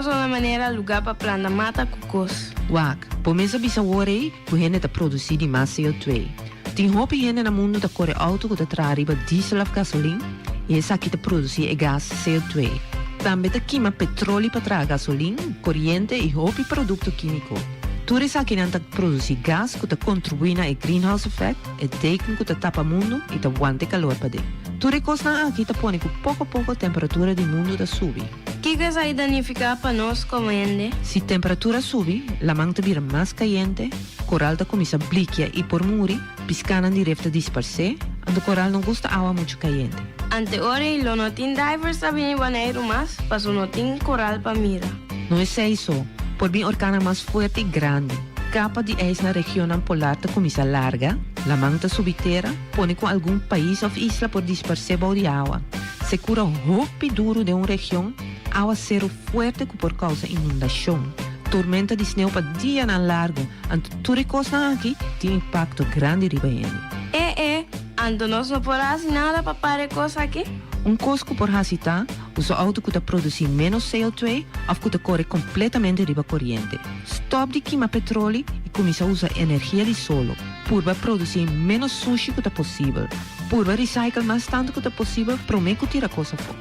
Zona manera lugá pa planta mata ku kos. Wak, bo mes a bisa wor ei ku hende ta produsí di mas CO2. Tin hopi hende na mundu ta kore outo ku ta traha riba diesel òf gasolin i esaki ta produsí e gas CO2. Tambe ta kima petroli pa traha gasolin, koriente i hopi produkto kímiko. Tur esakinan ta produsí gas ku ta kontribuí na e greenhouse effect, e deken ku ta tapa mundu i ta wanta e kalor paden. Tur e kosnan aki ta pone ku poko poko temperatura di mundu ta subi. Kiko esaki ta nifiká pa nos komo hende? Si temperatura subi, laman ta bira mas kayente, koral ta kuminsá blikia i por muri, piskánan di ref ta disparsé, anto koral no gusta awa muchu kayente. Ante ora ei lo no tin divers ta bini Boneiru mas, paso no tin koral pa mira. No esei so, por bin orkannan mas fuerte i grandi. Kapa di ijs na regionnan polar ta kuminsá larga, laman ta subi tera, pone ku algun pais òf isla por disparsé bou di awa. Sekura hopi duru den un region, awaseru fuerte ku por kousa inundashon, tormenta di sneu pa dianan largu, anto tur e kosnan aki tin impakto grandi riba hende. E e, anto nos no por hasi nada pa para e kos aki? Un kos ku por hasi ta usa outo ku ta produsí ménos CO2 òf ku ta kore kompletamente riba koriente. Stòp di kima petroli i kuminsá usa energia di solo. Purba produsí ménos sushi ku ta posibel. Purba recycle mas tantu ku ta posibel promé ku tira kos afó.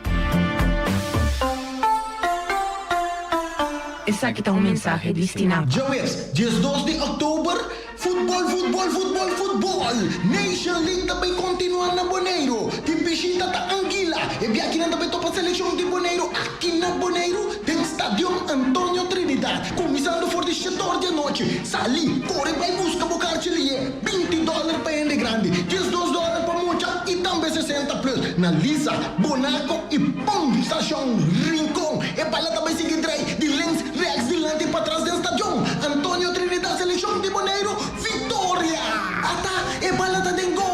Esaki ta un mensahe di Stinapa. Djaweps, 12 di òktober, Futbòl, futbòl, futbòl, futbòl! Nation League ta bay kontinuá na Boneiru. Di bishita ta Anguila. E biakinan ta bay topa selekshon di Boneiru aki na Boneiru den Stadion Antonio Trinidad. Kuminsando for di shetor di anochi. Sali, kore bai buska bo karchi lié. 20 dòler pa hende grandi, 12 dòler pa mucha i tambe 60 plus na Lisa, Bonaco i Pom Stashon Rincon. E bala ta bai sigui drai di links, rèks, dilanti i patras den stadion Antonio Trinidad Selekshon di Boneiru, Victoria! Ata e bala ta den gol!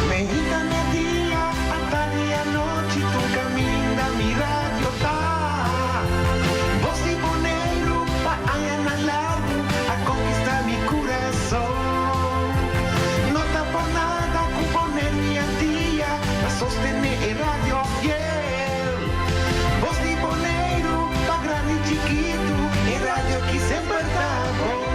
Meinta media, atardi anochi tur caminda mi radio ta. Bos di Boneiru pa añanan largu a conquista mi curason. No ta por nada cu Boneiru y Antia ta sostene e radio fiel. Bos di Boneiru pa grandi y chikitu e radio aki semper ta bon.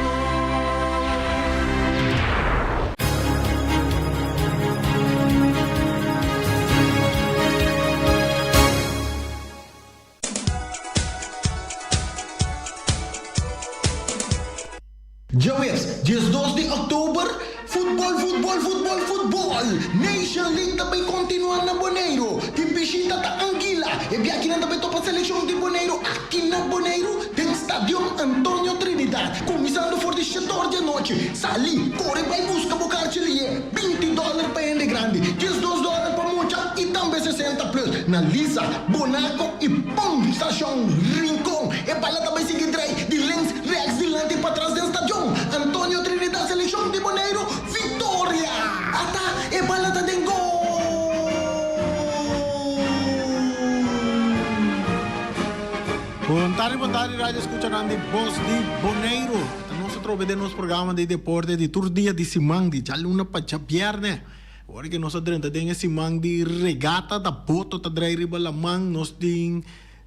Djaweps, 12 di òktober, Futbòl, futbòl, futbòl, futbòl! Nation League ta bay kontinuá na Boneiru. Di bishita ta Anguila. E biakinan ta bay topa selekshon di Boneiru aki na Boneiru den Stadion Antonio Trinidad. Kuminsando for di shetor di anochi. Sali, kore bay buska bo karchi lié. 20 dòler pa hende grandi, 12 dòler pa mucha i tambe 60 plus na Lisa, Bonaco i Pom Stashon Rincon. E bala ta bai sigui drai di links, rèks, dilanti i patras den stadion Antonio Trinidad Selekshon di Boneiru, Victoria! Ata e bala ta den gol! Bon tardi, bon tardi radio escuchanan di Bos di Boneiru. Ta nos atrobe den nos programa di deporte di tur dia di siman di djaluna pa djabierne. Ora ke nos a drenta den e siman di regata ta boto ta drai riba laman nos tin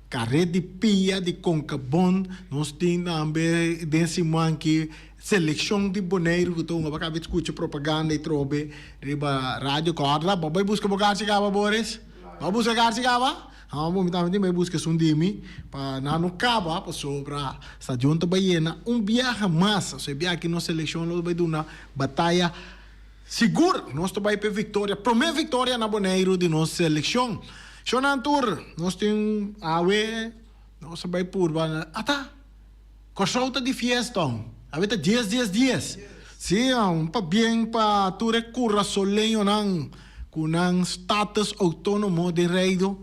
karet di pia di Concabon nos tin tambe den siman ki selekshon di Boneiru ku ta hunga bo a kaba di skucha propaganda i trobe riba radio kòrda bo bai buska bo karchi kaba Boris? Bo a buska karchi kaba? Hama bo mi tambe tin bai buska esun di mi pa nan no kaba pasobra stadion ta bai yena un biaha mas so e biaha aki nos selekshon lo bai duna bataya Sigur nos ta bai p'e victoria, prome victoria na Boneiru di nos seleccion. Shownan tur, nos tin awe, nos a bai purba, ata, Corsou ta di fiesta hon, awe ta dies dies dies. Si, un pabien pa tur e curasoleñonan cu nan status autonomo den Reino,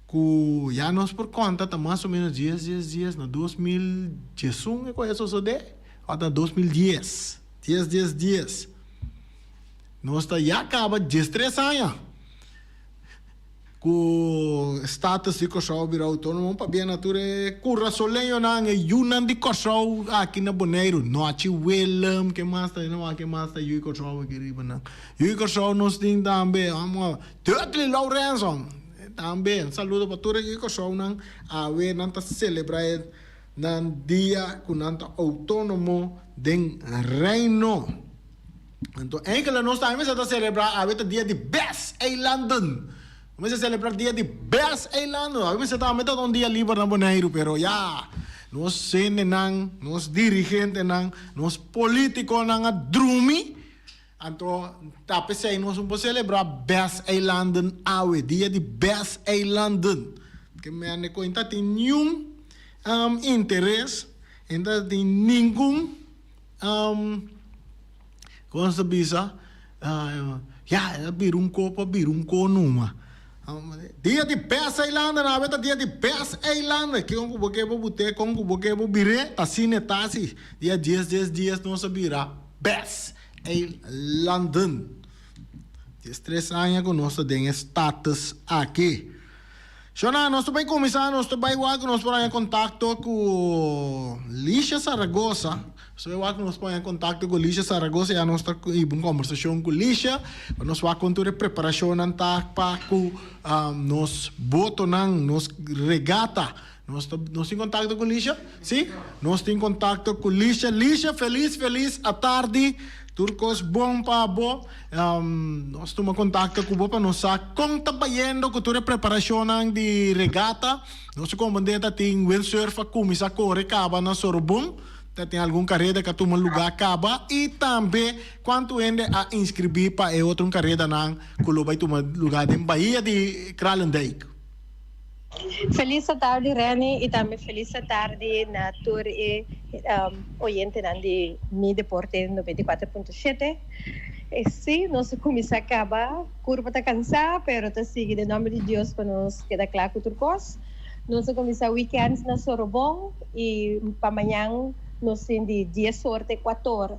cu ya nos por conta ta mas o menos dies dies dies na 2011 e cosa a sosode, o ta 2010. Dies dies dies. Nos ta ya caba 13 aña. Ku status di Kòrsou a bira outónomo pabia na tur e kurasoleñonan, e yunan di Kòrsou aki na Boneiru. Nochi Willem, ke mas ta no ke mas ta yu di Kòrsou aki riba nan. Yu di Kòrsou nos tin tambe, amo Dudley Lourenço tambe. Un saludo pa tur e yu di Kòrsounan. Awe nan ta selebrá e nan dia ku nan ta outónomo den Reino. Anto enkele nos tambe mester ta selebrá awe ta dia di Bes Eilanden. Nos mester selebrá dia di Bes Eilanden. Awe mester tambe ta un dia liber na Boneiru, pero ya, nos hendenan, nos dirigentenan, nos polítikonan a drumi. Anto ta p'esei nos no por selebrá Bes Eilanden awe, dia di Bes Eilanden. Ke mende ku e ta tin niun interes, e ta tin ningun. Kon sa bisa, ya, el a bira un ko pa bira un ko numa. Dia di bes eilanden, awe ta dia di bes eilanden. Kon ku bo ke bo but'é, kon ku bo ke bo bir'é, ta asina e ta si. Dia dies dies dies nos a bira bes eilanden. 13 aña ku nos ta den e status aki. Shona, nos ta bai kuminsá, nos ta bai wak ku nos por haña kontakto ku Lisha Saragoza. Nos ta bai wak ku nos por haña kontakto ku Lisha Saragoza, ya nos ta hiba un kòmbersashon ku Lisha, pa nos wak kon tur e preparashonnan ta pa ku nos botonan, nos regata. Nos ta, nos tin kontakto ku Lisha? Si? Nos tin kontakto ku Lisha. Lisha, felis, felis atardi. Tur kos bon pa bo. Nos tuma kontakto ku bo pa nos sa kon ta bayendo ku tur e preparashonnan di regata. Nos ta komprendé ta tin windsurf a kuminsá kore kaba na Sorobon. Ta tin algun kareda ku a tuma lugá kaba i tambe kuantu hende a inskribí pa e otro karedanan ku lo bai tuma lugá den Bahia di Kralendijk. Felis atardi Renny y tambe felis atardi na tur e oyentenan di Mi Deporte 94.7. Si, nos a cuminsa caba, curpa ta cansa pero ta sigui den nomber di Dios pa nos keda cla cu tur cos. Nos a cuminsa weekend na Sorobon y pa mañan nos tin di dies or te cuator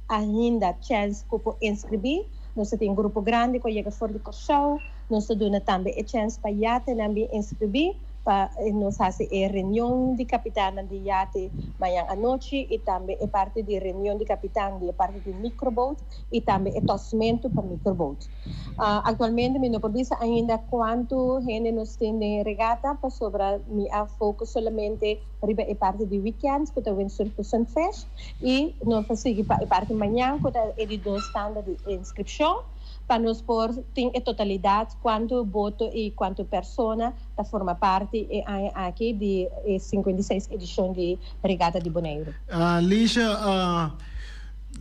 ainda chance cu por inscribi. Nos ta tin grupo grandi cu a yega for di Corsou. Nos ta duna tambe e chèns pa yatenan bin inskribí pa nos hasi e reunion di kapitannan di yate mañan anochi i tambe e parti di reunion di kapitan di e parti di microboat i tambe e tòsmentu pa microboat. Aktualmente mi no por bisa ainda kuantu hende nos tin den e regata pasobra mi a focus solamente riba e parti di weekend ku ta windsurf ku sunfish i nos ta sigui pa e parti mañan ku ta e di dos tanda di inskripshon. pa nos por tin e totalidat kuantu boto i kuantu persona ta forma parti e aña aki di e 56 edishon di Regata di Boneiru. Lisha,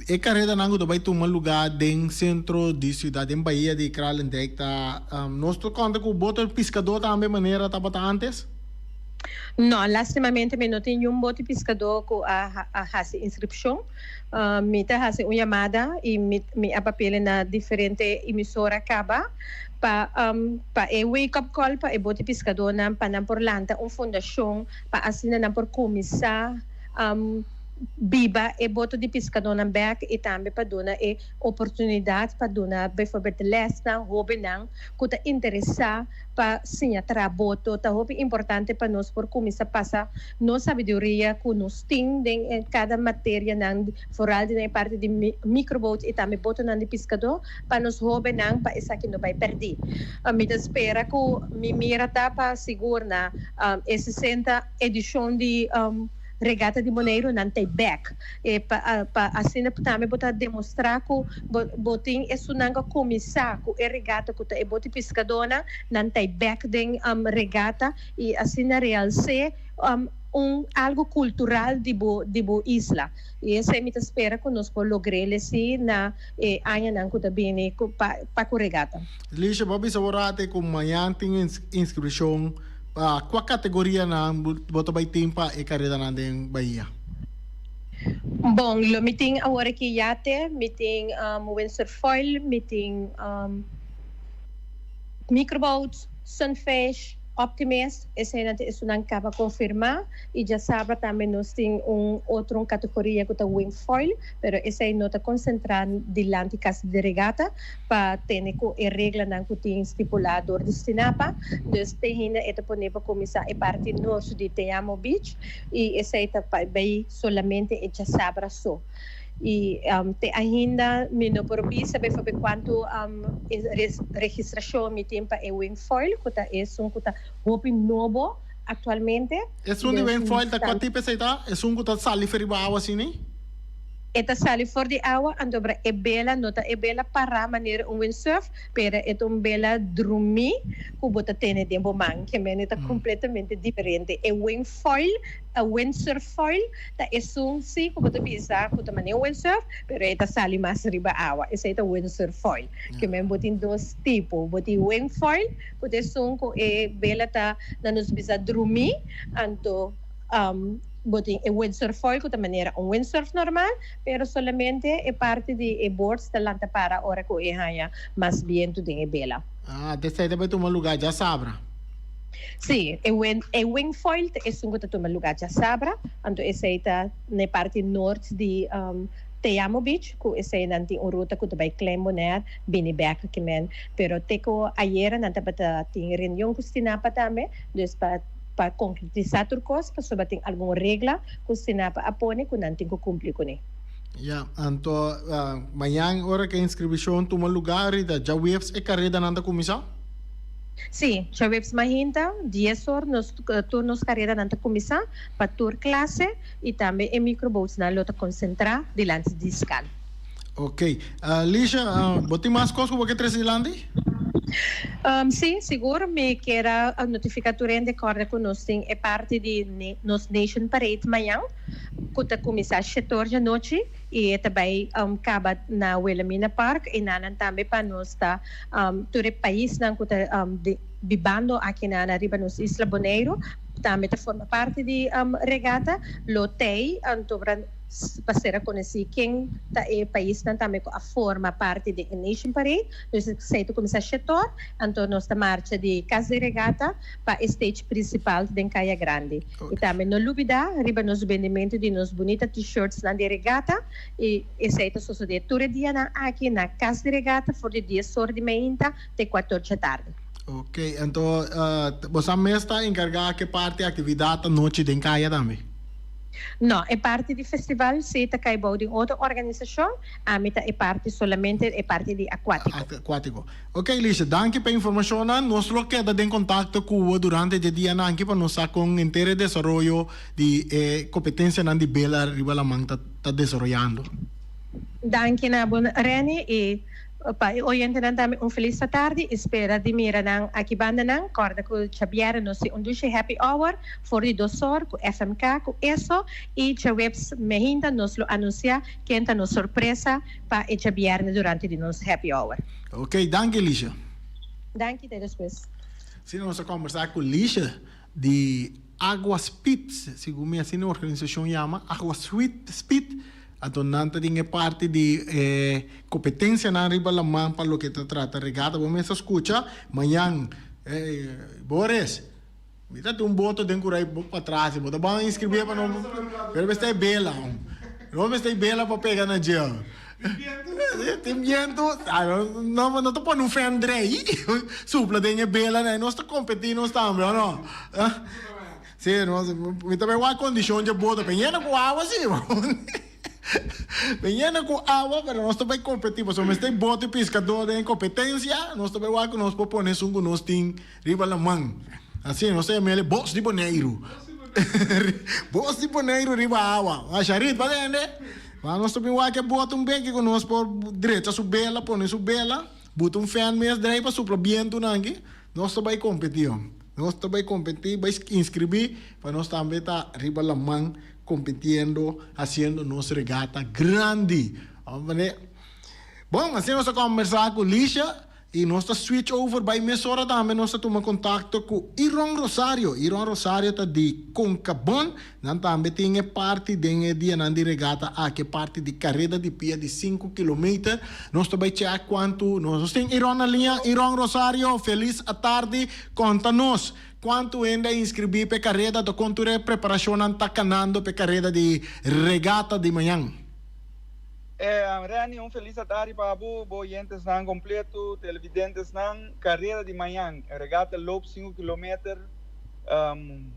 e karedanan ku ta bai tuma lugá den sentro di siudat, den bahia di Kralendijk ta, nos ta konta ku boto piskadó tambe manera tabata ántes? No, lastimamente mi no tin niun boto piskadó ku a hasi inskripshon. Mi ta hasi un yamada i mi a papele na diferente emisora kaba pa pa e wake up call pa e bote piskadónan pa nan por lanta un fundashon pa asina nan por kuminsá biba e boto di piskadónan bèk i tambe pa duna e oportunidat pa duna bijvoorbeeld lèsnan hóbennan ku ta interesá pa siña traha boto. Ta hopi importante pa nos por kuminsá pasa nos sabiduria ku nos tin den e kada materianan, foral den e parti di microboat i tambe botonan di piskadó, pa nos hóbennan pa esaki no bai pèrdí. Mi ta spera ku mi mira ta pa sigur na e 60 edishon di Regata di Boneiru nan ta bek e pa pa asina tambe bo ta demostrá ku bo bo tin esunnan ku a kuminsá ku e regata ku ta e boti piskadónan nan ta bek den regata i asina reals'é un algu kultural di bo di bo isla i esei mi ta spera ku nos por logr'é lesi na e añanan ku ta bini ku pa pa ku regata. Lisha, bo a bisa bo rate ku mañan tin inskripshon. Pa kua kategorianan bo ta bai tin pa e karedanan den Bahia? Bon, lo mi tin awor aki yate, mi tin windsurf foil, mi tin microboat, sunfish. Optimist, eseinan ta esunnan kaba konfirmá i djasabra tambe nos tin un otro un kategoria ku ta wing foil, pero esei no ta konsentrá dilanti kas di regata pa tene ku e reglanan ku tin stipulá dor di Stinapa. Dus te hinda e ta pone pa kuminsá e parti nos di Te Amo Beach i esei ta pa bai solamente e djasabra so. I te ainda mi no por bisa bijvoorbeeld kuantu registrashon mi tin pa e wing foil ku ta esun ku ta hopi nobo aktualmente. Esun di wing foil ta kua tipo esei ta? Esun ku ta sali for riba awa asina? E ta sali for di awa antobra e bela no ta e bela pará manera un windsurf pero e ta un bela drumí ku bo ta tene den bo man ke men e ta kompletamente diferente. E wing foil A windsurf foil ta esun si ku bo ta bisa ku ta manera un windsurf, pero e ta sali mas riba awa. Esei ta windsurf foil. Ke men bo tin dos tipo. Bo tin wing foil, ku ta esun ku e bela ta na nos bisa drumí, anto bo tin e windsurf foil ku ta manera un windsurf normal, pero solamente e parti di e boards ta lanta para ora ku e haña mas bientu den e bela. Ah, esei ta bai tuma lugá djasabra. Sí, e win e wingfoil ta esun ku ta tuma lugá djasabra, anto esei ta na e parti nort di Te Amo Beach, ku esei nan tin un ruta ku ta bai Klein Bonaire bini bèk aki men. Pero te ku ayera nan tabata tin reunion ku Stinapa tambe, dus pa pa konkretisá tur kos pasobra tin algun regla ku Stinapa a pone ku nan tin ku kumpli kuné. Ya, anto mañan ora ku e inskribishon tuma lugá, Rita, djaweps e karedanan ta kuminsá? Sí, djaweps mainta, dies or, nos tur nos kareranan ta kuminsá pa tur klase i tambe e microboatsnan lo ta konsentrá dilanti di skal. Ok. Lisha, bo tin mas kos ku bo ke trese dilanti? Sí, sigur. Mi kier a notifiká tur hende kòrda ku nos tin e parti di nos Nation Parade mañan ku ta kuminsá shetor djanochi. I e ta bai kaba na Wilhelmina Park i nanan tambe pa nos ta tur e paisnan ku ta bibando aki na riba nos isla Boneiru tambe ta forma parti di regata lo tei anto pa ser a konosí ken ta e paisnan tambe ku a forma parti di e Nation Parade. Dus esei ta kuminsá shetor anto nos ta marcha di Kas di Regata pa e stage principal den Kaya Grandi. Y tambe no lubida riba nos bendimentu di nos bunita t-shirtsnan di regata y esey ta sosode tur e dianan aki na Cas di Regata for di dies or di mainta te cuater dje tardi. Ok, anto boso mes ta encarga ke parti actividad anochi den Kaya tambe? No, e parti di festival si ta kai bou di un otro organisacion, ami ta e parti solamente e parti di acuatico. Acuatico. Ok Lisha, danki pa e informashonnan. Nos lo keda den kontakto ku bo durante dje dianan aki pa nos sa kon henter e desaroyo di e kompetensianan di bela riba laman ta ta desaroyando. Danki na bo Renny i pa e oyentenan tambe un felis atardi i spera di mira nan aki bandanan. Kòrda ku djabièrnè nos tin un dushi happy hour for di dos or ku FMK ku eso i djaweps mehinta nos lo anunsiá ken ta nos sorpresa pa e djabièrnè durante di nos happy hour. Ok, danki Lisha. Danki, te despues. Asina nos a kombersá ku Lisha di Agua Speed, segun mi asina e organisashon yama, Agua Speed, anto nan ta den e parti di e kompetensianan riba laman pa loke ta trata regata. Bo mes a skucha mañan, Boris, mi ta tin un boto den kurai bo patras, bo ta ban inskribí pa no, pero mester e bela, no mester e bela pa pega na dje. Tin bientu, no no ta pone un fan drei supla den e bela nan, nos ta kompetí nos tambe o no? Si, nos, mi ta bai wak kondishon dje boto, pe yena ku awa si, pe yena ku awa, pero nos ta bai kompetí, pasobra mester boto i piskadó den e kompetensia, nos ta bai wak ku nos por pone esun ku nos tin Riba laman. Asina nos ta yama el bos di Boneiru. Bos di Boneiru riba awa. A Sharit, ba tende? Ma nos ta bin wak e bot un beki ku nos por drecha su bela, pone su bela, buta un fan mes drei pa supla bientunan aki. Nos ta bai kompetí hom. Nos ta bai kompetí, bai inskribí pa nos tambe ta riba laman kompetiendo, hasiendo nos regata grandi. Bon, asina nos a kombersá ku Lisha. I nos ta switch over bai mesora tambe nos ta tuma kontakto ku Iron Rosario. Iron Rosario ta di Concabon. Nan tambe tin e parti den e dianan di regata aki, e parti di kareda di pia di sinku kilometer. Nos ta bai check kuantu nos tin Iron na liña. Iron Rosario, felis atardi. Konta nos. Kuantu hende a inskribí pa e kareda? Ta kon tur e preparashonnan ta kanando pa e kareda di regata di mañan? Renny, un felis atardi pa bo, bo oyentesnan kompleto, televidentesnan. Kareda di mañan, regata loop sinku kilometer,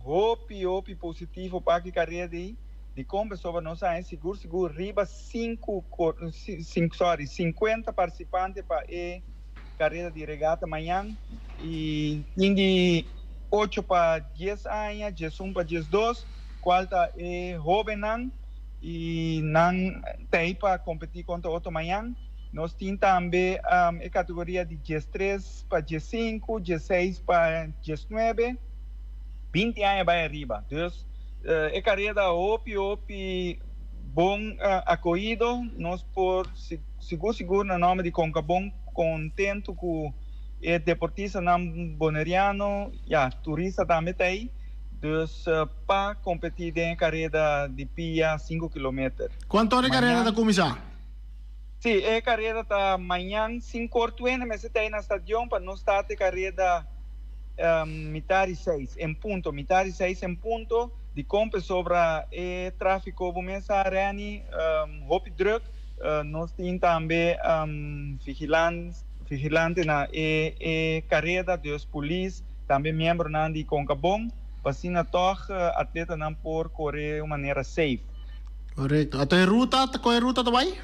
hopi hopi positivo pa aki kareda ei. Dikon? Pasobra nos a haña sigur sigur riba sinku, sorry, sinkuenta partisipante pa e kareda di regata mañan i tin di ocho pa dies aña, diesun pa diesdos, kual ta e hóbennan i nan ta ei pa kompetí kontra otro mañan. Nos tin tambe e kategoria di diestres pa diesinku, diesseis pa diesnuebe, binti aña bai ariba. Dus e kareda hopi hopi bon akohido. Nos por sigur sigur na nòmber di Konkabon kontentu ku e deportistanan boneriano, ya turista tambe ta ei, dus pa kompetí den e kareda di pia sinku kilometer. Kuantu ora e kareda ta kuminsá? Sí, e kareda ta mañan sinku or tuende mester ta ei na stadion pa nos start e kareda mitar di seis en punto, mitar di seis en punto. Dikon? Pasobra e tráfiko bo mes sa Renny hopi drùk. Nos tin tambe vigilante na e kareda, dus polis, tambe miembronan di Konkabon, pa asina tòg atletanan por kore un manera safe. Korekto. Anto e ruta, ta kon e ruta ta bai?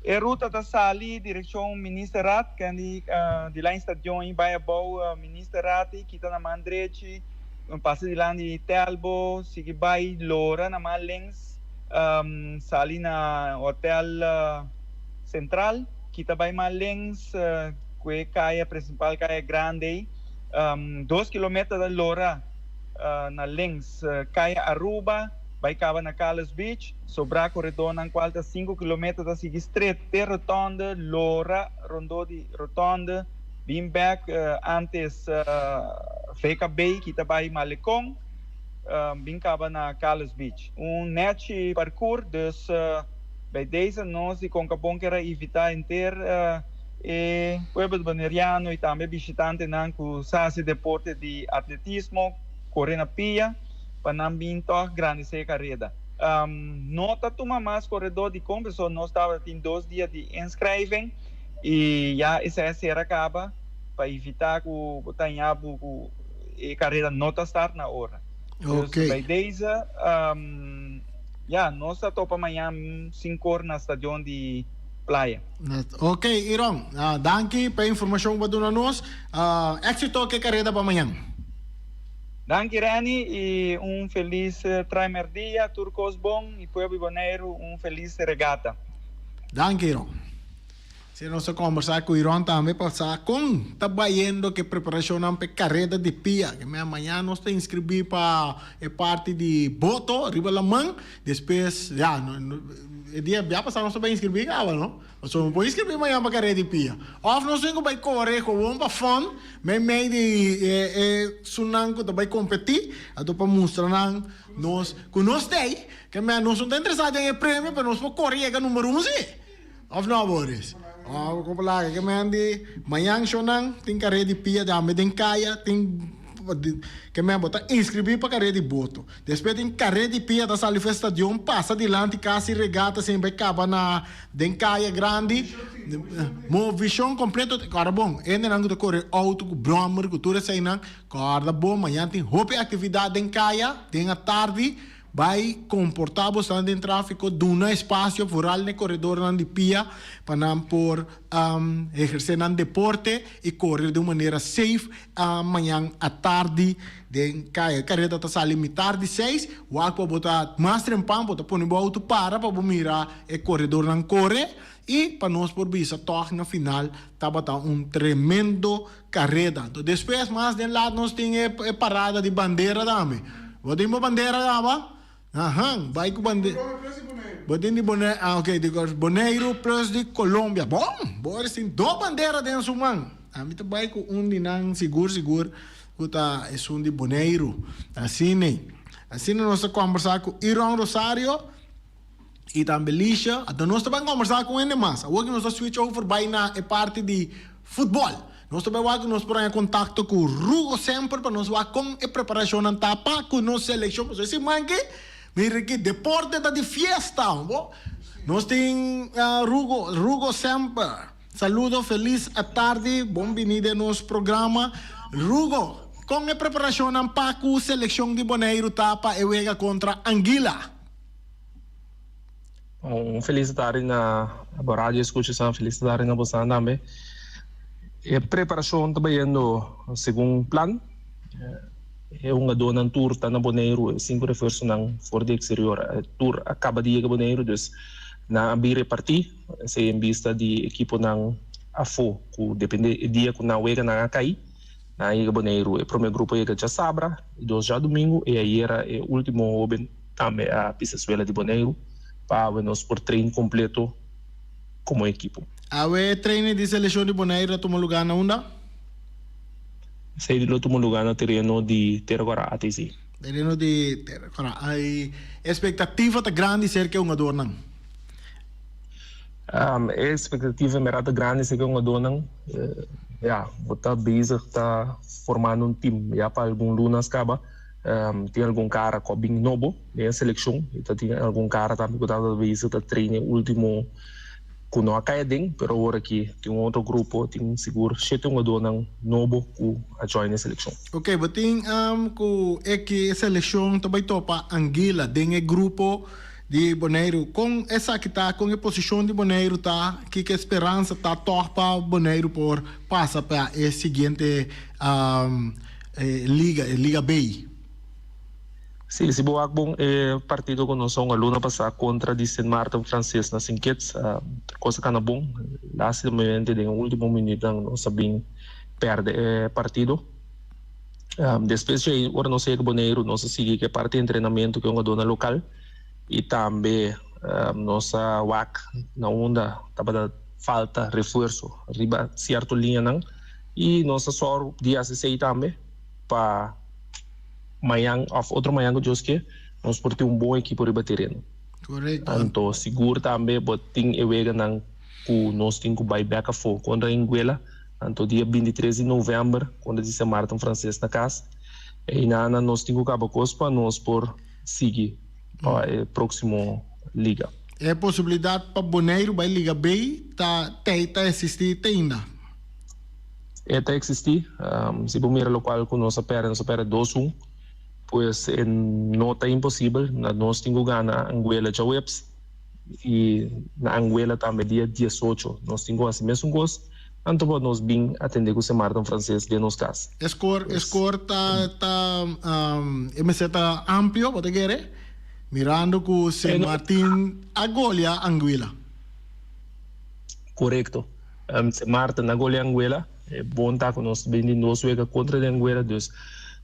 E ruta ta sali direkshon Ministerraad, kendi di lijn stadion i bai abou Ministerraad i kita na man drechi, pasa dilanti di Telbo, sigui bai lora na man links. Sali na Hotel Central, kita bai mas links ku e kaya principal, kaya grandi ei. Dos kilometer ta lora na links kaya Aruba, bai kaba na Carlos Beach. Sobrá koredornan kual ta sinku kilometer ta sigui stret te rotonde, lora rondó di rotonde, bin bek antes VKB kita bai Malecon. Bin kaba na Carlos Beach. Un nechi parkour, dus bij deze nos di Concabon kier a invita henter e pueblo Boneriano y tambe bishitantenan cu sa haci deporte di atletismo, core na pia, pa nan bin tog grandece e careda. No ta tuma mas coredor dicon pasobra nos tabata tin dos dia di inschrijving y ya esey a cera caba pa evita cu bo ta haña bo cu e careda no ta start na ora. Ok. Dus bij deze, ja, nos ta topa mañan sinkor na stadion di Playa. Ok, Iron, danki pa e informacion ku bo a duna nos. Exito ku e careda pa mañan. Danki Renny y un feliz Traimerdia, tur cos bon y pueblo di Boneiru un feliz regata. Danki Iron. Si nos a kombersá ku Iron tambe pa sa kon ta bayendo ku e preparashonnan pa e kareda di pia. Ke mea mañana nos ta inskribí pa e parti di boto riba laman. Despues, ya, e dia bia pasá nos ta bai inskribí kaba, no? Pasobra no por inskribí mañana pa kareda di pia. Òf nos tin ku bai kore gewoon pa fòn meimei di e esunnan ku ta bai kompetí, anto pa mustra nan nos ku nos ta ei. Ke mea nos no ta interesá den e premio, pero nos por kore yega number un sí. Of no, Boris? Oh, como laga ke men di mañan shownan tin kare di pia tambe den kaya tin ke men bo ta inscribi pa kare di boto. Despues tin kare di pia ta sali for stadion pasa dilanti kasi regata sin bai kaba na den kaya grandi. Movishon completo. Kòrda bon, hendenan ku ta kore auto ku bròmer ku tur eseinan, kòrda bon mañan tin hopi aktividat den kaya den atardi. Bai komportá bosan den tráfiko, duna espasio vooral n'e koredornan di pia pa nan por ehersé nan deporte i kore di un manera safe mañan atardi den kaya. E kareda ta sali mitar di seis, wak pa bo ta mas trempan bo ta pone bo outo para pa bo mira e koredornan kore i pa nos por bisa tòg na final tabata un tremendo Kareda. Anto despues mas den laat nos tin e parada di bandera tambe. Bo tin bo bandera kaba? Ahan, bai ku bandera. Bo tin di Boneiru, ah ok, di Boneiru plus di Colombia. Bon, Boris tin dos bandera den su man. Ami ta bai ku un di nan sigur sigur ku ta esun di Boneiru. Asina, asina nos ta kombersá ku Iron Rosario. I tambe Lisha. Anto nos ta ban kombersá ku hende mas. Awor ku nos ta switch over bai na e parti di futbòl. Nos ta bai wak ku nos por haña kontakto ku Rugo Semper pa nos wak kon e preparashonnan ta pa ku nos selekshon. Pasobra e siman aki, mira aki, deporte ta di fiesta. Bo, nos tin Rugo, Rugo Semper. Saludo, felis atardi, bon bini den nos programa. Rugo, kon e preparashonnan pa ku selekshon di Boneiru ta pa e wega kontra Anguila? Un felis tardi na bo radio escuchasan, felis tardi na bosan tambe. E preparacion ta bayendo segun plan. E hungadornan tur ta na Boneiru, e cinco refuerzonan for di exterior tur a caba di yega Boneiru, dus nan a bin reparti, esey en bista di ekiponan afo cu depende e dia cu nan wega nan a cay. Nan a yega Boneiru, e prome grupo a yega djasabra, e dos djadumingu y ayera e ultimo hoben tambe a pisa suela di Boneiru pa awe nos por train completo como ekipo. Awe e training di seleccion di Boneiru ta tuma lugar na unda? Esey lo tuma lugar na tereno di Tera Kora ATC. Tereno di Tera Kora. E expectativa ta grandi cerca e hungadornan? E expectativa en berdad ta grandi cerca e hungadornan. Ya, bo ta bezig ta formando un team ya pa algun lunas caba. Tin algun cara cu a bin nobo den e seleccion y ta tin algun cara tambe cu tabata bezig ta train e ultimo cu no a cay aden, pero awor aki tin un otro grupo, tin sigur shete hungadornan nobo cu a join e seleccion. Ok, bo tin cu e ki e seleccion ta bay topa Anguilla den e grupo di Boneiru. Con esaki ta, con e posicion di Boneiru ta, kiko e speransa ta tog pa Boneiru por pasa pa e siguiente liga, e Liga B? Sí, si bo wak bon e partido ku nos a hunga luna pasá kontra di Sint Maarten Franses na Sint Kitts, kos a kana bon. Lastimamente den e último minütnan nos a bin pèrdè e partido. Despues djei ora nos a yega Boneiru nos a sigui ku e parti di entrenamentu ku e hungadónan lokal i tambe nos a wak na unda tabata falta refuerso riba sierto liñanan. I nos ta sòru di hasi esei tambe pa mañan òf otro mañan ku Dios ke nos por tin un bon ekipo riba tereno. Korekto. Anto sigur tambe bo tin e weganan ku nos tin ku bai bèk afó kontra Anguilla. Anto dia 23 di novèmber kontra di Sint Maarten Franses na kas. Einan nos tin ku kaba kos pa nos por sigui pa e próksimo liga. E posibilidat pa Boneiru bai Liga B ta tei ta eksistí te ainda? E ta eksistí. Si bo mira lokual ku nos a pèrdè, nos a pèrdè dos un. Pues e no ta imposibel. Nos tin ku gana Anguela djaweps i na Anguela tambe dia 18 nos tin ku hasi mesun kos. Anto pa nos bin atendé ku Sint Maarten Franses den nos kas. E skor e skor ta ta e mester ta amplio, bo ta kere? Mirando ku Sint Maarten a golia Anguilla. Korekto. Sint Maarten a golia Anguilla. E bon ta ku nos ta bin tin dos wega kontra di Anguilla, dus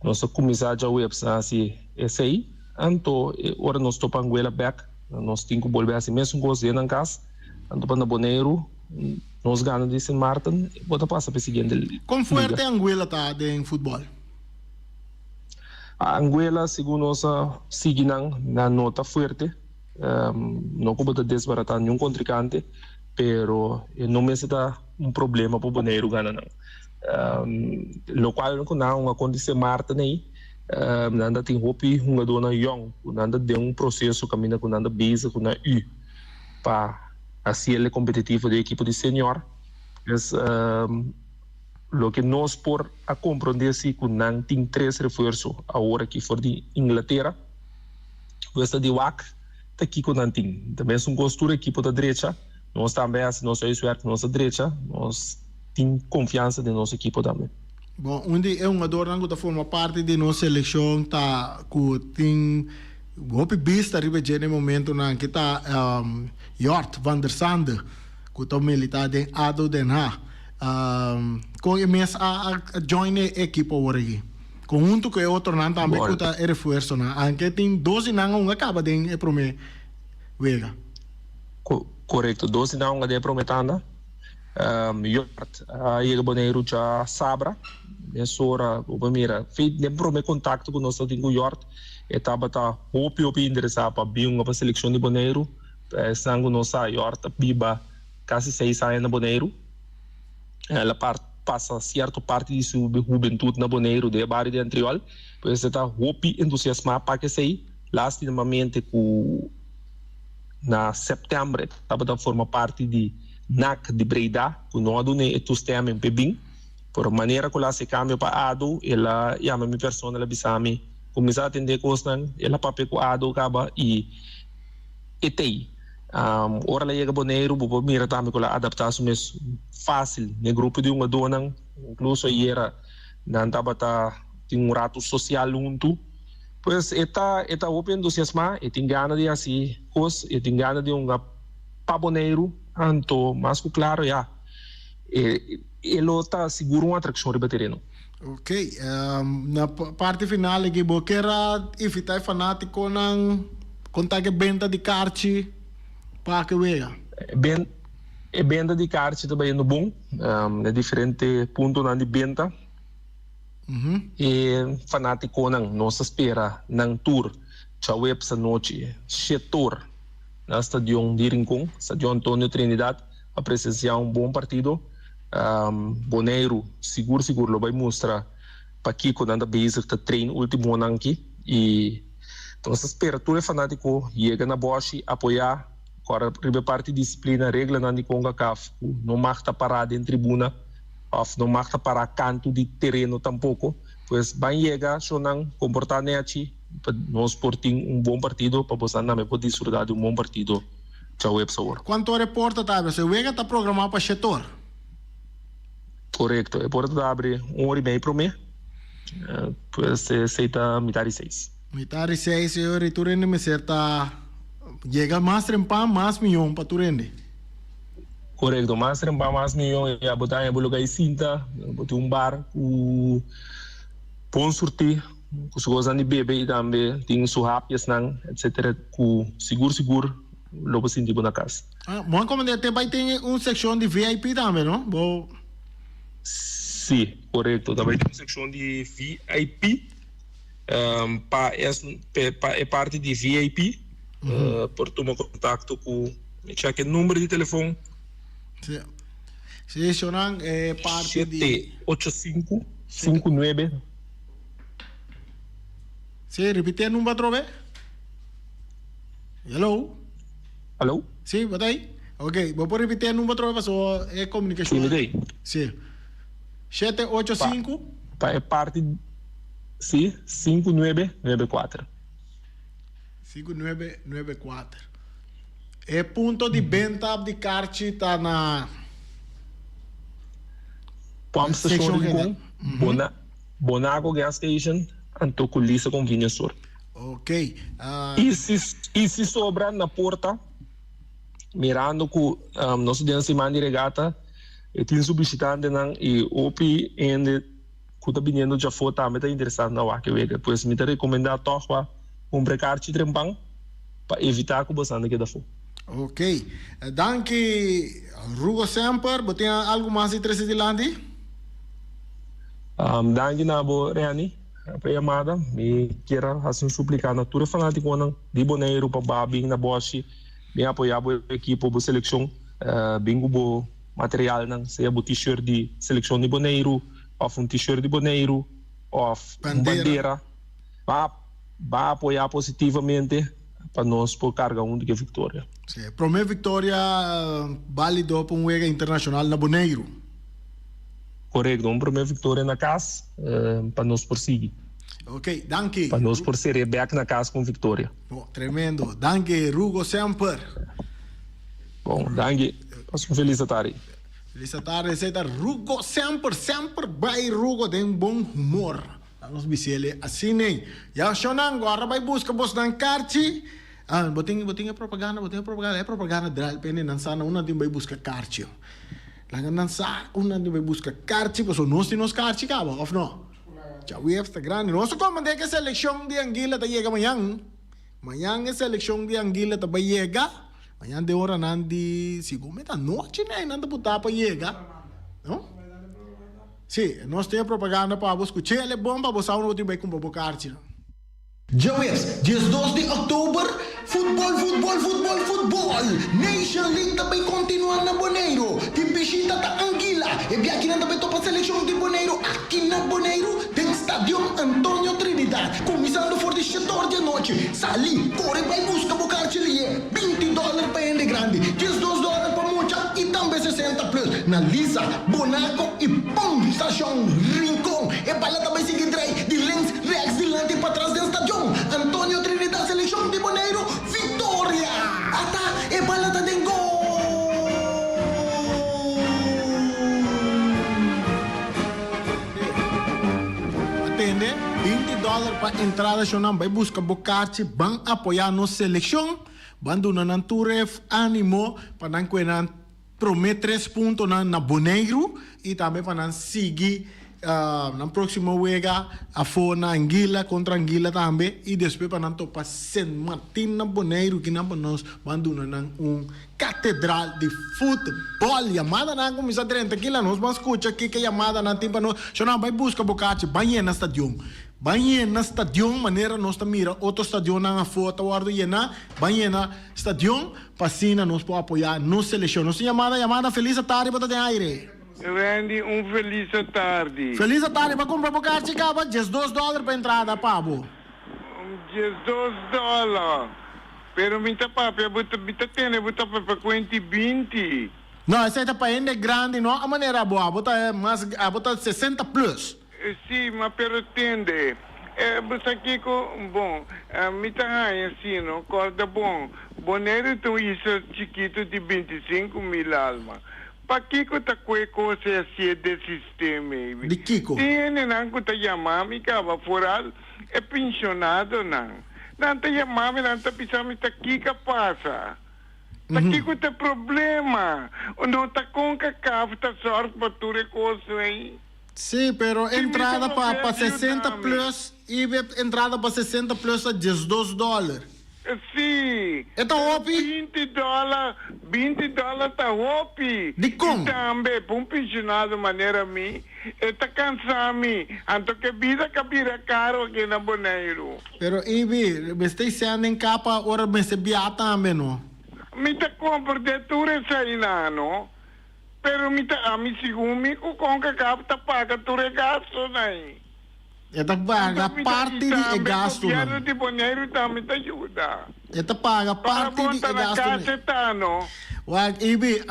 nos ta kuminsá djaweps na hasi esei. Anto ora nos topa Anguilla bèk, nos tin ku bolbe hasi mesun kos den nan kas. Anto pa na Boneiru nos gana di Sint Maarten, bo ta pasa pa e siguiente liga. Kon fuerte Anguilla ta den futbòl? Anguilla, segun nos a sigui nan, nan no ta fuerte. No ku bo ta desbaratá niun kontrinkante, pero e no mester ta un problema pa Boneiru gana nan. Lokual ku nan a hunga kontra Sint Maarten ei, nan ta tin hopi hungadónan yòn ku nan ta den un proseso kaminda ku nan ta bezig ku nan yu pa hasi el kompetitivo den ekipo di senior. Pues loke nos por a komprondé si ku nan tin tres refuerso awor aki for di Inglatera. Pues ta di wak ta kiko nan tin. Ta mesun kos tur ekipo ta drecha, nos tambe hasi nos huiswerk, nos ta drecha, nos tin konfiansa den nos ekipo tambe. Bon, un di e hungadornan ku ta forma parti di nos selekshon ta ku tin hopi bista riba dje na e momentunan aki ta Jort van der Sande ku ta milita den ado Den Haag. Kon e mes a join e ekipo awor aki? Konhunto ku e otronan tambe ku ta e refuersonan. Anke tin dos di nan a hunga kaba den e promé wega. Korekto, dos di nan a hunga den e promé tanda. Jort a yega Boneiru dja sabra. Mesora bo por mira, den promé kontakto ku nos ta tin ku Jort, e tabata hopi hopi interesá pa bin hunga pa selekshon di Boneiru. Esnan ku no sa, Jort a biba kasi seis aña na Boneiru. El a parti. pasa sierto parti di su hubentut na Boneiru den e bario di Antriol, pues e ta hopi entusiasmá pa kesei. Lastimamente ku na sèptèmber e tabata forma parti di NAC di Breda ku no a dun'é e toestemming p'e bin. Por manera ku el a hasi e kambio pa ado, el a yama mi persona, el a bisa mi, kuminsá atendé kosnan, el a papia ku ado kaba i e t'ei. Ora el a yega Boneiru bo por mira tambe ku el a adaptá su mes fásil n'e grupo di hungadónan, inkluso ayera nan tabata tin un ratu sosial huntu. Pues e ta e ta hopi entusiasmá, e tin gana di hasi kos, e tin gana di hunga pa Boneiru, anto mas ku klaro ya e e lo ta sigur un atrakshon riba tereno. Ok, na parti final aki bo kier a invitá e fanátikonan kon ta ke benta di karchi pa ke wega? Ben e benta di karchi ta bayendo bon na diferente puntonan di benta. E fanátikonan nos ta spera nan tur djaweps anochi shetor na stadion di Rincon, Stadion Antonio Trinidad, pa presensiá un bon partido. Boneiru sigur sigur lo bai mustra pakiko nan ta bezig ta train ultimonan aki i nos ta spera tur e fanátiko yega na Bòshi apoyá kòrda riba e parti disiplina, reglanan di Concacaf ku no mag ta pará den tribuna. Of no mag ta para kantu di tereno tampoko. Pues ban yega shownan komportá nechi pa nos por tin un bon partido pa bosan tambe por disfrutá di un bon partido djaweps awor. Kuantu ora e porta ta abri? E wega ta programá pa shete or. Korekto, e porta ta abri un ora i mei promé, pues esei ta mitar di seis. Mitar di seis e ora i tur hende mester ta yega mas trempan mas mion pa tur hende. Korekto, mas trempan mas mion ya bo ta haña bo luga i sinta, bo tin un bar ku bon surtí ku su kosnan di bebe i tambe tin su hapjesnan etsetera ku sigur sigur lo bo sinti bo na kas. Ah, bo a komand'é te bai tin un sekshon di VIP tambe no? Bo. Sí, korekto, ta bai tin un sekshon di VIP pa pa e parti di VIP por tuma kontakto ku mi chek e number di telefon. Sí, sí, shownan e parti di. 785 59. Sí, ripiti e number atrobe. Hello. Hallo. Sí, bo ta ei? Ok, bo por ripiti e number atrobe pasobra e komunikashon. Sí, mi ta ei. Sí. 785. Pa e parti Sí, 5994. 5994. E punto di benta di karchi ta na Pump Station Rincon, Bona, Bonaco Gas Station, anto ku Lisa Convenience Store. Ok. I si, i si sobra na porta, mirando ku nos ta den siman di regata, e tin su bishitantenan i hopi hende. Ku ta biniendo djafó tambe ta interesá na wak e wega. Pues mi ta rekomendá tòg pa kumpra e karchi trempan pa evitá ku bosan ta keda afó. Ok. Danki Rugo Semper. Bo tin algu mas di trese dilanti? Danki na bo Renny pa e yamada. Mi kier a hasi un suplika na tur e fanatikonan di Boneiru pa ba bin na Bòshi bin apoyá bo ekipo, bo selekshon. Bin ku bo materialnan, sea bo t-shirt di selekshon di Boneiru òf un t-shirt di Boneiru òf un bandera. Ba ba apoyá positivamente pa nos por karga huntu ku e viktoria. Sí, promé viktoria bálido pa un wega internashonal na Boneiru. Korekto, un promé viktoria na kas pa nos por sigui. Ok, danki. Pa nos por ser'é bèk na kas ku un viktoria. Bo, tremendo. Danki Rugo Semper. Bon, danki. Pasa un felis atardi. Felis atardi. Esei ta Rugo Semper. Semper bai Rugo den bon humor. Laat nos bis'el asin'ei. Ya shownan, gora bai buska bosnan karchi. Ah, bo tin, bo tin e propaganda, bo tin e propaganda. E propaganda draai p'e nan sa na unda nan tin bai buska karchi. Laga nan sa unda nan tin bai buska karchi, pasobra nos tin nos karchi kaba, of no? Djaweps ta grandi. Nos ta komand'é ku e selekshon di Anguila ta yega mañan. Mañan e selekshon di Anguila ta bai yega. Mañan den oranan di sigur meta nochi nei nan ta buta pa yega. No? Si, nos tin e propaganda pa bo skuch'é el e bon pa bo sa unda bo tin bai kumpra bo karchi. Djaweps, 12 di òktober, Futbòl, futbòl! Futbol, futbol, futbol! Nation League ta bay continua na Boneiru. Di bishita ta Anguila. E biakinan ta bay topa seleccion di Boneiru aki na Boneiru den Stadion Antonio Trinidad. Cuminsando for di shetor di anochi. Sali, core bay busca bo carchi liye. Binti dollar pa hende grandi, diesdos dollar pa mucha y tambe sesenta plus na Lisa, Bonaco y Pom Station Rincon. E bala ta bay sigui drai di links, rechts, dilanti y patras den stadion. Antonio Trinidad Seleccion di Boneiru, victoria! Ata e bala ta den gol! Atende, binti dollar pa entrada shownan bay busca bo carchi ban apoya nos seleccion. Ban duna nan tur e animo pa nan kue nan prome tres puntonan na Boneiru y tambe pa nan sigui nan proximo wega afo na Anguilla contra Anguilla tambe y despues pa nan topa Sint Martin na Boneiru kinan pa nos ban duna nan un catedral di futbol. Yamadanan a cuminsa drenta kila nos ban scucha kiko yamadanan tin pa nos. Shona bay busca bo kachi ban yena stadion. Ban yena stadion manera nos ta mira otro stadionnan afó ta wòrdu yená. Ban yena stadion pa asina nos por apoyá nos selekshon. Nos tin yamada, yamada Felis atardi bo ta den aire. Randy un felis atardi. Felis atardi, bo a kumpra bo karchi kaba? Diesdos dòler pa entrada pa bo. 12 dòler. Pero mi ta papia bo ta mi ta tene bo ta papia kuenti 20. No, esei ta pa hende grandi no a manera abo, abo ta mas abo ta 60 plus. Sí, ma pero tende. E bo sa kiko? Bon, mi ta haña si no kòrda bon. Boneiru ta un isla chikitu di 25.000 alma. Pakiko ta kue kos e hasié den sistema ei? Di kiko? Tin hendenan ku ta yama mi kaba, foral e penshonadonan. Nan ta yama mi, nan ta bisa mi ta kiko a pasa. Ta kiko ta e problema? No ta kon kakaf ta sòrg pa tur e kosnan ei? Sí, pero entrada pa pa 60 plus y entrada pa 60 plus ta 12 dollar. Sí. E ta hopi? 20 dollar, 20 dollar ta hopi. Dikon? Y tambe pa un pensionado manera mi, e ta cansa mi. Anto ke bida ka bira caro aki na Boneiru. Pero Ibi, mester sende en capa ora mester bia tambe no? Mi ta comprende tur esainan no. Pero mi ta ami segun mi ku Concacaf ta paga tur e gastunan ei. E ta paga parti di e gastunan. Gobierno di Boneiru tambe ta yuda. E ta paga parti di e gastunan. Wak Ibi,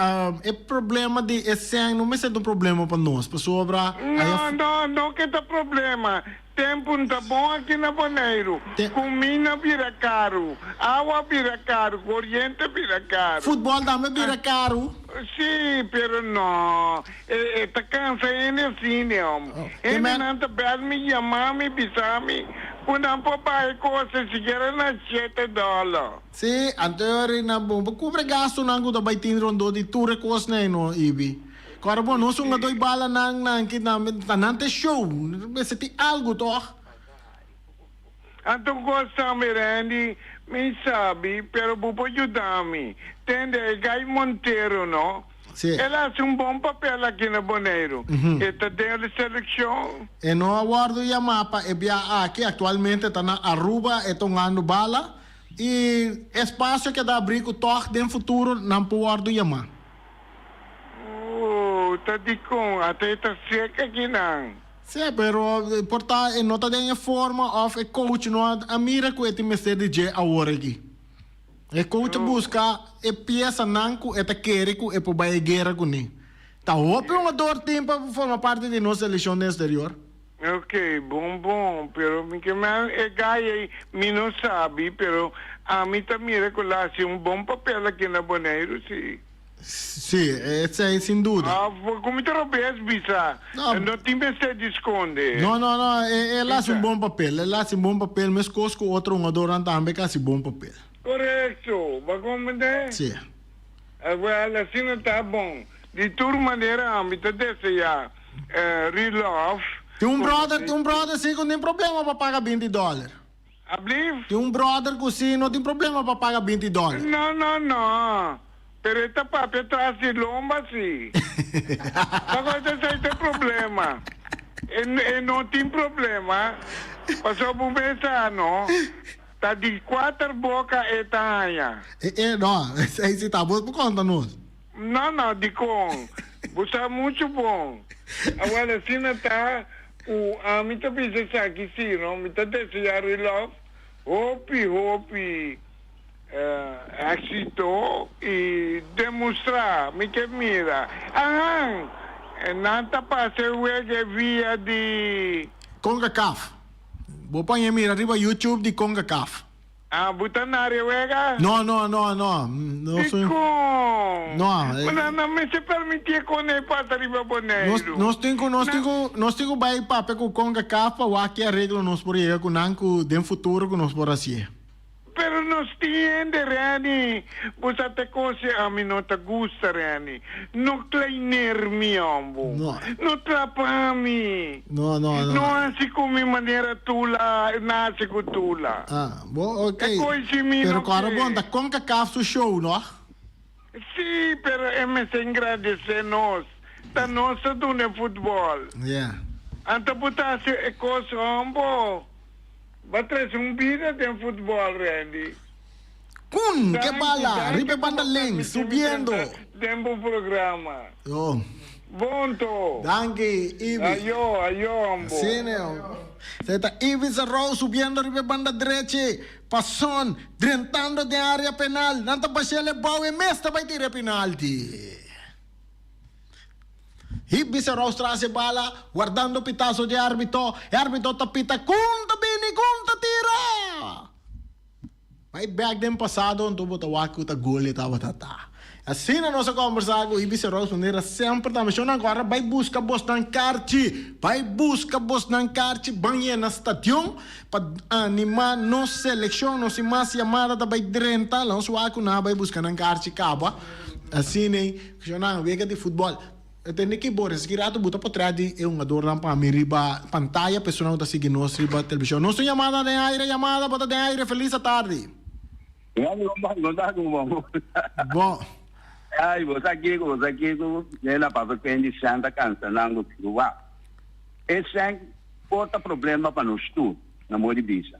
e problema di e sèn no mester ta un problema pa nos, pasobra. No, no, no ke ta problema. Tempu no ta bon aki na Boneiru. Kuminda bira karu, awa bira karu, koriente bira karu. Futbòl tambe bira karu. Sí, pero no. E ta kansa hende asina, hòm. Hendenan ta bèl mi, yama mi, bisa mi ku nan por baha e kos sikiera na shete dòler. Sí, anto e ora nan bon pa kubri gastunan ku ta bai tin rondó di tur e kosnan ei no, Ibi. Kòrda bon, nos hunga doi bala nan nan ki nan ta nan ta show, mester tin algu tòg. Anto gosta mi Randy, mi sabi, pero bo por yuda mi. Tende, e Guy Montero no? Sí. El a haci un bon papel aki na Boneiru. E ta den e seleccion. E no a wòrdu yamá pa e bia aki, aktualmente ta na Aruba, e ta hungando bala. I espasio keda abrí ku tòg den futuro nan por wòrdu yamá. Oh, ta dikon? Ata e ta sek akinan. Sí, pero por ta e no ta den e forma òf e coach no a mira ku e tin mester di dje awor aki. E coach a buska e piesanan ku e ta kere ku e por bai e guera kuné. Ta hopi hungador tin pa forma parti di nos selekshon den exterior. Ok, bon bon, pero mi ke men e guy ei mi no sabi, pero ami ta mira ku la hasi un bon papel aki na Boneiru si. Si, esei sin duda. Ah, ku mi ta robes bisa, no tin mester di skonde. No, no, no, el hasi un bon papel, el hasi un bon papel meskos ku otro hungadornan tambe ku hasi bon papel. Korekto, bo a komprende? Si. Wel, asina ta bon. Di tur manera ami ta desea Rilove. Tin un brother, tin un brother si ku no tin problema pa paga 20 dollar. Ablief? Tin un brother ku si no tin problema pa paga 20 dollar. No, no, no. Pero e ta papia tras di lomba si. Pasobra ta esei ta e problema. E, e no tin problema. Pasobra bo mester a no. Ta di kuater boka e ta haña. E e no, esei si ta bo por konta nos. No no, dikon? Bo sa muchu bon. Awor asina ta ku ami ta bisa esaki si no, mi ta desea Rilov hopi hopi éxito i demostrá, mi ke mira. Ahan, nan ta pasa e wega via di. Concacaf. Bo paña mira riba YouTube di Concacaf. Ah, bo ta na rewega? No, no, no, no. No soy. Dikon? No. Bo nan no mester permitié kon e pasa riba Boneiru. Nos, nos tin ku, nos tin ku, nos tin ku bai papia ku Concacaf pa wak ki areglo nos por yega ku nan ku den futuro ku nos por hasié. Pero nos tin hende, Renny. Bo sa te cos e ami no ta gusta, Renny. No kleiner mi, hombo. No. No trapa mi. No, no, no. No haci cu mi manera Tula nace cu Tula. Ah, bo, ok. E coy si mi Pero no cu ora ke. bon ta Concacaf su show, no? Sí, pero e mester engradece nos. Ta nos ta duna e futbol. Yeah. Anto bo ta haci e cos, hombo. Ba trece un bida den futbol, Randy. Kun, ke Danki, bala, danki riba e ku banda bo links, permiti mi subiendo. drenta den bo programa. Oh. Bonto. Danki, Ibi. Ayo, ayo, ambo. Asina, se ta Ibi Sarou subiendo riba e banda drechi, pa Son, drentando den area penal. Nan ta bashel e bou, e mes ta bai tira e penalti. Hip bisa Rouse tras e bala, wardando pitazo dje arbito. E arbito ta pita, Kun ta bini, kun ta tira! Bai bek den pasado anto bo ta wak ku ta gol e tabata ta. Asina nos a kombersá ku Ibis Rouse manera semper ta meshona agora bai buska bosnan karchi, bai buska bosnan karchi ban yena stadion pa animá nos selekshon, nos tin mas yamada ta bai drenta, nos wak ku nan a bai buska nan karchi kaba. Asina ei. Shonnan, wega di futbòl. E tende ki Boris, ki rato bo ta potrèt di e hungadornan pa mi riba pantaya pa esunnan ku ta sigui nos riba televishon. Nos tin yamada den aire, yamada, bo ta den aire, felis atardi. Bon. Ay, bo sa kiko, bo sa kiko, nena papa kendi sèn ta kansa nan ku kiko. Wak, e sèn por ta problema pa nos tur, na modo di bisa.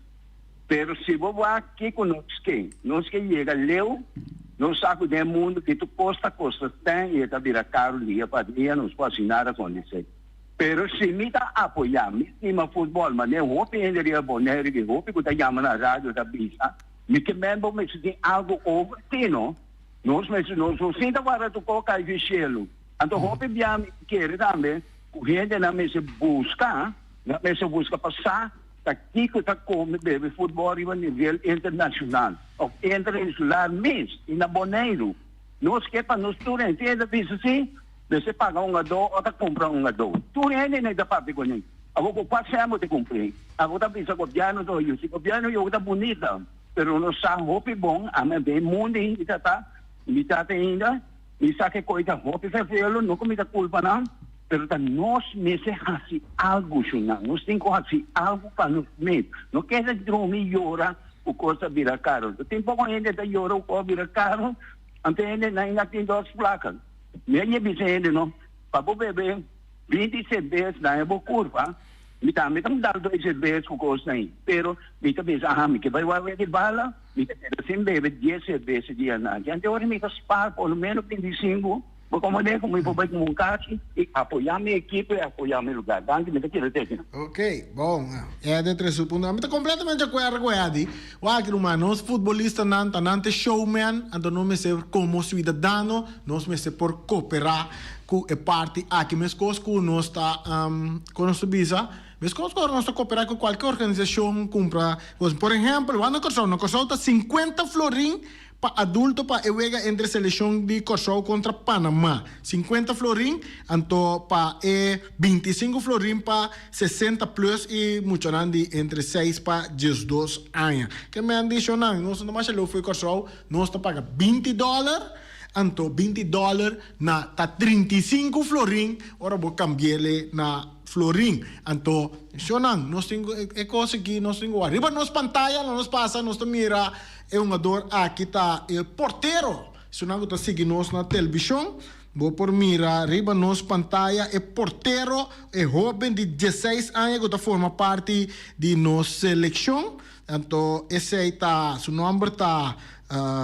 Pero si bo wak kiko nos ke, nos ke yega leu, nos sa ku den mundu ki tur kos ta kosta sèn i e ta bira karu dia pa dia, nos por hasi nada kon esei. Pero si mi ta apoyá, mi stima futbòl, manera hopi hende riba Boneiru i hopi ku ta yama na radio ta bisa, mi ke men bo mester tin algu over ti no, nos mester nos no sinta warda tur kos kai di shelu. Anto hopi bia mi kere tambe ku hendenan mester buska, nan mester buska pa sa, Ta kiko ta kome bebe futbòl riba nivel internashonal òf interinsular mes i na Boneiru? Nos ke pa nos tur hende ta bisa si mester paga un adó òf ta kumpra un adó. Tur hende nei ta papia kuné. Awor ku kua sèn bo ta kumplí? Abo ta bisa gobièrnu ta oyu. Si gobièrnu yoga ta bunita, pero nos sa hopi bon, ami den mundu ainda ta ta, mi tata ainda. Mi sa ke koi ta hopi ferfelu, no ku mi ta kulpa nan, pero ta nos mester hasi algu, shunnan. Nos tin ku hasi algu pa nos mes. No keda drumi i yora ku kos ta bira karu. Tin poko hende ta yora ku kos a bira karu, anto hende nan a tin dos plaka. Mi a yega bisa hende no, pa bo bebe 20 serbes daña bo kurpa, mi tambe ta dal dos serbes ku kosnan ei, pero mi ta bisa, aha, mi ke bai wak wek di bala. Mi ta keda sin bebe dies serbes e dia nan. Antes ora mi ta spaar por lo menos 25, bo komprende ku mi por bai ku un kachi i apoyá mi ekipo i apoyá mi lugar. Danki, mi ta keda teken. Ok, bon, Eddie a trese su punto. Mi ta completamente di acuerdo cu Eddie. Wak, ruman, nos futbolistanan ta nan ta showman, anto nos mester como ciudadano, nos mester por coopera cu e parti aki. Mescos cu nos ta, con nos ta bisa? Meskos ku ora nos ta koperá ku kualke organisashon kumpra kos. Por ehèmpel, wak na Kòrsou. Na Kòrsou ta sinkuenta florin pa adulto pa e wega entre selekshon di Kòrsou kontra Panamá. Sinkuenta florin, anto pa e 25 florin pa 60 plus i muchanan di entre seis pa 12 aña. Ke men di shonnan, nos no ta masha leu fo'i Kòrsou, nos ta paga 20 dòler, anto 20 dòler na ta 35 florin ora bo kambi'el na. Florin, Anto, shonnan, nos tin ku e kos aki, nos tin ku wak. Riba nos pantaya lo nos pasa, nos ta mira e hungador aki ta e portero. Esunnan ku ta sigui nos na televishon, bo por mira riba nos pantaya e portero, e hoben di dieseis aña ku ta forma parti di nos selekshon. Anto esei ta su nòmber ta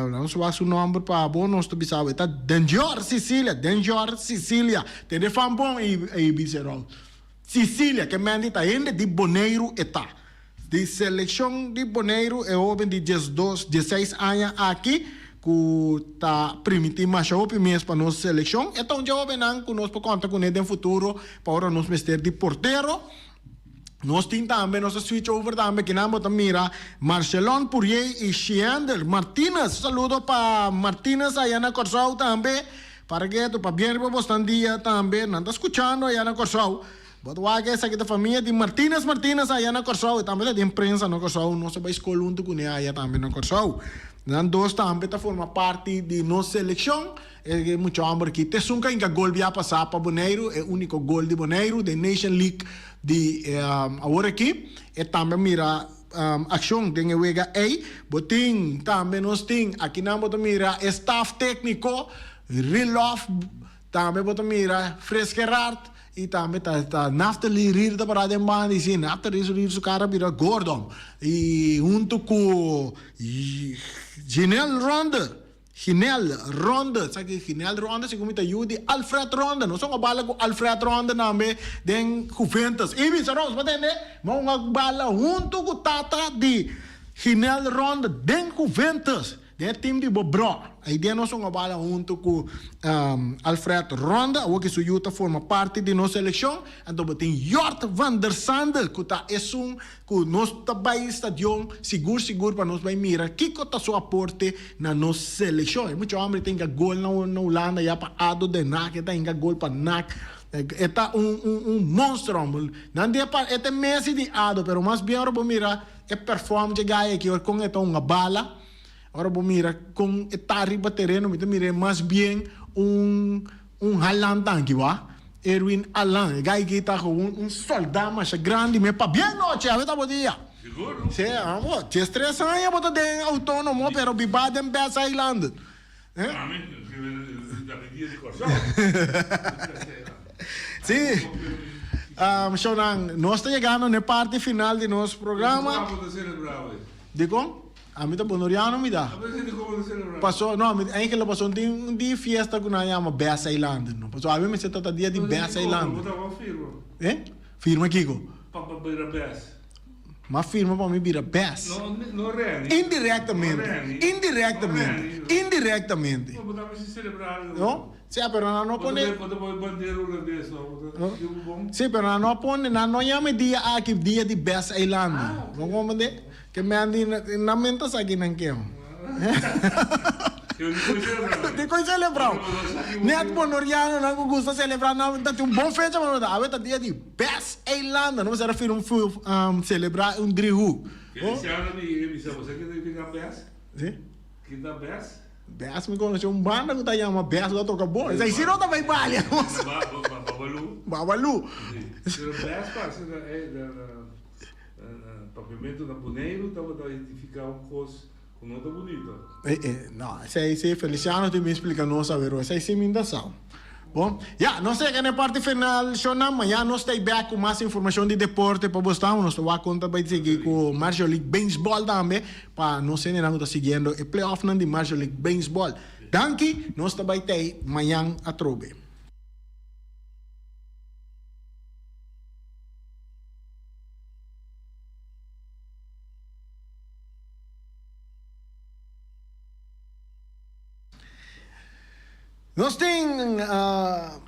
nos wak su nòmber pa bo nos ta bisa bo e ta Denjor Cecilia Denjor Cecilia tende fan bon ei bisa Rou Cecilia ke mende ta hende di Boneiru e ta di selekshon di Boneiru e hoben di diesdos dieseis aña aki ku ta primiti masha hopi mes pa nos selekshon e ta un dje hobennan ku nos por konta kuné den futuro pa ora nos mester di portero. Nos tin tambe, nos a switch over tambe, kinan bo ta mira Marcelon Purier y Shiander Martinez. Saludo pa Martinez aya na Kòrsou tambe. Para ketu, pabien riba bosnan dia tambe. Nan ta skuchando aya na Kòrsou. Bo ta wak esaki ta famia di Martinez Martinez aya na Kòrsou. E tambe ta den prensa na Kòrsou. Nos a bai skol huntu kuné aya tambe na Kòrsou. Nan dos tambe ta forma parti di nos selekshon. E mucha homber aki te esun ka hinka gol bia pasa pa Boneiru, e uniko gol di Boneiru den Nation League di awor aki. E tambe a mira akshon den e wega ei. Bo tin tambe nos tin akinan bo ta mira e staf tekniko Rilof, tambe bo ta mira Fris Gerard i tambe ta ta Naftali Rier ta para den banda i si Naftali Rier su kara bira gordo i huntu ku Ginel Ronde. Ginel Ronde, sa ki Ginel Ronde segun mi ta yu di Alfred Ronde. Nos a un bala ku Alfred Ronde nambe den Juventus. I bisa nos, bo tende? Mi a un bala huntu ku tata di Ginel Ronde den Juventus, den e team di bo bro. Ei den nos a un bala huntu ku Alfred Ronde, awor ki su yu ta forma parti di nos selekshon. Anto bo tin Jort van der Sande ku ta esun Ku nos ta bai stadion sigur sigur pa nos bai mira kiko ta su aporte na nos selekshon. E mucha hombre ta hinka gol na Hulanda ya pa ado den Haag, e ta hinka gol pa NAC. E ta un un un monster hombre. Nan di e pa e ta e Messi di ado pero mas bien ora bo mira e perform dje guy aki ora kon e ta hunga bala, ora bo mira kon e ta riba tereno mi ta mira e mas bien un Un Haaland tanki wa. Erwin Alan, e guy ki ta gewoon un solda masha grandi me pabia nochi, awe ta bo dia. Sigur. Sí, amo, 13 aña bo ta den autonomo pero biba den Bes Eilanden. Eh? Ami, ta mi dia di Kòrsou. Sí. Um, shownan, nos ta yegando n'e parti final di nos programa. Dikon bo ta selebrá awe? Dikon? Ami ta Bonoriano mi ta. Paso no ami eigenlijk paso tin un di fiesta ku nan yama Bes Eilanden no. Paso ami mester ta ta dia di Bes Eilanden. Eh? Firma kiko? Ma firma pa mi bira Bes. Indirectamente. Indirectamente. Indirectamente. No? Sea pero nan no pone. Si pero nan no pone nan no yama e dia aki dia di Bes Eilanden. Bo comprende? Ke men di nan men ta sa kinan ken. Di koi selebrau. Net bonorianonan ku gusta selebrá nan ta tin un bon fecha pa nan. Awe ta dia di Bes Eilanden. No mester a fir un selebrá un driehoek. Feliciano mi e bisa bo sa ke significa bes? Si. Ki ta bes? Bes mi konosé un banda ku ta yama Bes ku ta toka bon. Esei si no ta bai balia. Babalu. Babalu. Si. Pero bes parse na Papiamentu na Boneiru tabata identifiká un kos ku no ta bunito. No, esei si Feliciano tin bin splika nos awe, esei si mi ta sa. Bon, ya, nos a yega na e parti final, shownan. Mañana nos ta ei bek ku mas informashon di deporte pa bo stan. Nos ta wak kon ta bai sigui ku Major League Baseball tambe, pa nos hendenan ku ta siguiendo e playoffnan di Major League Baseball. Danki, nos ta bai tei mañan atrobe. Nos tin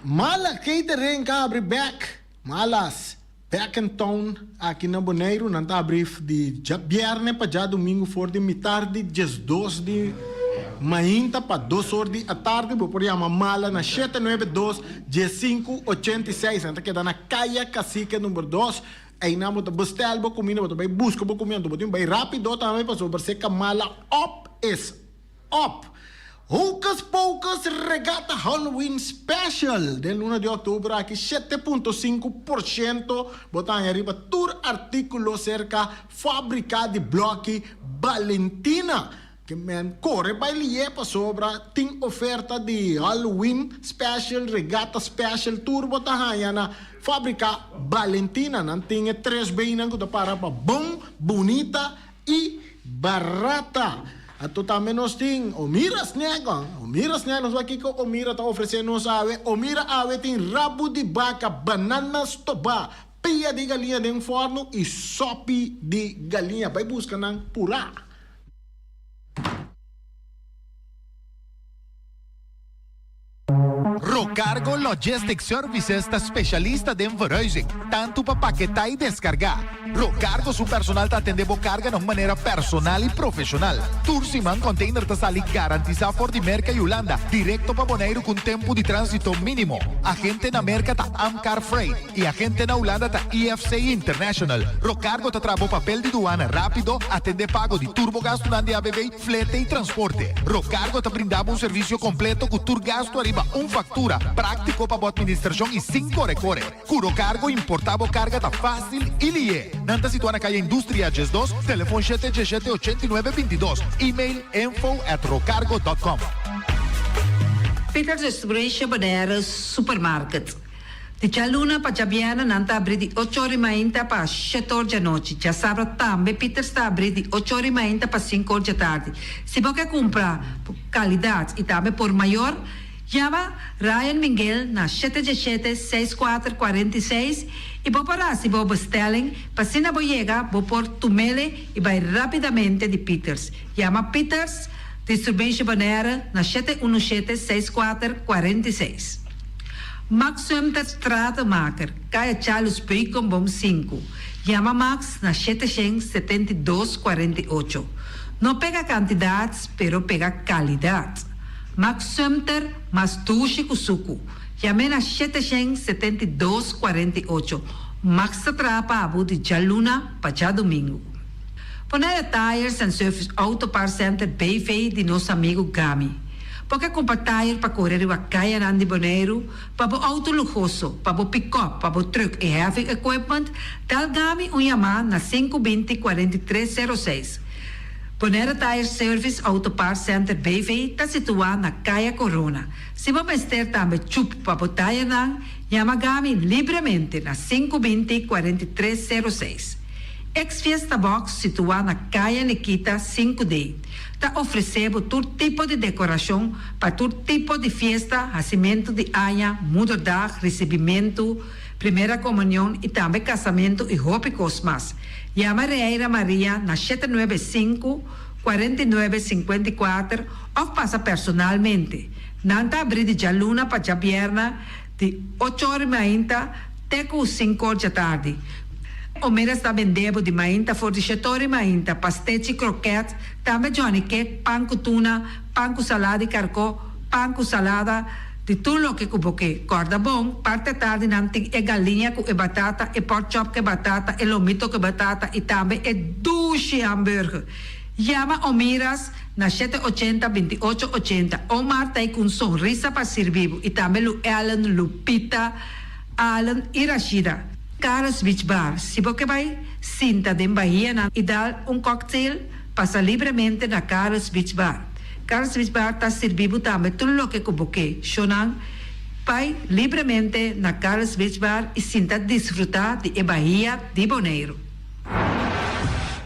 Mala Catering ka abri bek, Malas Back in Town aki na Boneiru. Nan ta abri di djabierne pa djadumingu for di mitar di 12 di mainta pa dos or di atardi. Bo por yama Mala na shete nuebe dos diesinku ochenta i seis. Nan ta keda na Kaya Cacique number dos. Einan bo ta bestel bo kuminda, bo ta bai buska bo kuminda, anto bo tin bai rapido tambe pasobra se kamala op is op. Hocus Pocus Regatta Halloween Special den luna di oktober aki 7.5% bo ta haña riba tur artíkulo serka Fábrika di Blòki Balentina. Ke men kore bai lié pasobra tin oferta di Halloween special, regata special, tur bo ta haña na Fabrica Valentina. Nan tin e tres Bnan ku ta para pa bon, bunita. i barata. Anto tambe nos tin Omira Snack. Omira Snack, nos wak kiko Omira ta ofresé nos awe. Omira awe tin rabu di baka, banana stobá, pia di galiña den fòrnu i sòpi di galiña. Bai buska nan purá. Rocargo Logistics Services ta specialista den verhuizing, tantu pa paketá i deskargá. Rocargo su personal ta atendé bo karga na un manera personal i profeshonal. Tur siman container ta sali garantisá for di Merka i Hulanda direkto pa Boneiru ku un tempu di tránsito mínimo. Agente na Merka ta Amcar Freight. I agente na Hulanda ta IFC International. Rocargo ta traha bo papel di duana rápido, atendé pago di tur bo gastunan di ABV, flete i transporte. Rocargo ta brinda bo un servisio kompleto ku tur gastu ariba un faktura, práktiko pa bo atministrashon i sin kore kore. Ku Rocargo importá bo karga ta fásil i lié. Nan ta situá na Kaya Industria 12, telefon shete diesshete 89 22, email info at rocargo dot com. Peters Distribution Bonaire Supermarket. Di djaluna pa djabièrnè nan ta abrí di ocho or i mainta pa shete or djanochi. Djasabra tambe Pieters ta abrí di ocho or i mainta pa sinku or djatardi. Si bo ke kumpra por kalidat i tambe por mayor, yama Ryan Minguel na shete djeshete, seis kuater, 46 i bo por hasi bo bestelling pa asina bo yega bo por tumele i bai rápidamente di Pieters. Yama Pieters Distribution Bonaire na shete unu shete, seis kuater, 46. Max Sumter Stratenmaker, Kaya Charles Beukenboom sinku. Yama Max na 772 48. No pega kantidat, pero pega kalidat. Max Sumter mas dushi ku suku. Yam'é na 772 48. Max ta traha pa bo di djaluna pa djadumingu. Bonaire Tires and Service Auto Parts Center BV di nos amigu Gami. Bo ke kumpra tayer pa kore riba kayanan di Boneiru, pa bo outo luhoso, pa bo pikòp, pa bo trùk i heavy equipment, dal Gami un yamá na sinku binti 43 sero seis. Bonaire Tire Service Auto Parts Center BV ta situá na Kaya Korona. Si bo mester tambe chup pa bo tayernan, yama Gami libremente na sinku binti 43 sero seis. Ex Fiesta Box situá na Kaya Nikita sinku D ta ofresé bo tur tipo di dekorashon pa tur tipo di fiesta, hasimentu di aña, moederdag, risibimentu, primera komunion i tambe kasamentu i hopi kos mas. Yama Reira Maria na shete nuebe sinku, 49, 54 òf pasa personalmente. Nan ta abrí di djaluna pa djabièrnè di ocho or mainta te ku sinku or djatardi. Omeras ta bende bo di mainta for di shetori mainta, pastechi, kroket, tambe johnny cake, pan ku tuna, pan ku salada di karkó, pan ku salada, di tur loke ku bo ke. Kòrda bon, parti atardi nan tin e galiña ku e batata, e pork chop ku e batata, e lomito ku e batata i tambe e dushi hamburger. Yama Omiras na shete ochenta, 28 ochenta. Omar ta ei ku un sonrisa pa sirbi bo i tambe Lu Ellen, Lupita, Allen i Rashida. Carlos Beach Bar, Si bo ke bai sinta den bahianan i dal un cocktail, pasa libremente na Carlos Beach Bar. Carlos Beach Bar ta sirbi bo tambe tur loke ku bo ke. Shownan, Bai libremente na Carlos Beach Bar i sinta disfruta di e bahia di Boneiru.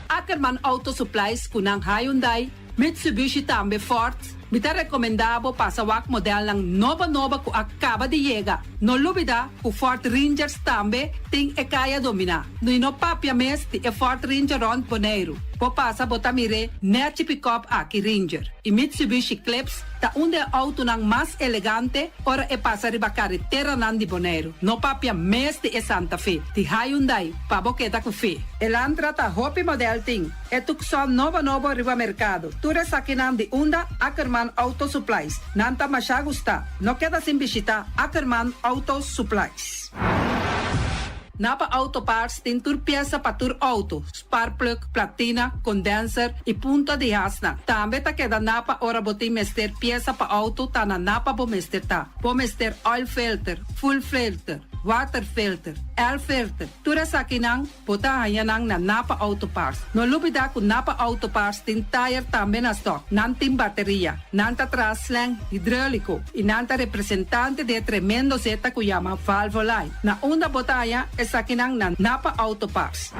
Ackerman Auto Supplies ku nan Hyundai, Mitsubishi tambe Ford, mi ta recomenda bo pasa wak modelnan nobo nobo cu a caba di yega. No lubida cu Ford Rangers tambe tin e caya domina. No y no papia mes di e Ford Ranger rond Boneiru. Bo pasa bo ta mir'e nechi pick-up aki Ranger. Y Mitsubishi Eclipse ta un di e autonan mas elegante ora e pasa riba careteranan di Boneiru. No papia mes di e Santa Fe di Hyundai pa bo keda cu fe. Elantra ta hopi model tin. E Tucson nobo nobo riba mercado. Tur esakinan di unda Ackerman Auto Supplies. Nan ta masha gusta. No keda sin bishita Ackerman Auto Supplies. Napa Auto Parts tin tur piesa pa tur auto, spark plug, platina, condenser y punta di hasnan. Tambe ta keda Napa ora bo tin mester piesa pa auto ta na Napa bo mester ta. Bo mester oil filter, fuel filter, water filter, air filter, tur esakinan Bo ta haña nan na Napa Auto Parts. No lubidá ku Napa Auto Parts tin tayer tambe na stòk. Nan tin bateria. Nan ta traha slang hidróliko i nan ta representante di e tremendo zeta ku yama Valvoline. Na unda bo ta haña esakinan na Napa Auto Parts.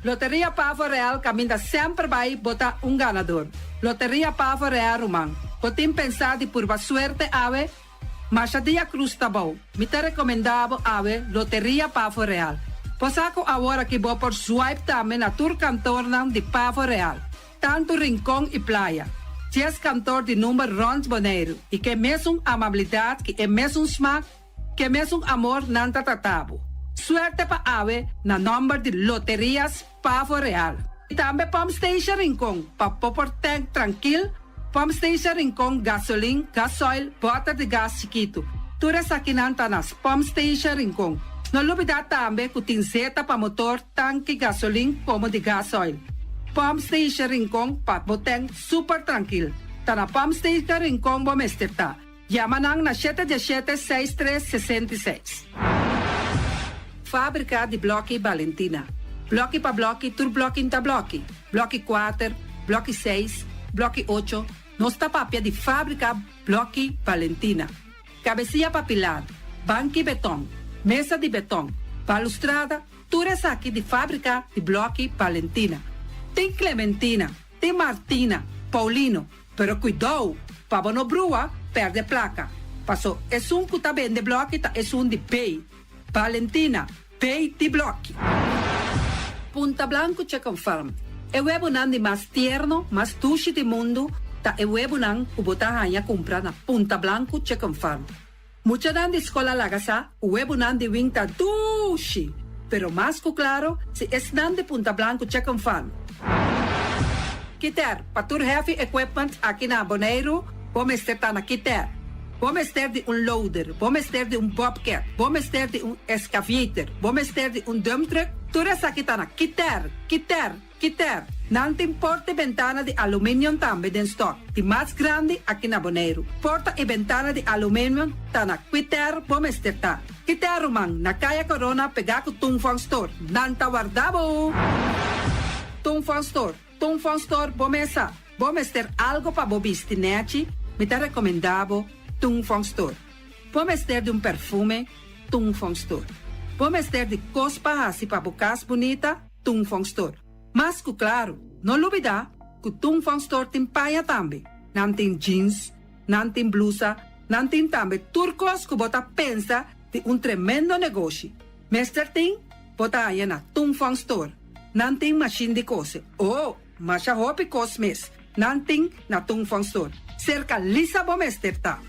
Loteria Pavo Real caminda semper bay bo ta un ganador. Loteria Pavo Real ruman, bo tin pensa di purba suerte awe? Masha dia cruz ta bou. Mi ta recomenda bo awe Loteria Pavo Real. Bo sa cu awor aki bo por swipe tambe na tur kantornan di Pavo Real, tanto Rincon y Playa. Dies kantor di number rond Boneiru y ke mesun amabilidad ki e mesun smaak Ke mesun amor nan ta trata bo. Suerte pa awe na nomber di Loterias Pavo Real. Y tambe Pump Station Rincon pa bo por tank trankil, Pump Station Rincon gasolin, gasoil, boter di gas chikitu. Tur esakinan ta na Pump Station Rincon. No lubida tambe cu tin zeta pa motor, tanki gasolin como di gasoil. Pump Station Rincon pa bo tank super trankil. Ta na Pump Station Rincon bo mester ta. Yama nan na shete diesshete seis tres 66. Fábrika di blòki Balentina. Blòki pa blòki tur blòki n'ta blòki. Blòki kuater, blòki seis, blòki ocho, nos ta papia di fábrika blòki Balentina. Kabesia pa pilar, banki betòn, mesa di betòn, balustrada, tur esaki di fábrika di blòki Balentina. Tin Clementina, tin Martina, Paulino, Pero kuidou, pa bo no brua, pèrdè plaka. Paso esun ku ta bende blòki ta esun di bei. Valentina, bei di blòki. Punta Blanco Chicken Farm, E webonan di mas tierno, mas dushi di mundu ta e webonan ku bo ta haña kumpra na Punta Blanco Chicken Farm. Muchanan di skol a laga sa ku webonan di wing ta dushi, pero mas ku klaro si esnan di Punta Blanco Chicken Farm. Kiter, pa tur heavy equipment aki na Boneiru, bo mester ta na Kiter. Bo mester di un loader, bo mester di un bobcat, bo mester di un excavator, bo mester di un dump truck, tur esaki ta na Kiter, Kiter, Kiter, nan tin porta i bentana di aluminium tambe den stock, di mas grandi aki na Boneiru. Porta i bentana di aluminium ta na Kiter bo mester ta. Kiter ruman, na Kaya Corona pegá ku Tung Fong Store. Nan ta warda bo! Tung Fong Store, Tung Fong Store bo mesa. Bo mester algo pa bo bisti nechi, mi ta rekomendá bo Tung Fong Store. Bo mester di un perfume, Tung Fong Store. Bo mester di kos pa hasi pa bo kas bunita, Tung Fong Store. Mas ku klaru, no lubidá ku Tung Fong Store tin paña tambe. Nan tin jeans, nan tin blusa, nan tin tambe tur kos ku bo ta pensa di un tremendo negoshi. Mester tin, bo ta haña na Tung Fong Store. Nan tin mashin di kose. Oh, masha hopi kos mes nan tin na Tung Fong Store. Serka Lisa bo mester ta.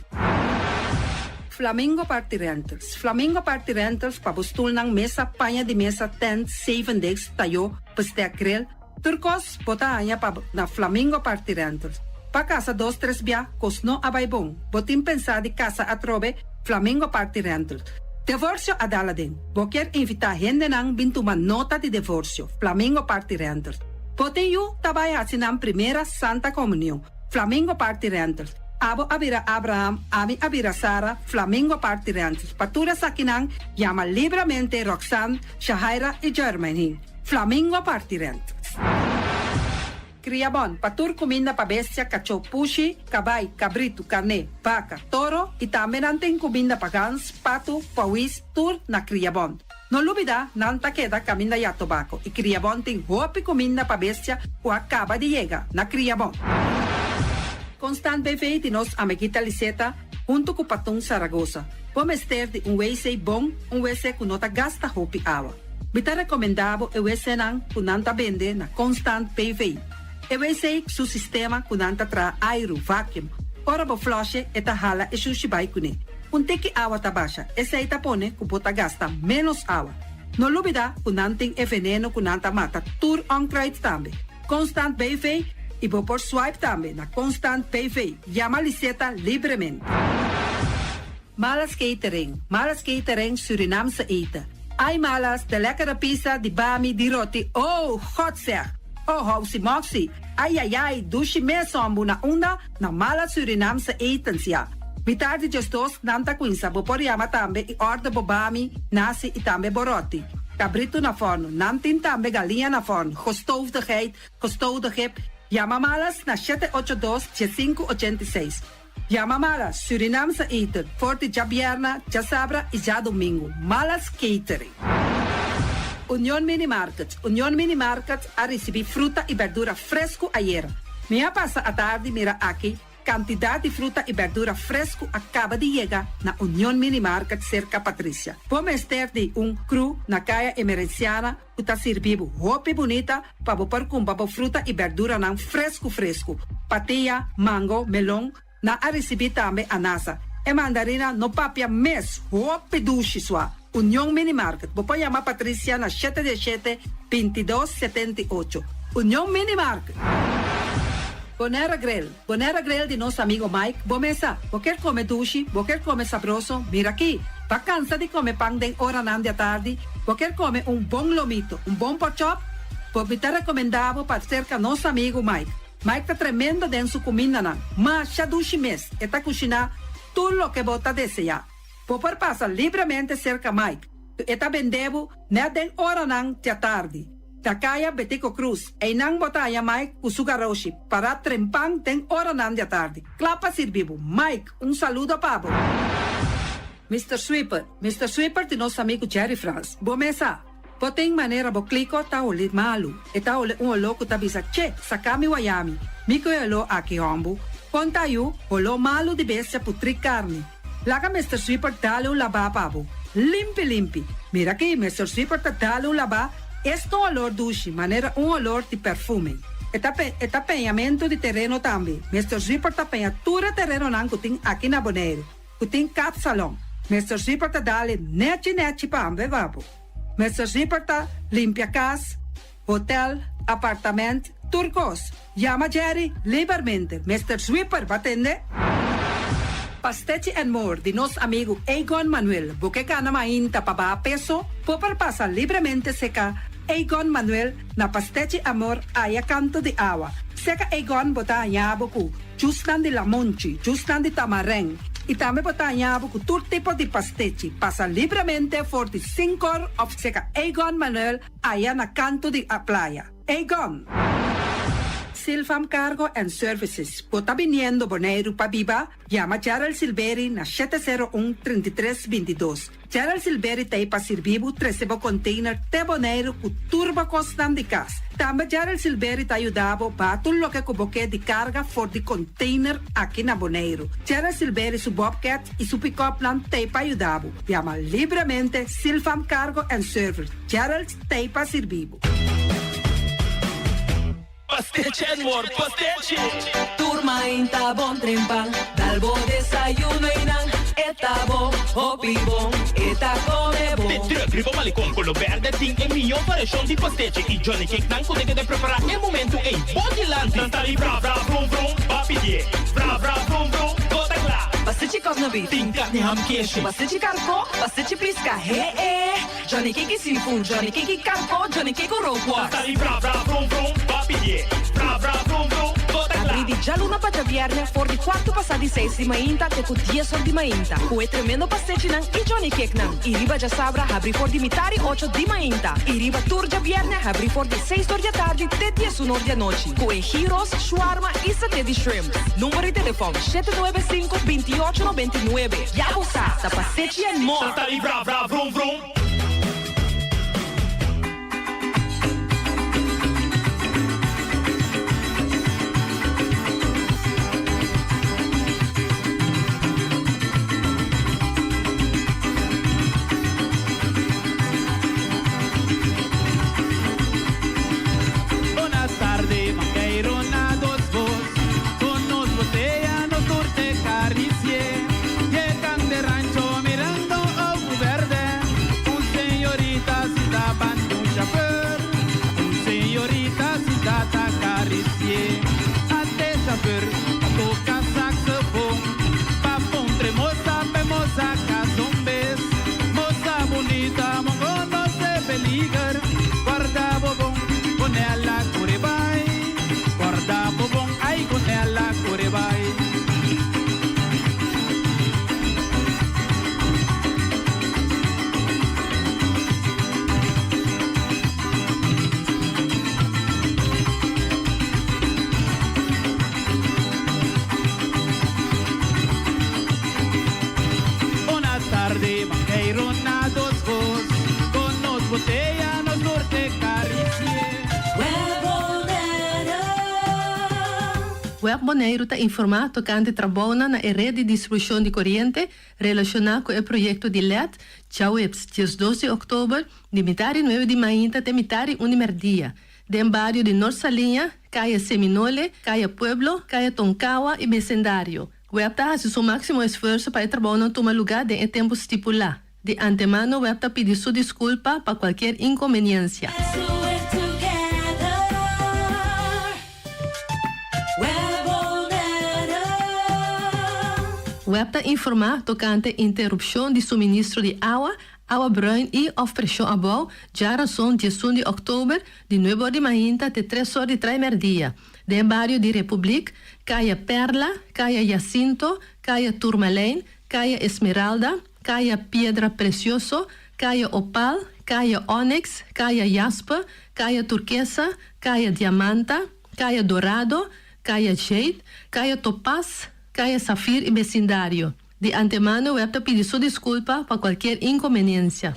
Flamingo Party Rentals Flamingo Party Rentals pa bo stulnan, mesa, paña di mesa, tent, zevendegs, tayó, bestek grill, tur kos bo ta haña pa na Flamingo Party Rentals. Pa kasa dos tres bia kos no a bai bon, bo tin pensá di kasa atrobe, Flamingo Party Rentals. Devorsio a dal aden, bo kier invitá hendenan bin tuma nota di devorsio, Flamingo Party Rentals. Bo tin yu ta bai hasi nan primera Santa Komunion, Flamingo Party Rentals. Abo a bira Abraham, ami a bira Sara, Flamingo Party Rentals. Pa tur esakinan, yama libramente Roxanne, Shahaira i Jermaine. Flamingo Party Rentals. Kriabon, pa tur kuminda pa bestia, kachó, pushi, kabai, kabritu, karné, baka, toro i tambe nan tin kuminda pa gans, patu, pawis, tur na Kriabon. No lubida, nan ta keda kaminda ya tobako i Kriabon tin hopi kuminda pa bestia ku a kaba di yega na Kriabon. Constant BV di nos amiguita Liseta huntu ku Patun Saragosa. Bo mester di un wc bon, un wc ku no ta gasta hopi awa. Mi ta rekomendá bo e wcnan ku nan ta bende na Constant BV. E wc su sistema ku nan ta traha airu, vacuum, ora bo flush'e e ta hala e shushi bai kuné. Un tiki awa ta basha, esei ta pone ku bo ta gasta ménos awa. No lubidá ku nan tin e veneno ku nan ta mata tur onkruid tambe. Constant BV i bo por swipe tambe na Constant BV. Yama Liseta libremente. Malas Catering, Malas Catering Surinaamse eten. Ai Malas, de lekkere pizza, di bami, di roti, oh, God zeg! Oh, housi moxi, ai ai ai, dushi mes hombu na unda? Na Malas Surinaamse etens, ya. Mitar di djesdos nan ta cuinsa, bo por yama tambe y order bo bami, nasi y tambe bo roti. Cabrito na forno, nan tin tambe galiña na forno, gestoofde geit, gestoofde kip, yama Malas na 782 15 86. Yama Malas Surinaamse eten for di djabierna, djasabra y djadomingo. Malas Catering. Union Mini Market, Union Mini Market a risibí fruta i bèrdura fresku ayera. Mi a pasa atardi mira aki kantidat di fruta i bèrdura fresku a kaba di yega na Union Mini Market serka Patricia. Bo mester di un kru na Kaya Emerenciana ku ta sirbi bo hopi bunita pa bo por kumpra bo fruta i bèrduranan fresku fresku, patia, mango, melon, Nan a risibí tambe anasa. E mandarina no papia mes, hopi dushi sua. Union Mini Market, bo por yama Patricia na shete diesshete, bintidos, setenta i ocho. Union Mini Market! Bonaire Grill, Bonaire Grill di nos amigo Mike, bo mesa, bo kier come dushi, bo kier come sabroso, mira aki! Bo a cansa di come pan den oranan di atardi, bo kier come un bon lomito, un bon porkchop? Bo mi ta recomenda bo pa cerca nos amigo Mike. Mike ta tremendo den su kumindanan. Masha dushi mes, e ta kushiná tur loke bo ta deseá. Bo por pasa libremente serka Mike, ku e ta bendé bo nèt den oranan djatardi. Na kaya Betico Cruz, einan bo ta haña Mike ku su garoshi pará trempan den oranan djatardi, kla pa sirbi bo. Mike, un saludo pa bo! Mister Sweeper, Mister Sweeper di nos amigu Jerry Frans. Bo mes sa. Bo tin manera bo kliko ta holi malu, e ta holi un oló ku ta bisa che, saka mi wayami, mi ku e oló aki hòmbu, kon ta yu, holó malu di bestia putrí karni. Laga Mister Sweeper dale un labá pa bo. Limpi limpi. Mira aki, Mister Sweeper ta dale un labá, esta un olor dushi, manera un olor di perfume. E ta e ta peñamentu di tereno tambe. Mister Sweeper ta peña tur e terenonan ku tin aki na Boneiru. Ku tin kapsalon. Mister Zipper ta dale nechi nechi pa ambe babo. Mister Zipper ta limpia kas, hotel, apartament, tur kos. Yama Jerry libermente. Mister Zwipper ba tende? Pastechi and More di nos amigu Egon Manuel. Bo ke gana mainta pa baha peso? Bo por pasa libremente seka Egon Manuel na Pastechi Amor aya kanto di awa. Seka Egon bo ta haña bo ku Jusnan di lamonchi, jusnan di tamarèn i tambe bo ta haña bo ku tur tipo di pastechi. Pasa libremente for di sinkor òf seka Egon Manuel aya na kantu di a playa. Egon! Silfam Cargo and Services, bo ta biniendo Boneiru pa biba? Yama Gerald Silberi na 701 33 22. Gerald Silberi ta ei pa sirbi bo trese bo container te Boneiru ku tur bo kosnan di kas. Tambe Gerald Silberi ta yuda bo baha tur loke ku bo ke di karga for di container aki na Boneiru. Gerald Silberi su bobcat i su pick-upnan ta ei pa yuda bo. Yama libremente Silfam Cargo and Service. Gerald ta ei pa sirbi bo. Pastechi and more pastechi! Tur mainta bon trempan, dal bo desayuno y nan e ta bo hopi bon, e ta come bon. De truck riba Malecon Colo Berde tin e miyo variacion di pastechi y Johnny Cake nan cu ta keda prepara e momento ey bo dilanti. Nan ta di bra bra brum brum, ba pidie bra bra brum brum, bo ta cla. Pastechi kòkna beef. Tin carni ham keshi. Pastechi karko, pastechi pisca, he e. Johnny Cake seafood, Johnny Cake karko, Johnny Cake rookworst. Ta di bra bra brum brum, ba pidié. Bra bra brum brum, bo ta kla. Abrí di djaluna pa djabièrnè for di kuartu pasá di seis di mainta te ku dies or di mainta ku e tremendo pastechinan i Johnny Cakenan. I riba djasabra habrí for di mitar i ocho di mainta. I riba tur djabièrnè habrí for di seis or di atardi te diesun or di anochi ku e gyros, shawarma i saté di shrimp. Number di telefòn, 795 28 99. Ya bo sa, ta pastechi and more! Ta di bra bra vrum vrum. Buenas tardes, Mangueiro na dos voz. Con nos botella, nos tur te caricie. Llegan de rancho mirando ojo verde. Web Boneiru ta informá tokante trabounan na e ret di distribushon di koriente relashoná ku e proyekto di led djaweps 12 di òktober di mitar di nuebe di mainta te mitar di un di mèrdia den bario di Nort Saliña, Kaya Seminole, Kaya Pueblo, Kaya Tonkawa i besendario. Web ta hasi su máksimo esfuerso pa e trabounan tuma lugá den e tempu stipulá. Di antemano web ta pidi su diskulpa pa kualkier inkonbeniensia. Web ta informá tokante interupshon di suministro di awa, awa bruin i òf preshon abou djarason 11 di òktober di nuebe or di mainta te tres or di trai mèrdia den bario di Republiek, Kaya Perla, Kaya Jacinto, Kaya Turmalijn, Kaya Esmeralda, Kaya Piedra Precioso, Kaya Opal, Kaya Onyx, Kaya Jaspe, Kaya Turkesa, Kaya Diamanta, Kaya Dorado, Kaya Jade, Kaya Topaz, Kaya Safir i besindario. Di antemano web ta pidi su diskulpa pa kualkier inkonbeniensia.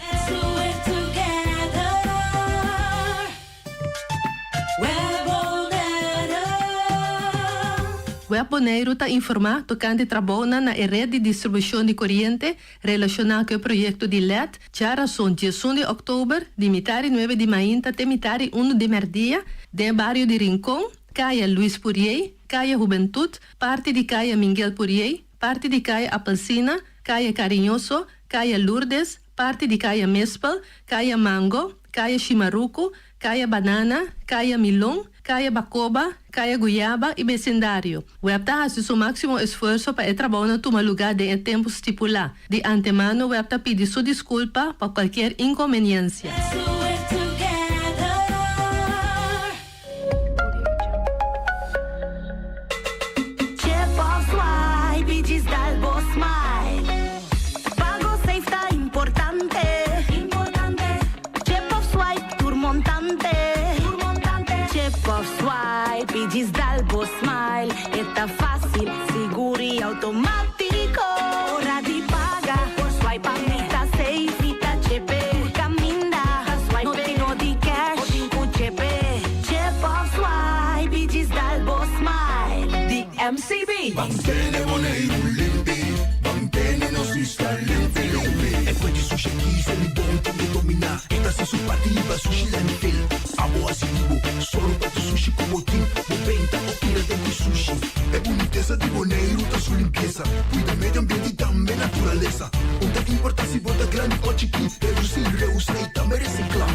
Web Boneiru ta informá tokante trabounan na e ret di distribushon di koriente relashoná ku e proyekto di led djarason 11 di òktober di mitar di nuebe di mainta te mitar di unu di mèrdia den e bario di Rincon, Kaya Luis Pourier, Kaya Hubentut, parti di Kaya Mingel Pourier, parti di Kaya Apelsina, Kaya Cariñoso, Kaya Lourdes, parti di Kaya Mespel, Kaya Mango, Kaya Shimaruku, Kaya Banana, Kaya Milon, Kaya Bakoba, Kaya Guyaba i besindario. Web ta hasi su máksimo esfuerso pa e trabounan tuma lugá den e tempu stipulá. Di antemano web ta pidi su diskulpa pa kualkier inkonbeniensia. Chip of swipe y djis dal bo smile. Pago safe ta importante. Chip of swipe tur montante. Chip of swipe y djis dal bo smile. E ta facil, sigur y automatico. Ora di paga por swipe pa mi ta safe. Mi ta chepe tur caminda. No tin no di cash. Bo tin cu chepe. Chip of swipe y djis dal bo smile. Di MCB. Ban tene Boneiru limpi, ban tene nos isla limpi limpi. E kue di sushi aki se mi bon tin ke dominá. E ta hasi su parti riba sushi landfill. Abo hasi di bo, solo pa tu sushi ku bo tin. Bo benta o tira den ku sushi. E bunitesa di Boneiru ta su limpiesa. Kuida medio ambiente i tambe naturalesa. Un ta importá si bo ta grandi o chikí, redusí, reusá i tambe resiklá.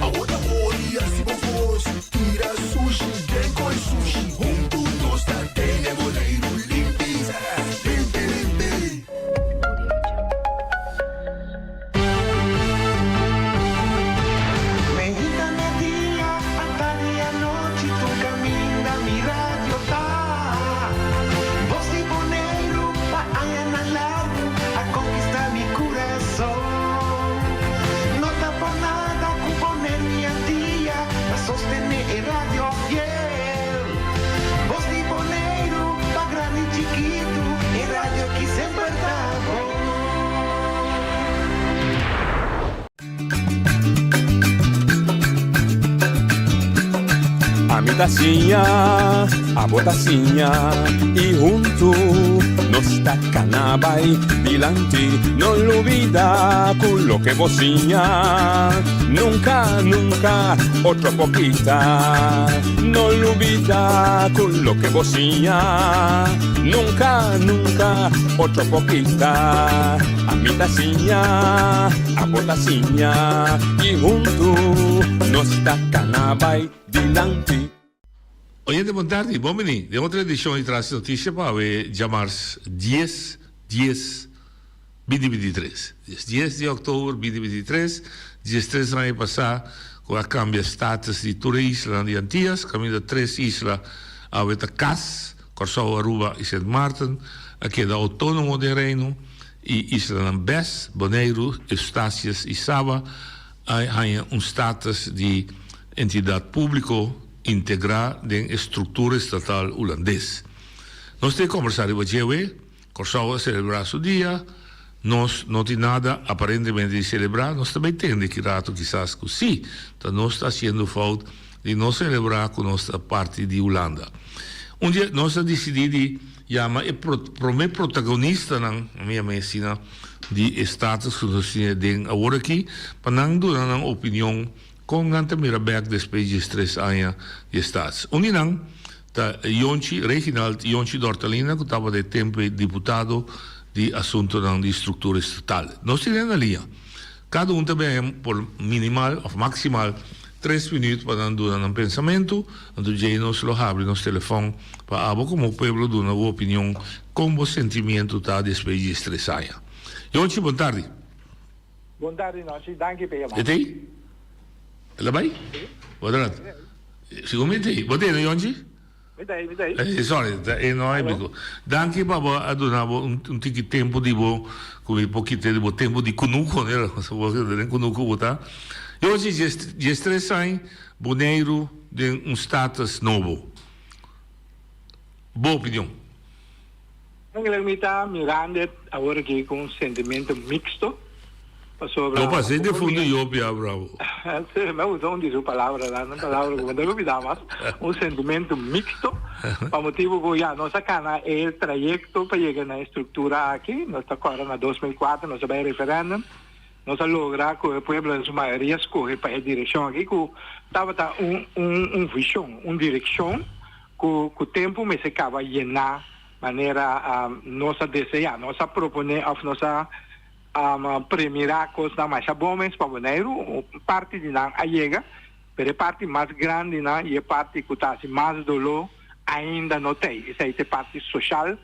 Awor ta hori hasi bo kos, tira sushi den koi sushi. Huntu nos ta tene Boneiru limpi, limpi limpi. Meinta merdia, atardi anochi, tur caminda mi radio ta. Bos di Boneiru pa añanan largu a conquista mi curason. No ta por nada cu Boneiru i Antia ta sostene e radio fiel. Bos di Boneiru pa grandi i chikitu, e radio aki semper ta bon. Ami ta siña, abo ta siña y huntu nos ta cana bay dilanti. No lubida cu loke bo siña nunca, nunca otro por kita. No lubida cu loke bo siña nunca, nunca otro por kita. Ami ta siña, abo ta siña y huntu nos ta cana bay dilanti. Oyente bon tardi, bon bini den otro edicion di Tras di Noticia pa awe djamars dies dies binti bintitres. Dies dies di october binti bintitres, diestres aña pasa cu a cambia status di tur e islanan di Antillas, caminda tres isla awe ta cas, Kòrsou, Aruba i Sint Maarten a keda outónomo den Reino i islanan bes, Boneiru, Eustatius i Saba, a haña un status di entidat públiko integrá den e struktura estatal hulandes. Nos ta e kòmbersá riba dje. Kòrsou a selebrá su dia, nos no tin nada aparentemente di selebrá, nos ta bai tende ki rato kisas ku sí, ta nos ta hasiendo fout di no selebrá ku nos ta parti di Hulanda. Un dia nos a disidí di yama e promé protagonistanan, mi yama asina, di e status ku nos tin den awor aki, pa nan duna nan opinion kon nan ta mira bèk despues di diestres aña di e status. Un di nan ta Yonchi, Reginald Yonchi Dortalina, ku tabata e tempu ei diputado di asuntunan di struktura estatal. Nos tin na liña. Kada un ta bini por minimal òf maksimal tres minüt pa nan duna nan pensamentu, anto djei nos lo habri nos telefòn pa abo komo pueblo duna bo opinion kon bo sentimientu ta despues di es tres aña. Yonchi, bon tardi. Bon tardi Nonchi, danki pa e yamada. E t'ei? El a bai? Bo ta Sigun mi e t'ei. Bo t'ei no Yonchi? Mi ta ei, mi ta ei. Sorry, ta e no Alo. Bico. Danki pa bo a duna bo un tiki tempo di bo cu mi por kita di bo tempo di cunuco, nera, bo ta den cunuco bo ta. Yoshi, diestres aña Boneiru den un status nobo. Bo opinion? Eigenlijk mi ta mirando e awor aki cu un sentimento mixto, pasobra No pasa e bo por defunto mira. Job ya bravo. Sí, mi a usa un di su palabranan, un palabra cu mi ta olbida mas, un sentimento mixto, pa motibo cu ya nos a cana e trayecto pa yega na e structura aki, nos ta corda na 2004 nos a bay referendum, nos a logra cu e pueblo en su mayoria scoge pa e direccion aki cu tabata un un un vision, un direccion cu cu tempo mester caba yena Manera nos a deseá, nos a proponé òf nos a premirá kosnan masha bon mes pa Boneiru. Un parti di nan a yega, pero e parti mas grandinan i e parti ku ta hasi mas doló ainda no t'ei. Esei ta e parti soshal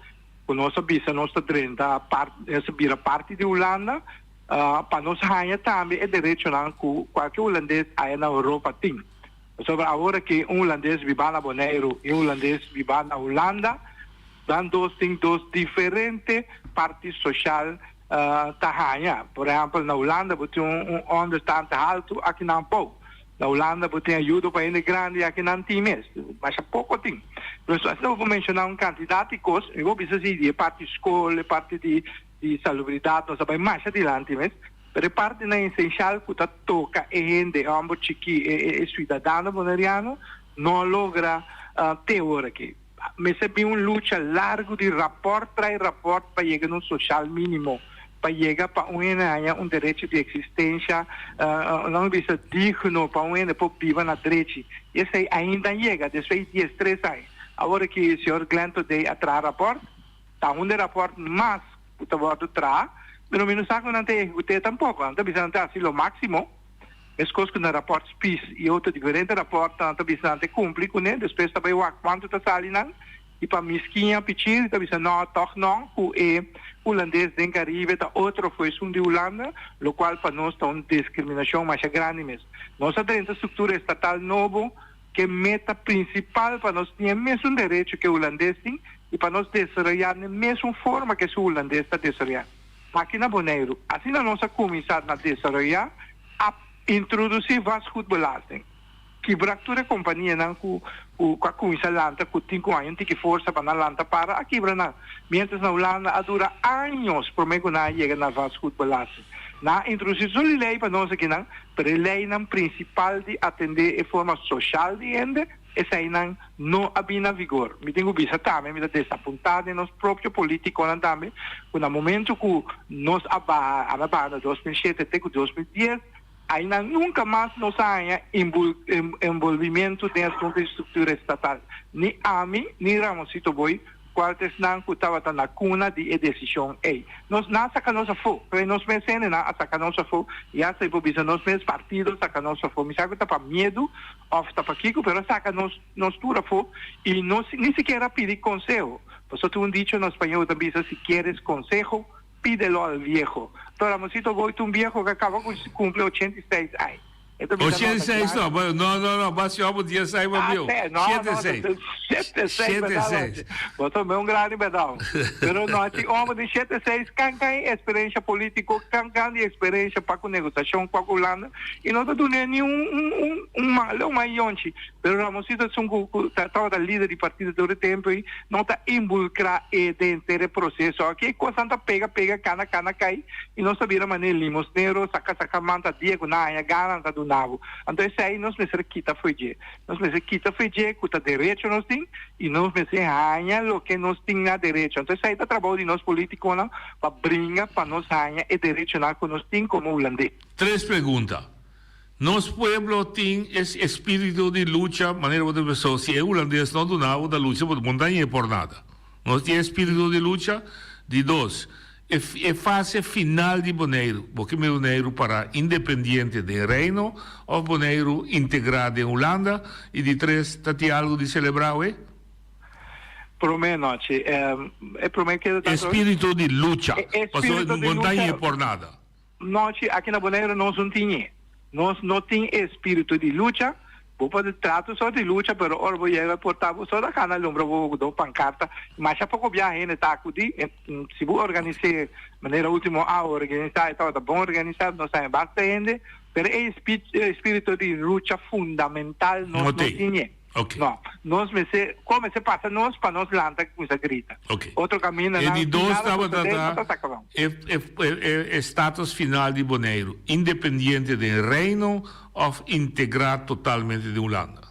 ku nos a bisa nos ta drenta nos a bira parti di Hulanda pa nos haña tambe e derechonan ku kualke hulandes aya na Europa tin. Pasobra awor aki un hulandes bibá na Boneiru i un hulandes bibá na Hulanda, nan dos tin dos diferente parti soshal ta haña. Por ehèmpel, na Hulanda bo tin un onderstand haltu, aki nan pou. Na Hulanda bo tin ayudo pa hende grandi, aki nan tin mes. Masha poko tin. Pues asina bo por menshoná un kantidat di kos. Mi por bisa si di e parti skol, e parti di di salubridat nos a bai masha dilanti mes. Pero e partinan esenshal ku ta toka e hende, e hòmber chikí, e suidadano boneriano, no a logra te ora aki. Mester bin un lucha largu di rapòrt trai rapòrt pa yega na un soshal mínimo, pa yega pa un hende haña un derecho di eksistensha, nan bisa digno, pa un hende por biba na drechi. I esei ainda yega despues di diestres aña. Awor aki señor Glenn Todey a traha rapòrt, Ta un de rapòrt mas ku ta wòrdu traha, pero mi no sa ku nan ta ehekut'é tampoko. Nan ta bisa nan ta hasi lo máksimo, meskos ku na rapòrt Spies i otro diferente rapòrtnan nan ta bisa nan ta kumpli kuné, despues ta bai wak kuantu ta sali nan i pa miskiña pichiri ta bisa nò tòg nò ku e hulandes den Karibe ta otro for esun di Hulanda, lokual pa nos ta un diskriminashon masha grandi mes. Nos a drenta struktura estatal nobo. Ke meta prinsipal pa nos tin e mesun derecho ke hulandes tin i pa nos desaroyá n'e mesun forma ke su hulandes ta desaroyá. Aki na Boneiru, asina nos a kuminsá na desaroyá, a introdusí vastgoedbelasting, kibra tur e kompanianan ku ku a kuminsá lanta ku tin ku haña un tiki forsa pa nan lanta para, a kibra nan. Miéntras na Hulanda a dura años promé ku nan a yega na vastgoedbelasting. Nan a introdusí solo e lei pa nos akinan, pero e leinan prinsipal di atendé e forma soshal di hende, eseinan no a bin na vigor. Mi tin ku bisa tambe, mi ta desapuntá den nos propio polítikonan tambe, ku na momentu ku nos a baha, ami a baha na 2007 te ku 2010, ainan nunka mas nos a haña enbolbimentu den asuntu di struktura estatal. Ni ami, ni Ramonsito Boy Cual ta esnan cu tabata na cuna di e decision ey? Nos, nan a saca nos afo. Pero nos mes hendenan a saca nos afo y hasta y por bisa nos mes partido a saca nos afo. Mi sa cu ta pa miedu of ta pakico, pero a saca nos, nos tur afo y no ni sikiera a pidi conseho. Pasobra tin un dicho na spañol ta bisa si quieres consejo, pídelo al viejo. Enton Ramoncito Boy ta un viejo cu a caba cu cumple 86 aña. E ta bisa no, ta 86 no, claro. bueno, no, no, no, basi hopi dies ai Ah, bieu. te, no, Siete no, seis. siete seis, Siete verdad, seis. Lonchi? Bo ta un grandi, verdad? Pero no, si hombre di siete seis, kan kan experiencia político, kan kan di experiencia pa ku negociacion pa ku Hulanda, y no ta dune ni un, un, un, un malo, un mayonchi. Pero Ramoncito esun ku, ku ta, tabata lider di partido tur e tempo y no ta involucra e den henter e proceso. Aki e cosnan ta pega, pega, cana, cana, cay, y nos ta bira manera limosnero, saca, saca man ta dia cu nan haña gana, nan ta dune. duna bo. Anto esei nos mester kita fo'i dje. Nos mester kita fo'i dje ku ta derecho nos tin i nos mester haña loke nos tin na derecho. Anto esei ta trabou di nos politikonan pa bringa pa nos haña e derechonan ku nos tin komo hulandes. Tres pregunta. Nos pueblo tin e espiritu di lucha manera bo ta pensó si e hulandes no duna bo ta lucha bo ta montañ'é por nada. Nos tin e espiritu di lucha. Di dos, e e fase final di Boneiru, bo ke mira Boneiru para independiente den Reino of Boneiru integrá den Hulanda? I di tres, ta tin algu di selebrá awe? Promé nochi, e promé keda ta. Espiritu di lucha, pasobra montañ'é por nada. Nochi aki na Boneiru nos no tin e. Nos no tin e spiritu di lucha. Bo por trata un sort di lucha, pero ora bo yega por ta bo so ta kana lumbra bo ku dos pankarta. Masha poko biaha hende ta akudí. Si bo organis'é manera ultimo a organisá, e tabata bon organisá, nos haña basta hende, pero e spiritu di lucha fundamental nos no tin e. No, nos mester, kon mester pasa nos pa nos lanta kuminsá grita. Otro kaminda E nan di sin dos nada tabata sosodé, ta no ta saka e, e, e, e status final di Boneiru, independiente den Reino òf integrá totalmente den Hulanda?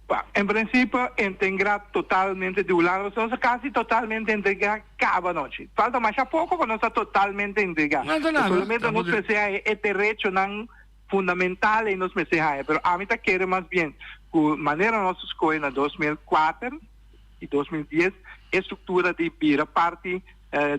Pa, en prinsipio integrá totalmente di Hulanda, pasobra nos ta kasi totalmente integrá kaba anochi. Falta masha poko pa nos ta totalmente integrá. No ta nada, Solamente nos tampoco. mester haña e derechonan fundamental ei nos mester haña, pero ami ta kere mas bien ku manera nos a skohe na 2004 i 2010 e struktura di bira parti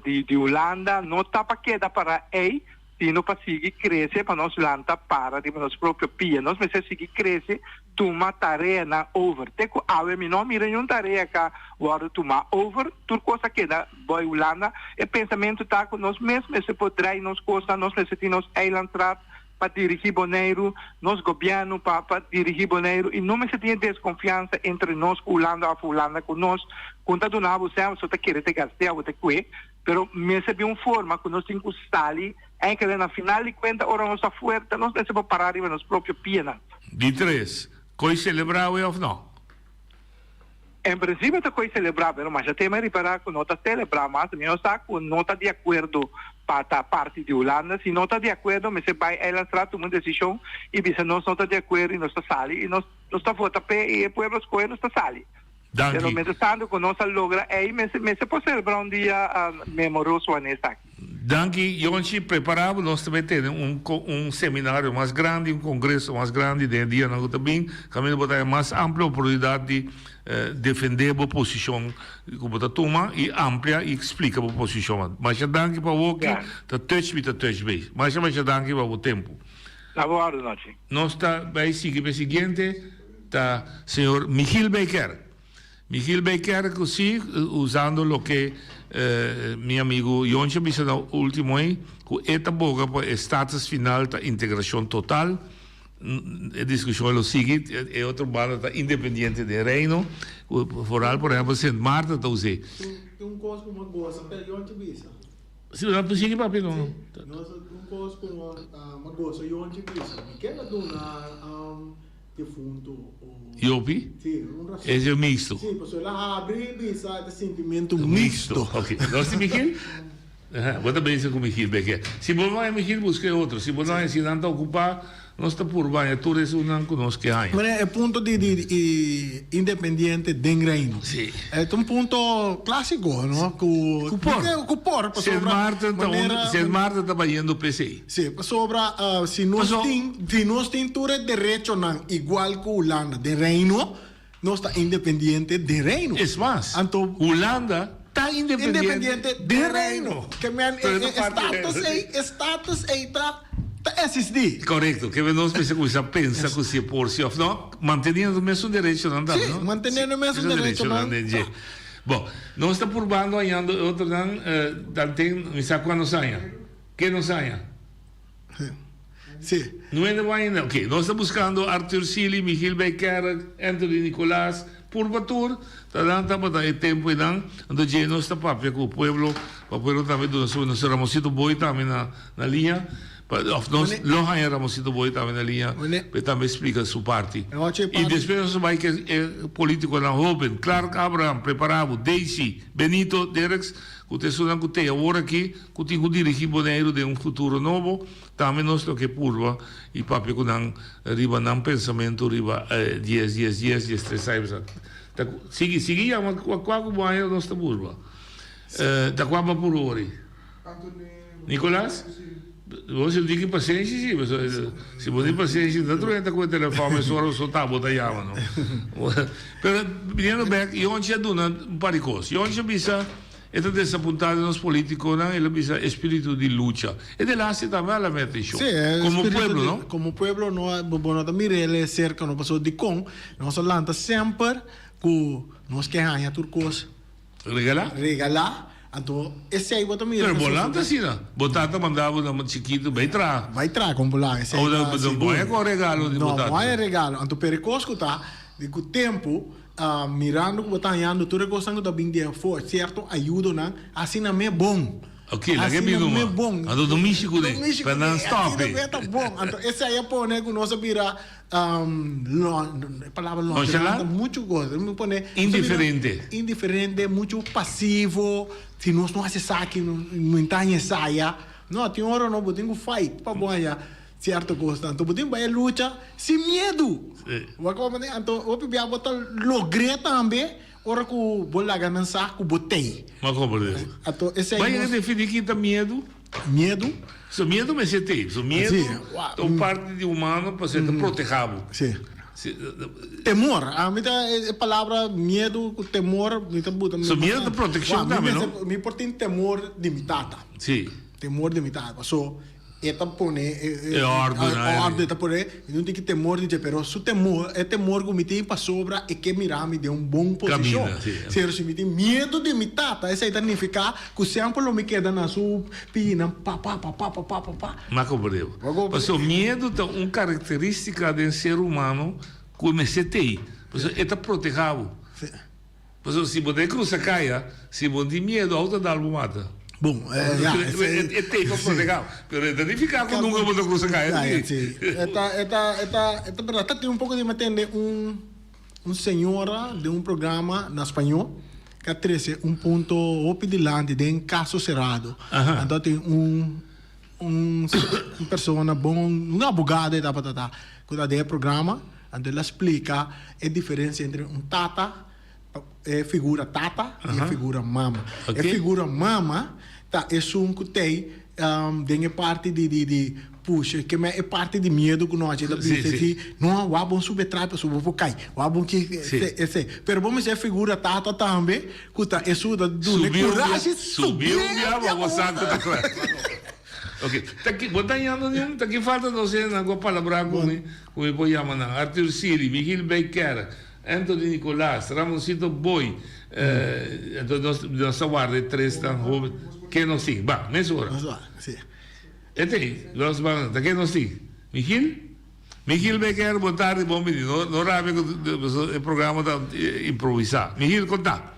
di di Hulanda no ta pa keda para ei sino pa sigui krese pa nos lanta para riba nos propio pia. Nos mester sigui krese tuma tareanan over. Te ku awe mi no a mira niun tarea ka wòrdu tuma over, tur kos a keda boi Hulanda. E pensamentu ta ku nos mes mester por drai nos kosnan, nos mester tin nos eilandsraad pa dirigí Boneiru, nos gobièrnu pa pa dirigí Boneiru i no mester tin e deskonfiansa entre nos ku Hulanda òf Hulanda ku nos. Ku ta duna bo sèn boso ta kere te gastea bo te kue, pero mester bin un forma ku nos tin ku sali enkele na final di kuenta ora nos ta fuerte nos mester por pará riba nos propio pianan. Di tres, Koe selebrá awe òf no? En prinsipio ta koe selebrá, pero masha tema ripará ku no ta selebrá mas. Mi no sa ku no ta di akuerdo pa ta parti di Hulanda. Si no ta di akuerdo mester bai Eilandstraat tuma un desishon i bisa nos no ta di akuerdo i nos ta sali i nos nos ta vota p'e i e pueblo skohe nos ta sali. Danki. Pero mientras tanto ku nos a logra ei mester mester por selebrá un dia memoroso wan esaki. Danki Yonchi, prepara bo nos ta bay tene un un seminario mas grandi, un congreso mas grandi den e dianan cu ta bin, caminda bo ta haya mas amplio oportunidad di defende bo posicion cu bo ta tuma y amplia y explica bo posicion. Masha danki pa woki, ta touch mi ta touch base. Masha masha danki pa bo tempo. Na bo orde nochi. Nos ta bay sigui pa e siguiente, ta señor Michiel Bijkerk. Michiel Bijkerk cu si, usando loke mi amigo Yonchi a bisa na ultimo ei, cu e ta boga pa e status final ta integracion total. E discusion lo sigui, e otro banda ta independiente den Reino, cu vooral por ehempel Sint Maarten ta us'e. Tin un cos cu mi a goza pe Yonchi bisa. Si, no ta sigui papia no. Si, un cos cu mi a goza Yonchi bisa, mi kier a duna. Defunto o. Yopi? Sí, un rason. Es e mixto. Sí, pasobra el a habri bisa e ta sintimentu mixto. Ok. Nos tin Michiel? Aha, bo ta bezig ku Michiel beke. Si bo no haña Michiel, buska e otro. Si bo no haña, si nan ta okupá, nos ta purba haña tur esunnan ku nos ke haña. Mira, e punto di di independiente den Reino. Sí. E ta un punto klásiko, no? Ku. Ku por. Ku por, pasobra. Sint Maarten ta un, Sint Maarten ta bayendo p'esei. Sí, pasobra si nos tin, si nos tin tur e derechonan igual ku Hulanda den Reino, nos ta independiente den Reino. Es mas, Anto, Hulanda ta independiente independiente den Reino. Ke men Pero e ta parte status ei, e status ei ta ta existí. Korekto, ke men nos mester kuminsá pensa ku si e por si òf no, manteniendo e mesun derechonan tambe, Sí, no? manteniendo e mesun derechonan. den dje. Bon, nos ta purbando hañando e otronan, tanten mi sa kuando nos haña. Ke nos haña? Sí. No hende bo ainda? Ok, nos ta buskando Arthur Sealy, Michiel Bijkerk, Anthony Nicolaas, purba tur, ta nan tabata e tempo einan, anto dje nos ta papia ku pueblo, pa pueblo tambe duna su, nos Ramosito Boy tambe na na liña. Pa of nos lo haña Ramosito Boy tambe na liña pa e tambe splika su parti. I despues nos a bai ke e politikonan hoben, Clark Abraham, prepara bo, Daisy, Benito, Dereks, ku ta esunnan ku te awor aki ku tin ku dirigi Boneiru den un futuro nobo, tambe nos lo ke purba i papia ku nan riba nan pensamentu riba dies, dies, dies, dies tres aña. Ta sigui sigui yama kua ku bo haña nos ta purba. Ta kua bo a purba ori? Nicolas, bo si tin ki pasenshi si, pasobra si bo tin pasenshi no ta drenta ku e telefòn mesora bo ta bo ta yama no. Pero biniendo bek, Yonchi a duna un par di kos. Yonchi a bisa e ta desapuntá den nos politikonan, el a bisa espiritu di lucha. E delaste tambe a hala mi atenshon. Komo pueblo no. Komo pueblo no, bo no ta mira el serka no, pasobra dikon nos a lanta semper ku nos ke haña tur kos. Regalá? Regalá. Anto esei bo ta mira. Pero bo lanta asina. Bo tata manda bo na chikitu bai traha. Bai traha kon bo laga esei ta sigur. No haya kon regalo di bo tata. No, no haya regalo. Anto pero e kos ku ta di ku tempu mirando ku bo ta hañando tur e kosnan ku ta bin di afó sierto ayudonan asina me bon. Ok, laga e bin numa. Asina me bon. Anto no mishi kuné. No mishi Pa nan kuné. stòp Asina me ta bon. Anto esei a pone ku nos a bira E palabra nonchalant ta muchu kos. Mi pone Indiferente. Indiferente, muchu pasivo. Si nos no hasi esaki, no ta haña esaya. No, tin ora no, bo tin ku fight pa bo haña sierto kosnan. Anto bo tin bai e lucha sin miedu. Bo a komprende? Anto hopi bia bo ta logr'é tambe ora ku bo laga nan sa ku bo t'ei. Bo a komprende. Anto esei nos. Bai defini ki ta miedu. Miedu. So miedu mester t'ei. So miedu ta un parti di humano pasobra e ta proteha bo. Si. Temor. Ami ta e palabra miedu ku temor mi ta buta. So miedu ta protekshon tambe no? Mi por tin temor di mi tata. Si. Temor di mi tata. Paso e ta pone e ordu e ordu e ta pone mi no tin ki temor di dje pero su temor e temor ku mi tin pasobra e ke mira mi den un bon posishon. Kaminda si. Pero si mi tin miedu di mi tata esei ta nifiká Ku semper lo mi keda na su pinan pa pa pa pa pa pa pa pa. M'a komprendé bo. Pasobra miedu ta un karakterístika den ser humano ku e mester tei. Pasobra e ta protehá bo. Pasobra si bo ta krusa kaya, si bo no tin miedu, outo a dal bo mata. Bon, ya, esei. E tei pa protehá bo. Pero e ta nifiká ku nunka bo ta krusa kaya, si. E ta, e ta, e ta, e ta bèrdat. Ta tin un poko di mi tende un. Un señora den un programa na spañó ke a trese un punto hopi dilanti den Caso Cerrado. Anto a tin un un persona bon, un abogado e tabata ta, ku ta den e programa. Anto el a splika e diferensia entre un tata, e figura tata i e figura mama. E figura mama ta esun ku t'ei den e parti di di di pusha ke men e parti di miedu ku nochi ta bisa si no wak bon sube trai pasobra bo por kai wak bon ki ese pero bo mester figura tata tambe ku ta esun ta duna e kurashi subi un bia pa bo sa ku ta kla ok ta ki bo ta yanda niun ta ki falta nos hendenan ku a palabrá ku mi ku mi por yama nan Arthur Siri Miguel Becker Anthony Nicolas, Ramoncito Boy, entonces nos nos ta warda e tresnan hoben ke nos tin. Ba, mesora. E t'ei, nos ban, ta ke nos tin? Michiel? Michiel Becker, bon tardi, bon bini. No, no rabia ku e programa ta improvisá. Michiel, kon ta?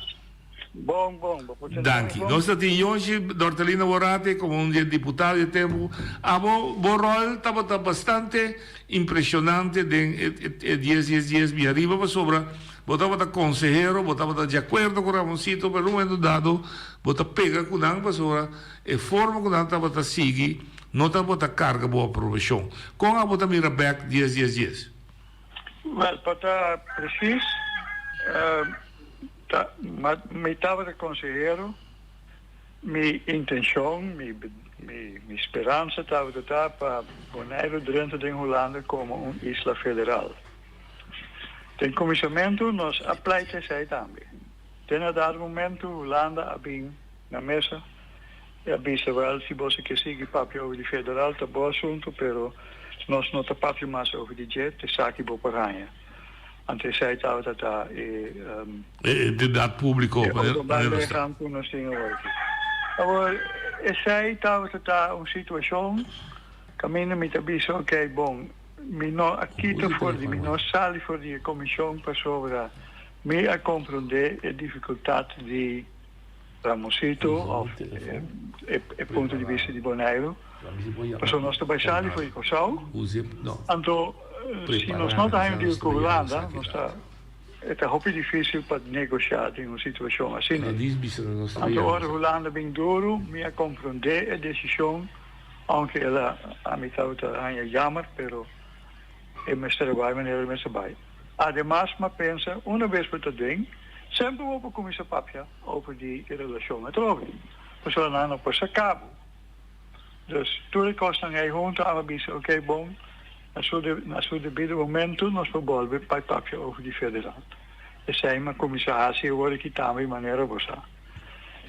Bon, bon, bo por tende Danki. bon? Nos ta tin Yonshi Dortalina Borate komo un di e diputado di e tempu. Abo, bo ròl tabata bastante impreshonante den e e dies dies dies bia riba pasobra bo tabata konsehero, bo tabata di akuerdo ku Ramoncito pero un momento dado bo ta pega ku nan pasobra e forma ku nan tabata sigui no tabata karga bo aprobashon. Kon abo ta mira bèk dies dies dies? Wèl, pa ta presis, Ta, ma mi tabata konsehero, mi intenshon, mi, mi, mi speransa tabata ta pa Boneiru drenta den Hulanda komo un isla federal. Den kuminsamentu nos a pleita esei tambe. Te na dado momentu Hulanda a bin na mesa i a bisa, wèl, si boso ke sigui papia over di federal ta bo asuntu, pero nos no ta papia mas over di dje, t'esaki bo por haña. Anto esei tabata ta e. E entidat públiko. E openbaar lichaam ku nos tin awor aki. Awor, esei tabata ta un situashon kaminda mi ta bisa, okey, bon, mi no a kita for di, mi no a sali for di e komishon pasobra mi a komprondé e difikultat di Ramonsito òf. e punto di bista di Boneiru, pasobra nos ta bai sali for di Kòrsou, anto si nos no ta haña un deal ku Hulanda, nos ta e ta hopi difísil pa negoshá den un situashon asina. Anto ora Hulanda bin duru, mi a komprondé e desishon, ounke el a ami tabata haña jammer, pero e mester a bai manera e mester bai. Ademas m'a pensa, una bes bo ta den, semper bo por kuminsá papia over di e relashon atrobe, pasobra nan no por saka bo. Dus tur e kosnan ei huntu a bisa, oke bon, na su na su debido momento nos por bolbe bai papia over di federal. Esei m'a kuminsá hasi awor aki tambe manera bo sa.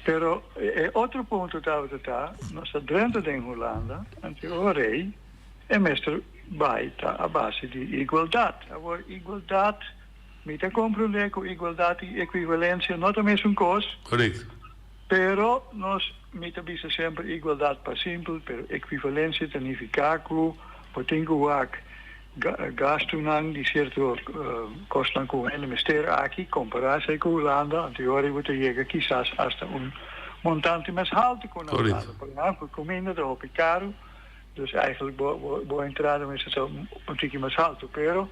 Pero e otro punto tabata ta, nos ta drenta den Hulanda, anto ora ei, E mester bai ta a base di igualdat. Awor, igualdat, mi ta komprendé ku igualdat i ekuivalensia no ta mesun kos. Korekto. Pero nos, mi ta bisa semper igualdat pa simpel, pero ekuivalensia ta nifiká ku bo tin ku wak gastunan di sierto kosnan ku hende mester aki, kompará esei ku Hulanda, anto yora bo ta yega kisas asta un montante mas haltu ku na Hulanda. Por ehèmpel, kuminda ta hopi karu. Dus eigenlijk bo bo bo entrada mester ta un tiki mas haltu, pero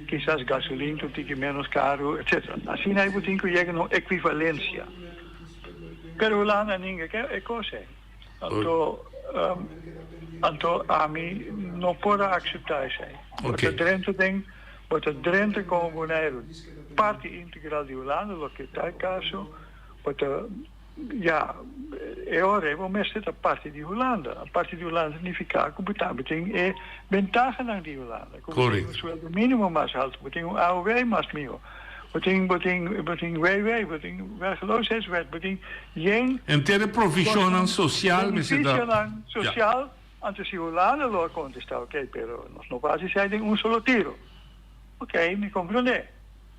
kisas gasolin ta un tiki menos karu, etcetera. Asina ei bo tin ku yega na un ekwivalencia. Pero Hulanda ninga ke e kos ei. Anto anto ami no por a akseptá esei. Bo ta drenta den bo ta drenta komo Boneiru parti integral di Hulanda, loke ta e kaso, bo ta. Ya, e ora ei bo mester ta parti di Hulanda. Parti di Hulanda signifiká ku bo tambe tin e bentahanan di Hulanda. Ku bo tin un sueldo mínimo mas haltu, bo tin un AOW mas mihó, bo tin bo tin bo tin WW, bo tin werkloosheidswet, bo tin yen Henter e provishonnan sosial mester ta. Benefishonnan sosial, anto si Hulanda lo a kontestá, okey, pero nos no por hasi esei den un solo tiro. Okey, mi komprondé.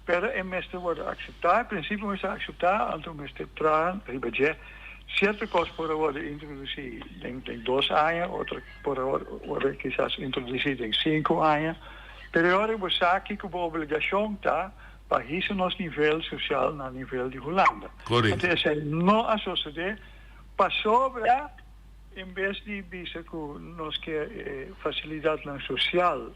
Pero e mester wòrdu akseptá, e prinsipio mester akseptá, anto mester traha riba dje. Sierto kos por a wòrdu introdusí den den dos aña, otro por a wòrdu kisas introdusí den sinku aña. Pero e ora bo sa kiko bo obligashon ta pa hisa nos nivel sosial na nivel di Hulanda. Anto esei no a sosodé pasobra en bes di bisa ku nos ke e fasilidatnan sosial,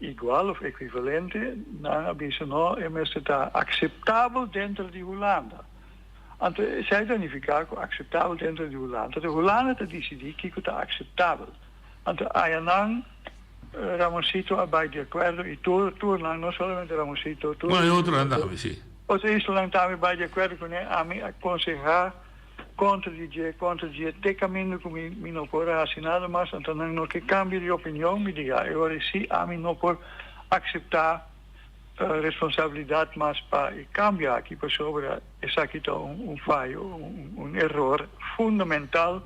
igual of equivalente, nan a bisa no, e mester ta aceptabel dentro di Hulanda. Anto esei ta nifica cu aceptabel dentro di Hulanda, ta Hulanda ta dicidi kico ta aceptabel. Anto ayanan Ramoncito a bay di acuerdo y tur tur nan, no solamente Ramoncito, tur. Bueno, e otronan tambe, si. Otro islanan tambe bay di acuerdo cune, ami a conseha. Kontra di dje, kontra di dje, te kaminda ku mi mi no por a hasi nada mas, anto nan no ke kambia di opinion, mi di, ya, e ora si ami no por akseptá responsabilidat mas pa e kambio aki, pasobra esaki ta un un fayo, un un eror fundamental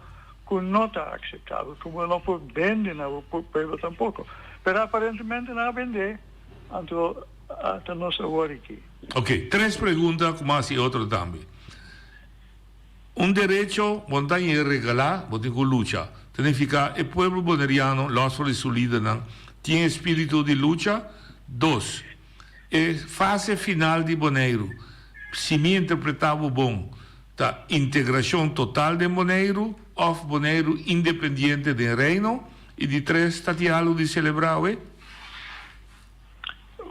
ku no ta akseptabel, ku bo no por bende na bo pueblo tampoko. Pero aparentemente nan a bend'é, anto ata nos awor aki. Oke, tres pregunta ku mas i otro tambe. Un derecho bo no ta yega regalá, bo tin ku lucha. Ta nifiká e pueblo boneriano, lòs for di su lidernan, tin e spiritu di lucha? Dos, e fase final di Boneiru, si mi interpretá bo bon, ta integrashon total den Boneiru òf Boneiru independiente den Reino? I di tres, ta tin algu di selebrá awe?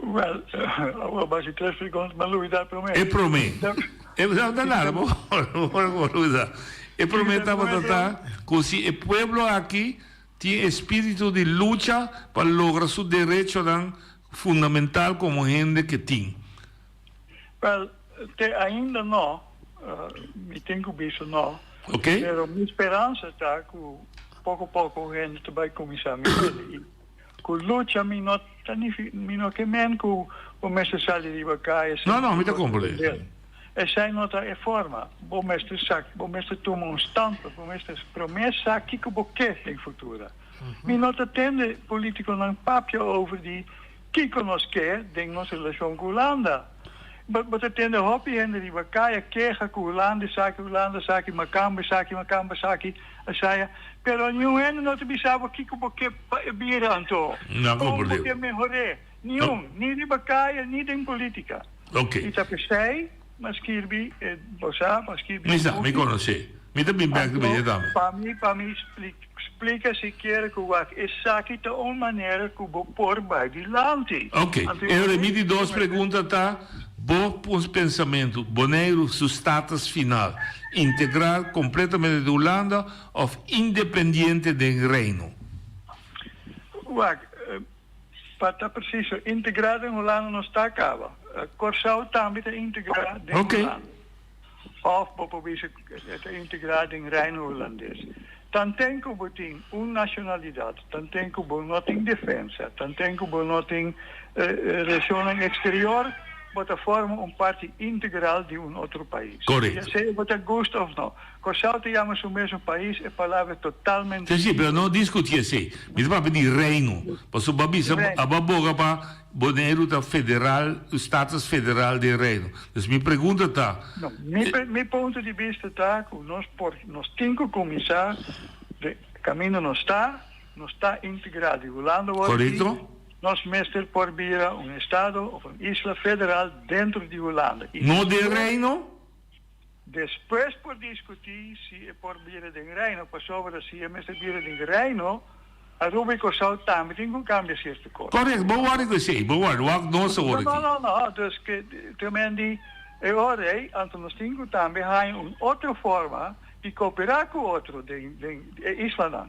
Wel, awor basi tres pregunta, m'a lubida e promé. E promé. E no ta nada, bo por lubida. E promé tabata ta ku si e pueblo aki tin e spiritu di lucha pa logra su derechonan fundamental komo hende ke tin. Wel, te ainda no, mi tin ku bisa no. Oké. Pero mi speransa ta ku poko poko hende ta bai kuminsá mir'é. Ku lucha mi no ta nifi, mi no ke men ku bo mester sali riba kaya No, no, mi ta komprende. Esei no ta e forma. Bo mester sa, bo mester tuma un standpunt, bo mester promé sa kiko bo ke den futura. Mi no ta tende politikonan papia over di kiko nos ke den nos relashon ku Hulanda. Bo bo ta tende hopi hende riba kaya keha ku Hulanda esaki, Hulanda esaki, makamba esaki, makamba esaki, esaya. Pero niun hende no ta bisa bo kiko bo ke pa e bira anto. No Kon bo komprendé. ke mehor'é. Niun, ni riba kaya ni den politika. Oké. I ta p'esei m'a skirbi e, bo sa, m'a skirbi Mi e sa, mi buki. konosé. Mi ta bin bek riba dje tambe. Pa mi, pa mi splika sikiera ku wak esaki ta un manera ku bo por bai dilanti. Ok. E ora mi di dos pregunta ta, bo pensamentu, Boneiru su status final, integral kompletamente den Hulanda òf independiente den Reino? Wak, pa ta presiso, integrá den Hulanda nos ta kaba. Kòrsou tambe ta integrá den Hulanda. Òf bo por bisa e ta integrá den Reino Hulandes. Tanten ku bo tin un nashonalidat, tanten ku bo no tin defensa, tanten ku bo no tin relashonnan eksterior, bo ta forma un parti integral di un otro pais. Korekto. Ya sea bo ta gusta òf no. Kòrsou ta yama su mes un pais, e palabra totalmente. Sí, sí, pero no diskutí esei. Mi ta papia di Reino. Pasobra bo a bisa, abo a boga pa Boneiru ta federal, status federal den Reino. Dus mi pregunta ta. No, mi, mi punto di bista ta ku nos por, nos tin ku kuminsá de kaminda nos ta, nos ta integrá di Hulanda wòrdu di, Korekto. nos mester por bira un estado òf un isla federal dentro di Hulanda. I No den Reino? Despues por diskutí si e por bira den Reino, pasobra si e mester bira den Reino, Aruba i Kòrsou tambe tin ku kambia sierto kos. Korekt, bo wòrdu ku esei, bo wòrdu, wak nos awor aki. No, no, no, dus ke tremen di e ora ei, anto nos tin ku tambe haña un otro forma di kooperá ku otro den den e islanan.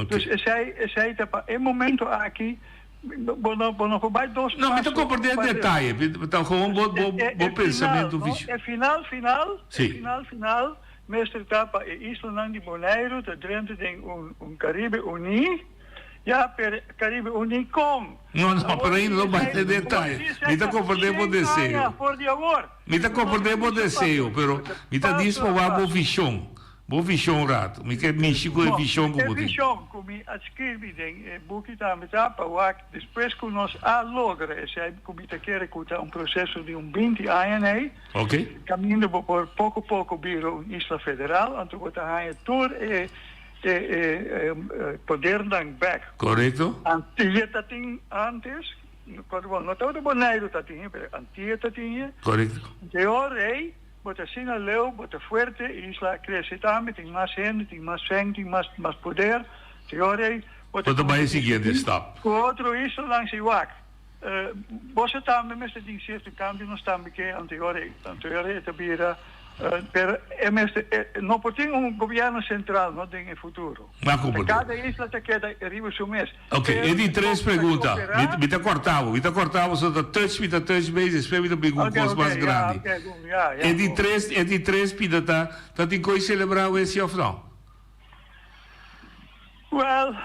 Dus esei esei ta pa e momento aki Bo no, bo no por bai dos No, mi ta paso komprendé e pa detaye. Mi ta gewoon bo, bo, E, e, bo e final, pensamentu no? vision. E final, final, e Sí. final, final mester ta pa e islanan di Boneiru ta drenta den un, un Caribe Uní. Ya, pero Caribe Uní kon? No, no, Awor pero ainda no di bai esei, den awor di detaye. Mi esei ta ta komprendé bo shen deseo. aña for di awor. Mi ta Nos komprendé bo bisa deseo, paso, pero mi ta paso a disprobá bo paso. vision. Bo vision rato. Mi ke mishi ku e Bo, vision ku e bo tin. vision ku mi a skirbi den e buki tambe ta pa wak despues ku nos a logra esei ku mi ta kere ku ta un proseso di un 20 aña nei, Ok. kaminda bo por poko poko bira un isla federal, anto bo ta haña tur e e e podernan bek. Korekto. Antia ta tin antes, bon, no tabata Boneiru ta tin, pero Antia ta tin. Korekto. Anto e ora ei Bo ta asina leu, bo ta fuerte, e isla a crece tambe, tin mas hende, tin mas fen, tin mas mas poder. Te ora ei bo ta Bo ta bai e cuminsa siguiente discuti stap. cu otro islanan si wak, boso tambe mester tin cierto cambio, nos tambe ke, anto e ora ei, anto e ora ei ta bira, pero e mester, e no por tin un gobierno central no den e futuro. M'a comprende. Cada isla ta keda riba su mes. Ok, e di tres pregunta. Mi, mi ta corta bo, mi ta corta bo, so ta touch, mi ta touch base, despues mi ta brinca un cos mas grandi. E di tres, e di tres pida ta, ta tin coi celebra awe si of no? Wel,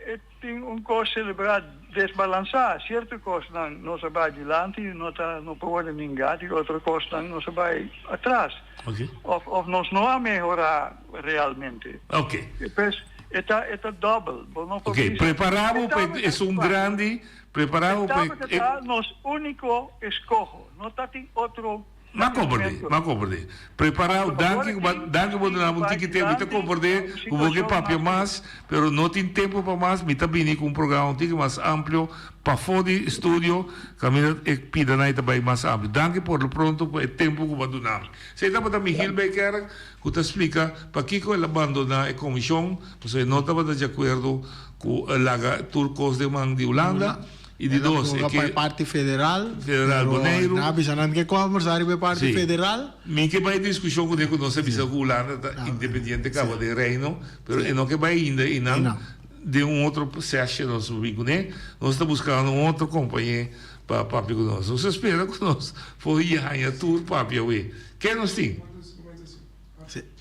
e tin un cos celebra desbalansa. Cierto cosnan nos a bay dilanti, no ta, no por worde ninga, di otro cosnan nos a bay atras. Ok. Of, of nos no a mehora realmente. Ok. Pues e ta, e ta dobbel. Bo no por Ok, bisa. prepara bo E pa tabata esun grandi, prepara bo E pa tabata e. ta nos unico escoho. No ta tin otro M'a comprende, m'a comprende. Prepara bo, danki ku bo, danki bo duna mi un tiki tempo. Mi ta comprende ku bo ke papia mas, pero no tin tempo pa mas. Mi ta bini ku un programa un tiki mas amplio pafó di studio, kaminda e pidanan ei ta bai mas amplio. Danki por lo pronto pa e tempo ku bo a duna mi. Esei tabata Michiel Bijkerk ku ta splika pakiko el a bandoná e komishon, pasobra e no tabata di akuerdo ku laga tur kos den man di Hulanda. I di El a dos, e boga pa ke e parti federal, Federal pero Boneiru. nan a bisa nan ke kòmbersá riba e parti Sí. federal. Mi ke bai diskushon kuné ku nos a bisa ku Hulanda ta independiente kaba den Reino, pero e no ke bai ainda i nan den un otro session nos lo bin kuné. Nos ta buskando un otro kompañé pa papia ku nos. Nos a spera ku nos por haña tur papia awe. Ken nos tin?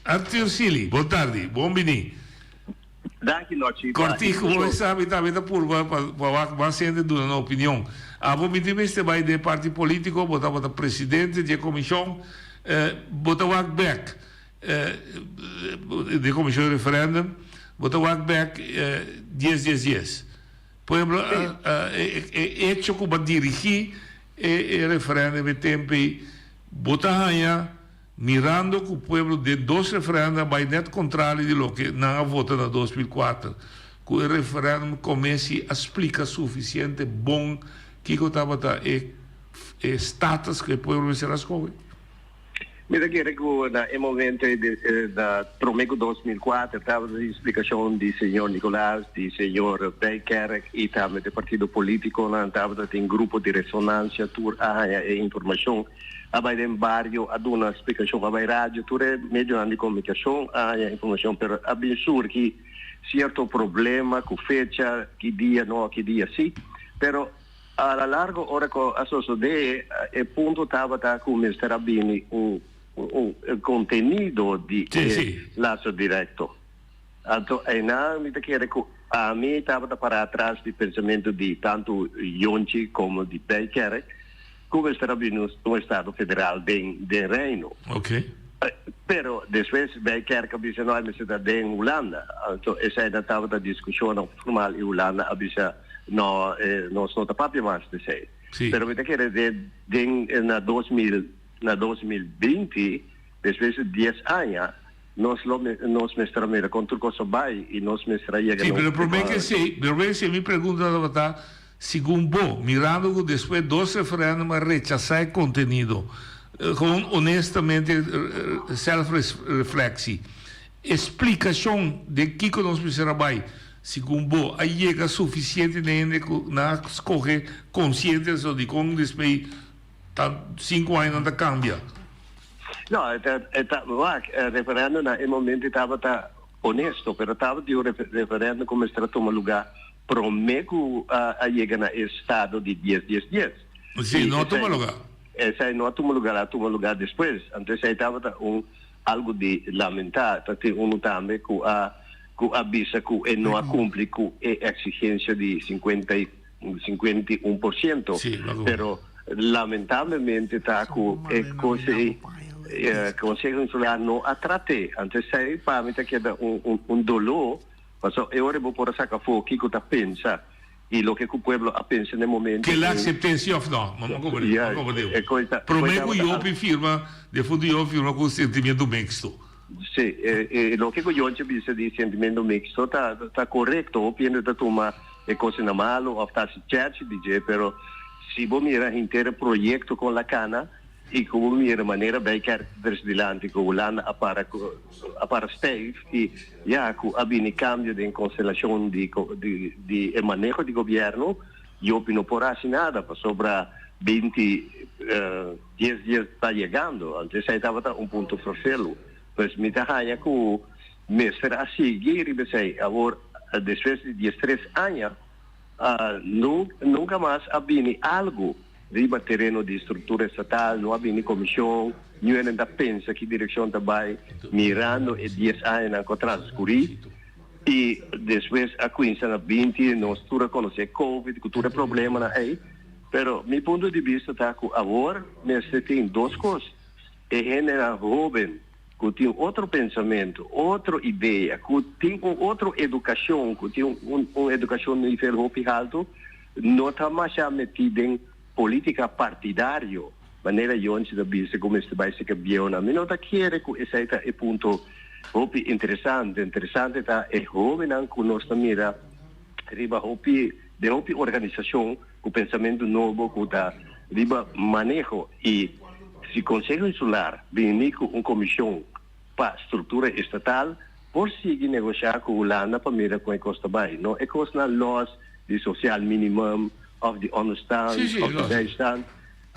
Arthur Sealy, bon tardi, bon bini. Danki Nochi pa Kortiku bo invitashon. sa mi tambe ta purba pa pa wak mas hende duna nan opinion. Abo mi tin mester bai den parti politico, bo tabata presidente di e comision, bo ta wak bek di e comision di referendum, bo ta wak bek dies dies dies. Por ehemplo e e hecho cu bo a dirigi e e referendum e tempo ey, bo ta haya Mirando cu pueblo den dos referenda a bay net contrario di loke nan a vota na 2004, cu e referendum comesi a splica suficiente bon kico tabata e e status cu e pueblo mester a scoge. Mi ta kere ku na e momento ei na prome ku 2004 tabata tin splikashon di señor Nicolaas, di señor Bijkerk i tambe di partido politikonan, tabata tin grupo di resonansia tur a haña e informashon, a bai den bario a duna splikashon, a bai radio, tur e medionan di komunikashon a haña informashon, pero a bin surgi sierto problema ku fecha, ki dia no, ki dia si, pero. A la largo ora cu a sosode e punto tabata cu mester a bini un un contenido di e lazo directo. Anto eynan mi ta kere cu ami tabata para atras di pensamento di tanto Yonchi como di Bijkerk cu mester a bini un estado federal den den Reino. Pero despues Bijkerk a bisa no e mester ta den Hulanda. Anto eseynan tabata discusionnan formal y Hulanda a bisa No, nos no ta papia mas di esei. Pero mi ta kere den den na 2000 na 2020, despues di dies aña, nos lo nos mester a mira kon tur kos a bai i nos mester a yega Sí, na pero un promé ke esei, promé ke esei mi pregunta tabata, segun bo, mirando ku despues dos referèndum a rechasá e kontenido, gewoon honestamente self refleksi, E splikashon den kiko nos mester a bai, segun bo, a yega sufisiente na hende ku nan a skohe konsiente aso dikon despues ta sinku aña nan ta kambia? No, e ta, e ta, wak, e referendum na e momento tabata honesto, pero tabatin un referendum ku mester a tuma lugá promé ku a yega na e estado di dies dies dies. Sí, no a tuma lugá. Esei no a tuma lugá, a tuma lugá despues. Anto esei tabata un Algo di lamentá ta tin unu tambe ku a ku a bisa ku e no a kumpli ku e eksigensia di 51%, pero lamentablemente ta ku e Konseho Insular no a trat'é. Anto esei pa mi ta keda un un doló, pasobra e ora bo por a saka afó kiko ta pensa Y loke cu pueblo a pensa na e momento Ke la acepte si of no? Mama comprende, mama comprende. Prome cu Jopi firma, defunto Jopi firma cu sentimiento mixto. Si, e loke cu Jontje bisa di sentimiento mixto ta ta corecto. Hopi hende ta tuma e cosnan na malo of ta haci chachi di dje, pero si bo mira henter e proyecto con la cana y cu bo mira manera Bijkerk ta trece dilanti cu Hulanda a para cu a para stijf y Ya cu a bini cambio den constelacion di di e maneho di gobierno, Jopi no por haci nada pasobra binti dies dies ta yegando. Anto esey tabata un punto vervelu. Pues mi ta haya cu mester a sigui riba esey. Awor despues di diestres aña nunca mas a bini algo Riba tereno di structura estatal no a bini comision, niun ta pensa ki direccion ta bay mirando e dies añanan cu a transcuri y despues a cuinsa na binti nos tur a conoce covid cu tur e problemanan ey. Pero mi punto di bista ta cu awor mester tin dos cos, e hendenan hoben cu tin otro pensamento, otro idea, cu tin un otro educacion, cu tin un educacion nivel hopi halto, No ta masha metí den polítika partidario, manera Yonchi ta bisa ku mester bai seka bieunan. Mi no ta kere ku esei ta e punto hopi interesante. Interesante ta e hóbennan ku nos ta mira riba hopi, den hopi organisashon ku pensamentu nobo ku ta riba maneho. I si Konseho Insular bini ku un komishon pa struktura estatal, por sigui negoshá ku Hulanda pa mira kon e kos ta bai. No e kosnan lòs di sociaal minimum of di onderstand of di bijstand.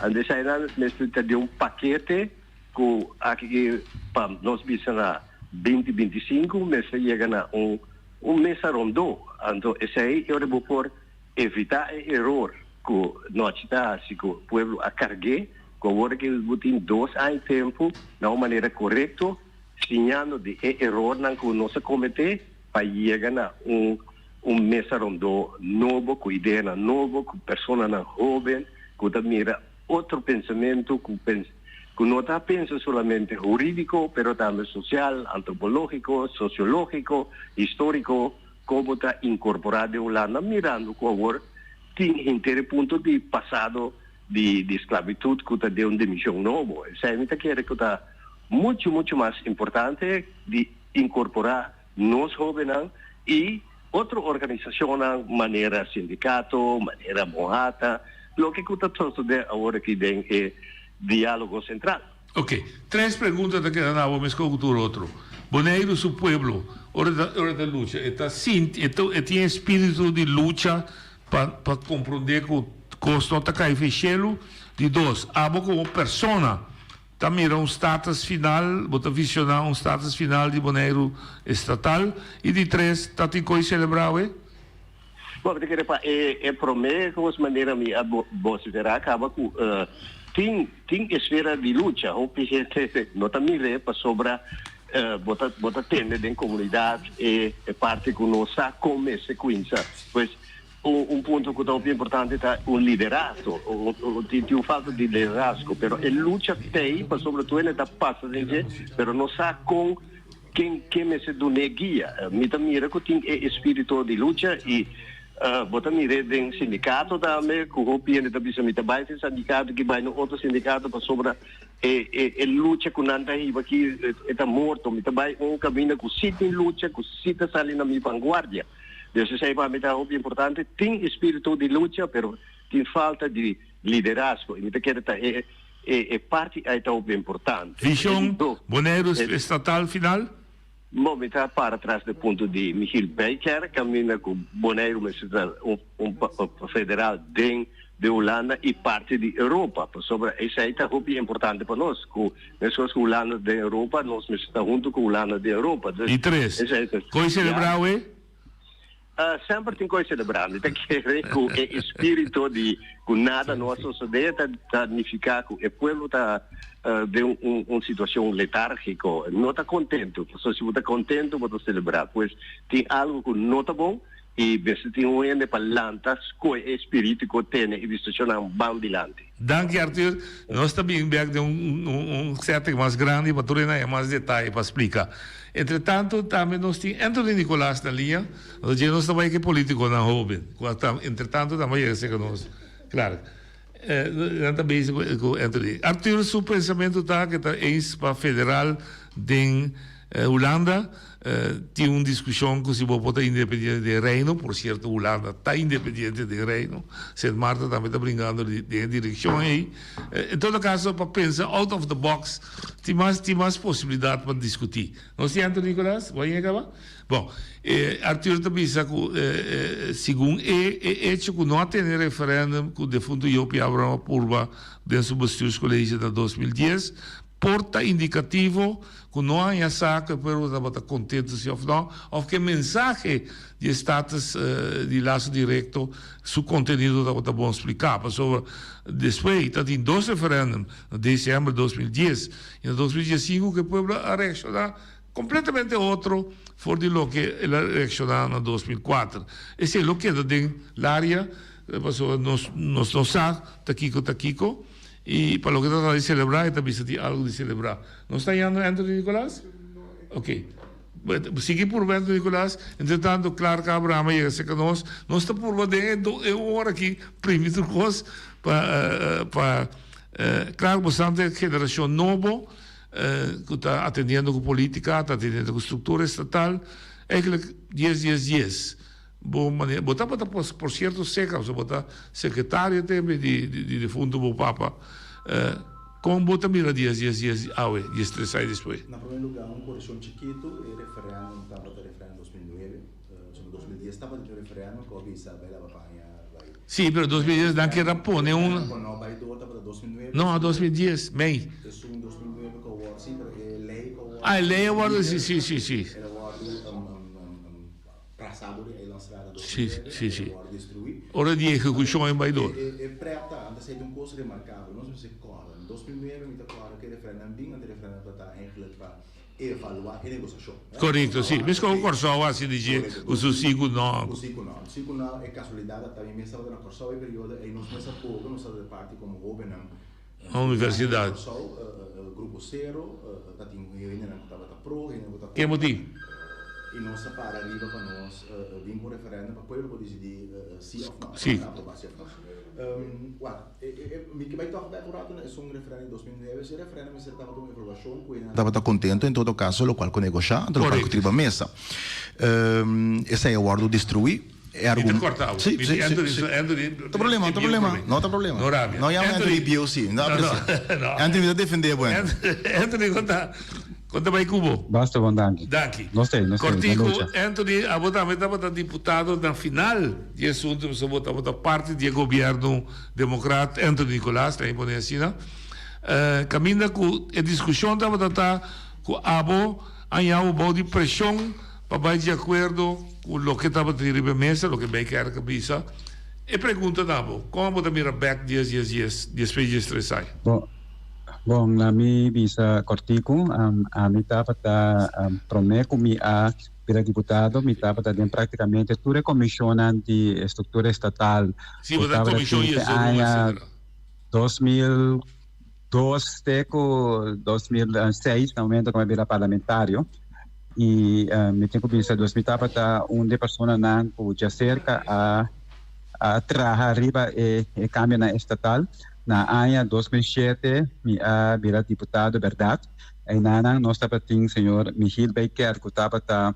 Anto eseinan mester ta den un pakete ku aki ki pa nos bisa na binti 25 mester yega na un un mesa rondó. Anto esei e ora bo por evitá e eror ku nochi ta hasi ku pueblo a karg'é ku awor ki bo tin dos aña tempu na un manera korekto siñando di e erornan ku nos a kometé pa yega na un un mesa rondó nobo ku ideanan nobo, ku personanan hóben ku ta mira otro pensamentu, ku pens ku no ta pensa solamente hurídiko, pero tambe sosial, antropológiko, sosiológiko, históriko, komo ta inkorporá den Hulanda, mirando ku awor tin henter e punto di pasado di di sklabitut ku ta den un dimenshon nobo. Esei mi ta kere ku ta muchu muchu mas importante di inkorporá Nos hóbennan i otro organisashonnan manera sindikato, manera Bonhata, loke ku ta sosodé awor aki den e Diálogo Sentral. Ok, tres pregunta ta keda na bo meskos ku tur otro. Boneiru su pueblo ora e ta ora e ta lucha e ta sinti e ta e tin e spiritu di lucha pa pa komprondé ku kos no ta kai fen shelu? Di dos, abo komo persona ta mira un status final, bo ta visioná un status final di Boneiru estatal? I di tres, ta tin koi selebrá awe? Bo ta kere pa e e promé kos manera mi a bosiferá kaba ku tin tin esfera di lucha. Hopi hende no ta mir'é pasobra bo ta bo ta tende den komunidat e e parti ku no sa kon mester kuinsa. Pues un un punto ku ta hopi importante ta un liderazgo. Tin tin un falta di liderazgo pero e lucha t'ei pasobra tur hende ta pasa den dje pero no sa kon Ken ken mester dun'é guia? Mi ta mira ku tin e espírito di lucha i bo ta mir'é den sindikato tambe ku hopi hende ta bisa mi ta bai den sindikato ki bai na otro sindikato pasobra e e e lucha ku nan ta hiba aki e ta morto. Mi ta bai un kaminda ku si tin lucha ku si ta sali na mi vanguardia. Dus esei pa mi ta hopi importante. Tin espírito di lucha pero tin falta di liderazgo i mi ta kere ta e E e parti ei ta hopi importante. Vision Boneiru estatal final? Bo, mi ta para tras di punto di Michiel Bijkerk, kaminda ku Boneiru mester ta un un federal den di Hulanda i parti di Europa, pasobra esei ta hopi importante pa nos, ku meskos ku Hulanda den Europa, nos mester ta huntu ku Hulanda den Europa. Dus Di tres, esei ta, Koe ya. selebrá awe? Semper tin koe selebrá. Mi ta kere ku e espírito di ku nada no a sosodé ta ta nifiká ku e pueblo ta den un un situashon letárgiko, no ta kontentu. Pasobra si bo ta kontentu bo ta selebrá. Pues tin algu ku no ta bon i mester tin un hende pa lanta skohe e espíritu ku tene e distorshonnan ban dilanti. Danki Arthur. Nos ta bin bek den un un setting mas grandi pa tur hende haya mas detaye pa splika. Entre tanto tambe nos tin Anthony Nicolaas na liña. Nos dje nos ta bai ku e politiconan hoben ku a ta entre tanto tambe a yega serka nos. Klaar. Nan ta bezig ku Anthony. Arthur su pensamento ta ku e ta eens pa federal den Hulanda. Tin un diskushon ku si bo por ta independiente den Reino, por sierto Hulanda ta independiente den Reino, Sint Maarten tambe ta bringando den e direkshon ei. En todo kaso pa pensa out of the box tin mas tin mas posibilidat pa diskutí. No siento Nicolas? Bo a yega kaba? Bon, Arthur ta bisa ku segun e e echo ku no a tene referendum ku defuntu Jopie Abraham a purba den su bestuurscollege na 2010, Por ta indikativo ku no a haña sa ku e pueblo tabata kontentu si òf nò, òf ku e mensahe di e status di laso direkto su kontenido tabata bon spliká. Pasobra despues ta tin dos referèndum, na desèmber 2010 i na 2015 ku e pueblo a reakshoná kompletamente otro for di loke el a reakshoná na 2004. Esei lo keda den laria pasobra nos nos no sa ta kiko ta kiko. I pa loke ta trata di selebrá, e ta bisa tin algu di selebrá. Nos ta yando Anthony Nicolas? Ok. Sigui purba Anthony Nicolas. Entretanto, Clark Abraham a yega serka nos. Nos ta purba den e un ora aki primi tur kos pa pa Clark bo sa ta e generashon nobo ku ta atendiendo ku politika, ta atendiendo ku struktura estatal. Eigenlijk dies dies dies. Bo manera, bo tabata por cierto seca, pasobra bo ta secretario tembe di di difunto bo papa. Con bo ta mira dies dies dies awe, dies tres aña despues? Na prome lugar un correccion chikito, e referendum tabata referendum 2009, pasobra 2010 tabata tin un referendum cu a bisa bay laba paña bay. Si, pero 2010 nan kier a pone un. Cu no bay door tabata 2009. No, 2010, mei. Esun 2009 cu a worde, si, pero e ley cu a worde. Ah, e ley a worde, si, si, si, si. El a worde. Trasado di Eilandstraat na Sí, 2009 sí, sí. a wòrdu destruí. Ora di ehekushon e bai door. E e prèp ta antes ei ta un kos remarkabel. Nos mester kòrda. Na 2009 mi ta kòrda ku e referèndum bin, anto e referèndum tabata eigenlijk pa evaluá e negosiashon. Korekto, sí. Mes ku Kòrsou a hasi di dje ku su sí ku nò. Ku sí ku nò. Sí ku nò, e kasualidat ta mi mes tabata na Kòrsou e periodo ei nos mes a boga, nos tabata parti komo hóbennan. Na universidat. Kòrsou, Grupo Sero, ta tin hendenan ku tabata pro, hendenan ku ta Ke kontra. motibu? I nos a para riba pa nos bin ku un referèndum pa pueblo por disidí si òf nò, Si. pa aprobá si òf nò. Wak, mi ke bai tòg bèk un ratu na esun referèndum di 2009. E referèndum mester tabata un evaluashon ku hendenan tabata kontentu en todo kaso lokual ku negoshá, lokual ku Korekto. triba mesa. Esei a wòrdu destruí. E Mi ta corta awo. Sí, Mi sí, di Anthony, sí. so Anthony. No ta problema, no ta problema. No ta problema. No rabia. No yama Anthony bieu sí. No aprecia. No. Anthony mi ta defende bo Anthony. Anthony con ta con ta bay cu bo? Basta bon danki. Danki. No stay, no stay. Cortico, Anthony, abo tambe tabata diputado na final di e asunto pasobra bo tabata parti di e gobierno democrat Anthony Nicolaas, laat mi pone asina. Caminda cu e discusion tabata ta cu abo a yawo bou di presion Pa bai di akuerdo ku loke tabatin riba e mesa, loke Bijkerk a bisa, e pregunta na bo, kon abo ta mira bèk dies dies dies despues di es tres aña? Bon, bon, na mi bisa kòrtiku, ami tabata promé ku mi a bira diputado, mi tabata den praktikamente tur e komishonnan di struktura estatal Sí, ku bo ta tabata komishon tin te Yesorun, aña etcetera. 2002 te ku 2006, na momento ku mi a bira parlamentario. Y mi tin cu bisa dus mi tabata un di e personanan cu djacerca a a traha riba e e cambionan estatal. Na aña 2007 mi a bira diputado berdad. Einanan nos tabatin señor Michiel Bijkerk cu tabata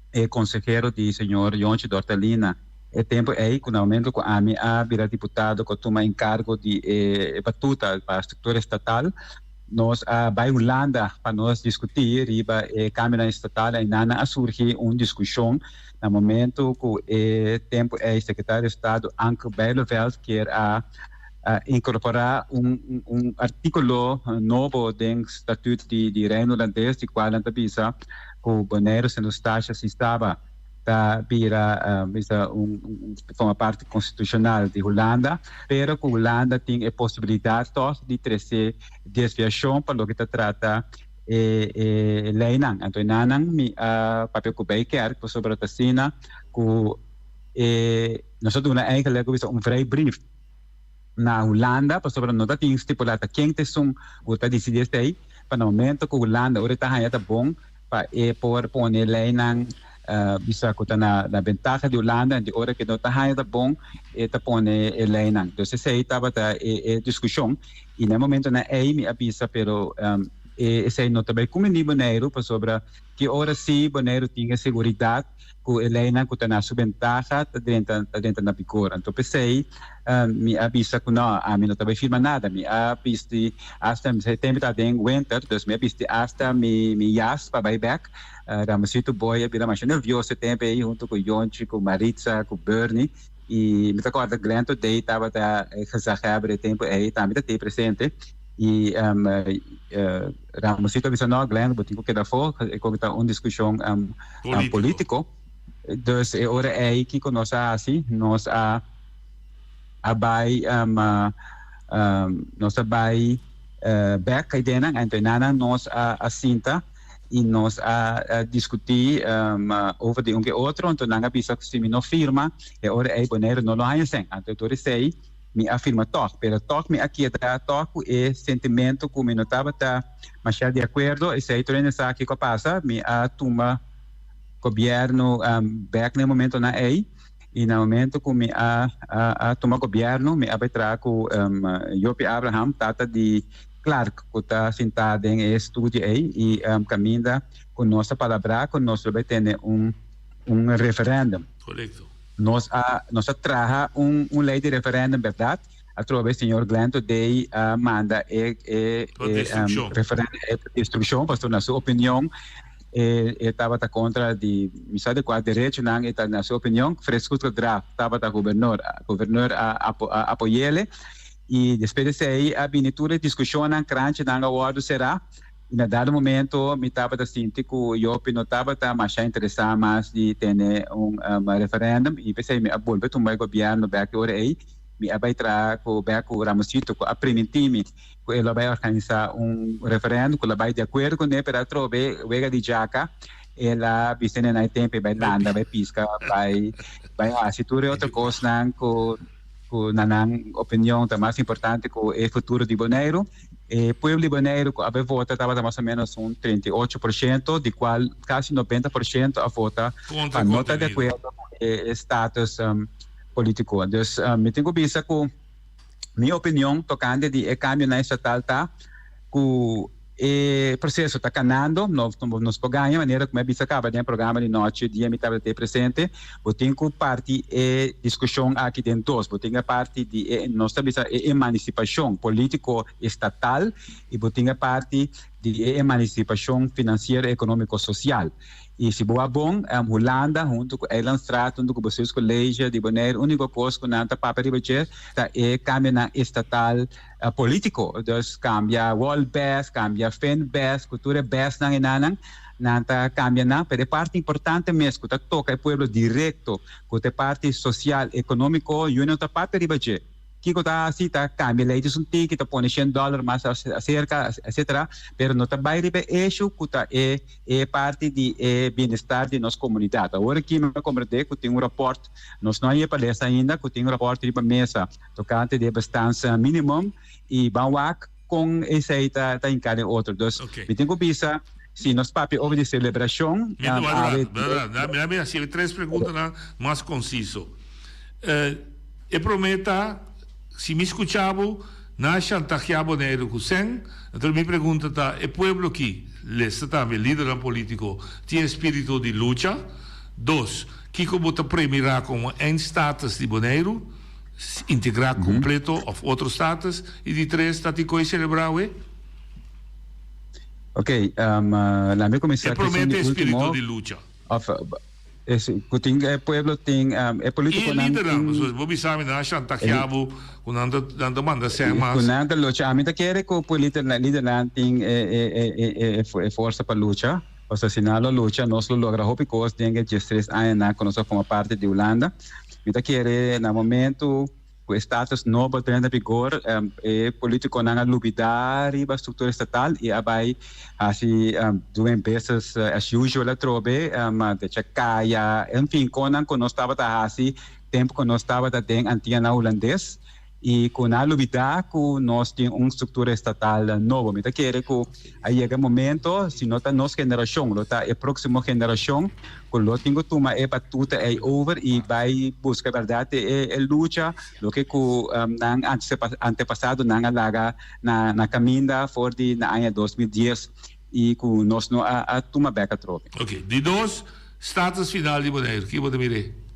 e consehero di señor Yonchi Dortalina e tempo ey cu na momento cu ami a bira diputado cu a tuma encargo di e batuta pa structura estatal. Nos a bai Hulanda pa nos diskutí riba e kambionan estatal. Einan a surgi un diskushon na momento ku e tempu ei Sekretario di Estado Ank Bijleveld kier a inkorporá un un artíkulo nobo den Statut di di Reino Hulandes di kual nan ta bisa ku Boneiru, Sint Eustatius i Saba ta bira bisa un forma parti constitucional di Hulanda, pero cu Hulanda tin e posibilidad toch di trece desviacion pa loke ta trata e e leynan. Anto enanan mi a papia cu Bijkerk pasobra ta asina cu e nos a duna eigenlijk bisa un vrijbrief na Hulanda pasobra no ta tin stipula ta ken ta esun cu ta dicidi esey pa na momento cu Hulanda ora e ta haya ta bon pa e por pone leynan bisa cu ta na bentaha di Hulanda en di ora cu no ta haya ta bon e ta pone e leynan. Dus esey tabata e discusion y na e momentonan ey mi a bisa pero esey no ta bay cumini Boneiru pasobra ki ora si Boneiru tin e seguridad cu e leynan cu ta na su bentaha ta drenta ta drenta na vigor. Anto p'esey mi a bisa cu no, ami no ta bay firma nada. Mi a bisti hasta, e tempo ta den winter, dus mi a bisti hasta mi mi jas pa bay bek. Ramosito Boy a bira masha nervioso e tempo ey hunto cu Yonchi, cu Maritza, cu Bernie. Y mi ta corda Glenn Todey tabata e gezaghebber e tempo ey, tambe ta tey presente. Y Ramosito a bisa no Glenn bo tin cu keda afo, e con ta un discusion politico. Dus e ora ey kico nos a haci? Nos a a bay nos a bay bek aydenan, anto enanan nos a sinta y nos a discuti over di un ke otro, anto nan a bisa cu si mi no firma e ora ey Bonaire no lo haña cen. Anto dor esey Mi a firma tòg, pero tòg mi a keda tòg ku e sentimentu ku mi no tabata masha di akuerdo. Esei tur hende sa kiko a pasa. Mi a tuma gobièrnu bèk na e momentonan ei i na momento ku mi a a tuma gobièrnu mi a bai traha ku Jopie Abraham, tata di Clark ku ta sintá den e studio ei i kaminda ku nos a palabrá ku nos lo bai tene un un referèndum. Korekto. Nos a nos a traha un un ley di referendum berdad, atrobe señor Glenn Todey a manda e e e referendum e destruccion pasobra na su opinion e e tabata contra di mi sa di cua derechonan e ta na su opinion Frits Goedgedrag tabata gobernor gobernor a a apoyele y despues di esey a bini tur e discusionnan kranchinan a wordo cera. I na dado momento mi tabata sinti ku Jopi no tabata masha interesá mas di tene un referendum i p'esei mi a bolbe tumba e gobièrnu bèk e ora ei. Mi a bai traha ku bèk ku Ramosito ku a primintí mi ku e lo bai organisá un referendum ku lo bai di akuerdo kuné pero atrobe wega di djaka el a bisa ne na e tempu e bai landa bai piska bai bai hasi tur e otro kosnan ku ku na nan opinion ta mas importante ku e futuro di Boneiru. E pueblo di Boneiru ku a bai vota tabata mas o menos un 38%, di kual kasi 90% a vota pa no ta di akuerdo ku e status politiko. Dus mi tin ku bisa ku mi opinion tokante di e kambionan estatal ta ku. E proceso ta canando, nos nos por gaña manera cu mi a bisa caba den e programa di nochi dia mi tabata te presente, bo tin cu parti e discusion aki den dos, bo tin e parti di e nos ta bisa e emancipacion politico estatal y bo tin e parti di e emancipacion financiero economico social. Y si bo a bon, Hulanda hunto cu Eilandstraat, hunto cu Bestuurscollege di Bonaire, unico cos cu nan ta papia riba dje ta e cambionan estatal Politico, dus cambia Wolbes, cambia Finbes, cu tur e besnan enanan, nan ta cambia nan, pero e parti importante mes cu ta toca e pueblo directo, cu ta e parti social, economico, yu no ta papia riba dje. Kico ta haci? Ta cambia ley di sun tiki, ta pone shen dollar mas acerca, etcetera, pero no ta bay riba e issue cu ta e e parti di e bienestar di nos comunidad. Awor aki mi a comprende cu tin un rapport, nos no a yepa lesa ainda, cu tin un rapport riba mesa, Tocante di e bestaansminimum y ban wak con esey ta ta hinca den otro. Dus mi tin cu bisa si nos papia over di celebracion Mi ta wak rato, mi a haci tres preguntanan mas conciso. E prome ta, si mi scucha bo, nan a chantajea Boneiru cu cen, entonces mi pregunta ta, e pueblo aki, lesta tambe lidernan politico, tin espiritu di lucha? Dos, kico bo ta premira como eindstatus di Boneiru? Integrá kompleto òf otro status? I di tres, ta tin koe selebrá awe? Ok, laat mi kuminsá E promé ta e spiritu di lucha. Òf ku tin e pueblo tin e I e polítikonan lidernan, tin. pasobra bo bisa mi nan a shantageá bo ku nan ta nan ta manda sèn Ku mas. nan ta lucha. Ami ta kere ku lidernan tin e e forsa pa lucha. Pasobra si nan lo lucha nos lo logra hopi kos den e diestres añanan ku nos a forma parti di Hulanda. Mi ta kere na momento ku e status nobo a drenta vigor e politikonan a lubida riba struktura estatal i a bai hasi doing business as usual atrobe, decha kaya, enfin konan ku nos tabata hasi tempu ku nos tabata den Antianan Hulandes. I ku nan a lubidá ku nos tin un struktura estatal nobo. Mi ta kere ku a yega e momento, si no ta nos generashon, lo ta e próksimo generashon ku lo tin ku tuma e batuta ei over i bai buska bèrdat e e lucha, loke ku nan antepasadonan a laga na na kaminda for di na aña 2010 i ku nos no a a tuma bèk atrobe. Oke. Di dos, Status final di Boneiru, ki bo ta mir'é?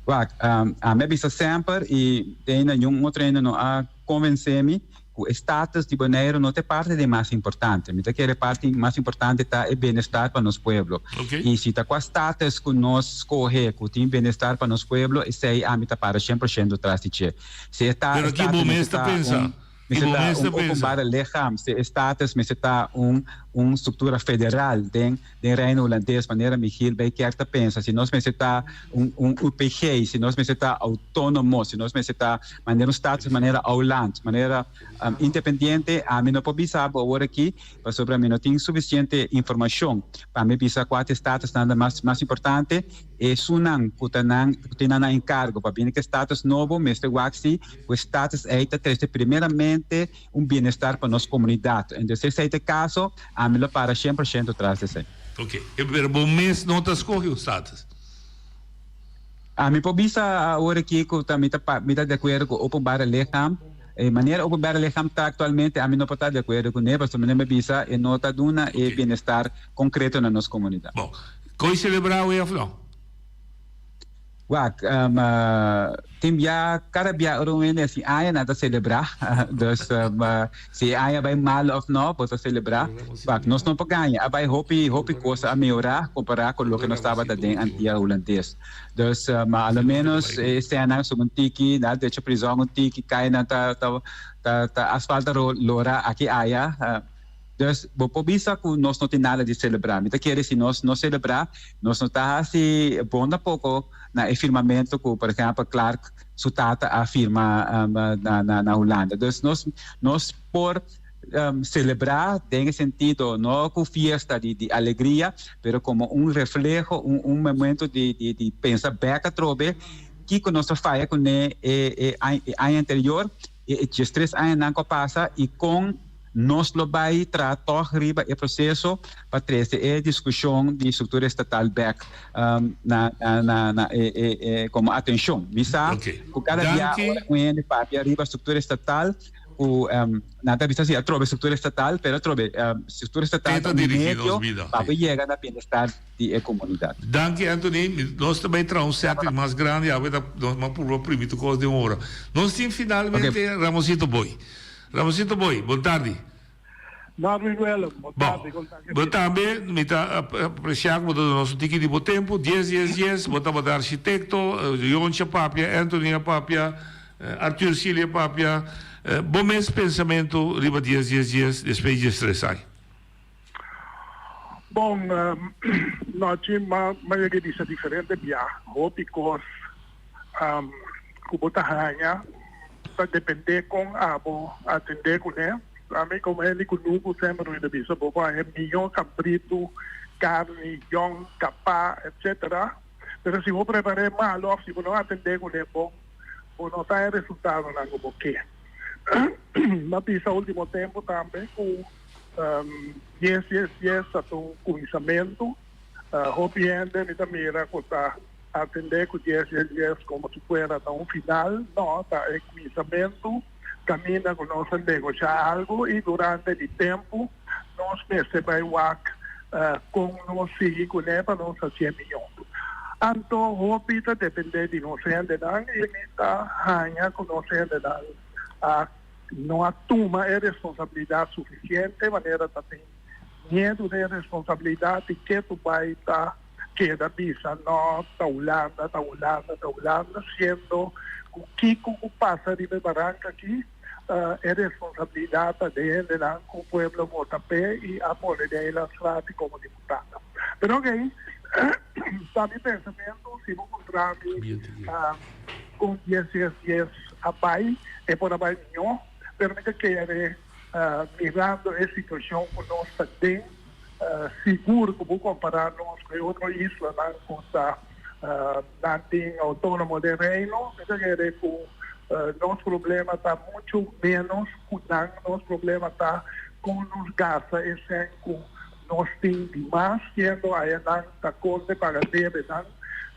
Wak, ami a bisa semper i te ainda niun otro hende no a konvensé mi ku e status di Boneiru no ta e parti di mas importante. Mi ta kere e parti mas importante ta e bienestar pa nos pueblo. I si ta kua status ku nos skohe ku tin bienestar pa nos pueblo, esei ami ta para shen por shento tras di dje. Si e ta Pero ki bo status mes mester ta ta pensa? un I Mester bo ta mes un ta pensa. openbare lichaam, si e status mester ta un un struktura federal den den Reino Hulandes manera Michiel Bijkerk ta pensa, si nos mester ta un un UPG, si nos mester ta outónomo, si nos mester ta manera un status manera Ouland, manera independiente, ami no por bisa bo awor aki pasobra mi no tin sufisiente informashon pa mi bisa kua ta e statusnan ta mas mas importante. Esunnan ku ta nan ku tin nan na enkargo pa bini ku e status nobo mester wak si ku e status ei ta trese primeramente un bienestar pa nos komunidat. Entonces si esei ta e kaso, ami lo para shen por shento tras di esei. Ok, pero bo mes no ta skohe un status? Ami por bisa awor aki ku ta mi ta mi ta di akuerdo ku openbare lichaam. E manera openbare lichaam ta aktualmente ami no por ta di akuerdo kuné pasobra mi bisa e no ta duna e bienestar konkreto na nos komunidat. Bon, Koe selebrá awe òf no? Wak, tin bia, kada bia ora un hende hasi aña nan ta selebrá. Dus si e aña bai mal òf no, bo ta selebrá. Wak, nos no por gaña. A bai hopi, hopi kos a mehorá kompará ku loke nos tabata den Antia Hulandes. Dus ma a lo ménos e esènan subi un tiki, nan a drecha prizòn un tiki, kayanan ta ta ta asfalto lora aki aya. Dus bo por bisa ku nos no tin nada di selebrá. Mi ta kere si nos no selebrá, nos no ta hasi bon tampoko na e firmamentu ku por ehèmpel Clark su tata a firma na Hulanda. Dus nos nos por selebrá den e sentido no ku fiesta di di alegria, pero komo un refleho, un un momento di di di pensa bèk atrobe kiko nos a faya kuné e e aña anterior, e diestres añanan ku a pasa i kon Nos lo bai traha tòg riba e proseso pa trese e diskushon di struktura estatal bèk na na e e komo atenshon. Mi sa ku kada bia ora un hende papia riba struktura estatal. ku nan ta bisa si atrobe struktura estatal, pero atrobe struktura estatal ta un medio pa bo yega na bienestar di e komunidat. Danki Anthony, nos ta bai traha un setting mas grandi awe ta nos mas purba primi tur kos den un ora. Nos tin finalmente Ramosito Boy. Ramosito Boy, bon tardi. Norwin Willem, bon tardi, kon ta Bo tambe, mi ta aprecia ku bo ta duna nos un tiki di bo tempu, dies dies dies, bo tabata architekto, Yonchi a papia, Anthony a papia, Arthur Silly a papia, bo mes pensamentu riba dies dies dies despues di diestres aña? Bon, nochi m'a yega di bisa diferente bia, hopi kos ku bo ta haña ta depende kon abo atende kuné. Ami komo hende ku nuku semper mi ta bisa bo por haña mihó kabritu, karni, yòn, kapá, etcetera, pero si bo prepar'é malu òf si bo no atendé kuné bon, bo no ta haña resultadonan ku bo ke. M'a bisa último tempu tambe ku. Dies dies dies ta un kuminsamentu. Hopi hende mi ta mira ku ta atendé ku dies dies dies komo si fuera ta un final. No, ta e kuminsamentu kaminda ku nos a negoshá algu i durante di tempu nos mester bai wak kon nos sigui kuné pa nos hasié mihó. Anto hopi ta dependé di nos hendenan i mi ta haña ku nos hendenan a. No a tuma e responsabilidat sufisiente manera ta tin miedu den e responsabilidat i ke tu bai ta keda bisa no ta Hulanda, ta Hulanda, ta Hulanda siendo ku kiko ku pasa riba e baranka aki e responsabilidat ta den hendenan ku pueblo vota p'e i a pone den e landsraad komo diputado. Pero ok, ta mi pensamentu si bo puntra mi Con dies dies dies a bay, e por a bay miho, pero mi ta kere mirando e situacion cu nos ta den, sigur cu bo compara nos cu e otro islanan cu ta nan tin autonomo den Reino, mi ta kere cu nos problema ta mucho menos cu nan, nos problema ta con nos gasta e cen cu nos tin di mas, siendo aya nan ta corte paga debenan.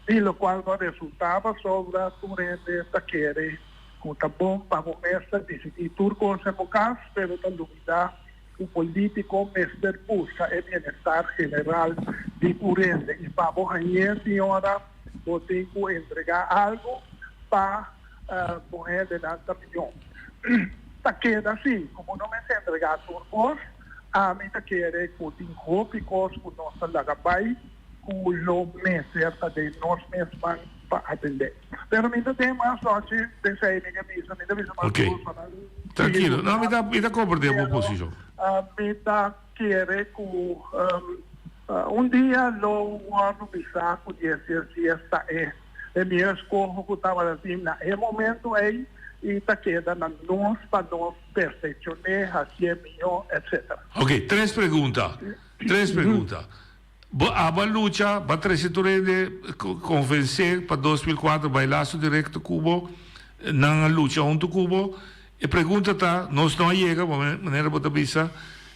Di locual no resulta pasobra tur hende ta kere cu ta bon pa bo mes ta dicidi tur cos en bo cas, pero ta lubida cu politico mester busca e bienestar general di tur hende y pa bo hañ'e señora bo tin cu entrega algo pa bo hendenan ta miyon. Ta keda si cu bo no mester entrega tur cos, ami ta kere cu tin hopi cos cu nos ta laga bay. ku lo mester ta den nos mes man pa atendé. Pero mi ta den mas nochi den esei mi ke bisa, mi ta bisa mas Ok. duru pa nan sigui Trankilo. No, mi lucha, ta, mi ta komprendé bo pero posishon. mi ta kere ku un dia lo wòrdu bisá ku dies dies dies ta e e mihó eskoho ku tabata tin na e momento ei i ta keda na nos pa nos perfekshoné, hasié mihó, etcetera. Ok, tres pregunta. Tres pregunta. Bo abo a lucha, bo a trece tur hende, convence pa 2004 bay lazo directo cu bo, nan a lucha hunto cu bo. E pregunta ta, nos no a yega, manera bo ta bisa,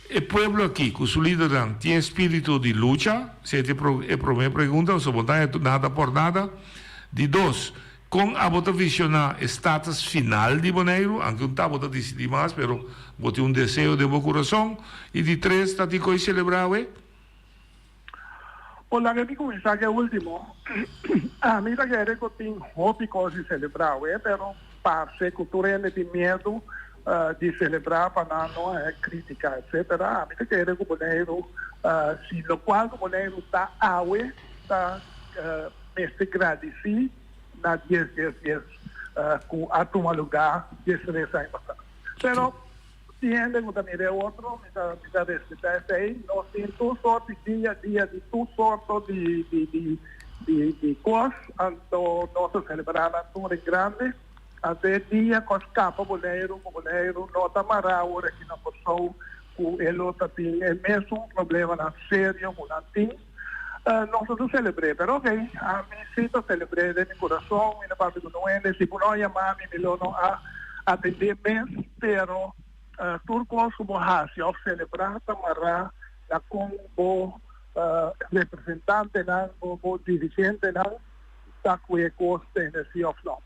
e pueblo aki cu su lidernan tin e spirito di lucha? Esey ta e prome pregunta, pasobra bo no ta haya nada por nada. Di dos, con abo ta visiona e status final di Boneiru? Aunke un ta bo ta dicidi mas, pero bo tin un deseo den bo curason. Y di tres, ta tin coy celebra awe? Por laga mi kuminsá ku e último. Ami ta kere ku tin hopi kos di selebrá awe, pero parse ku tur hende tin miedu di selebrá pa nan no haña krítika etsetera. Ami ta kere ku Boneiru, si lokual ku Boneiru ta awe, ta mester gradisí na dies dies dies ku a tuma lugá diestres aña pasá. Pero. Tin hende ku ta mira e otro, mi ta mi ta respetá esei. Nos tin tur sorti dia dia di tur sorto di di di di di kos, anto nos ta selebrá nan tur en grande. Anto e dia ku a skapa Boneiru, ku Boneiru no ta mará awor aki na Kòrsou ku e lo ta tin e mesun problemanan serio ku nan tin, nos no ta selebr'é. Pero okey, ami si ta selebr'é den mi kurason, mi no papia ku no hende. Si bo no a yama mi, mi lo no a atendé mes. Pero tur kos ku bo hasi òf selebrá ta mará na kon bo representantenan, bo dirigentenan ta ku e kos tene si òf no.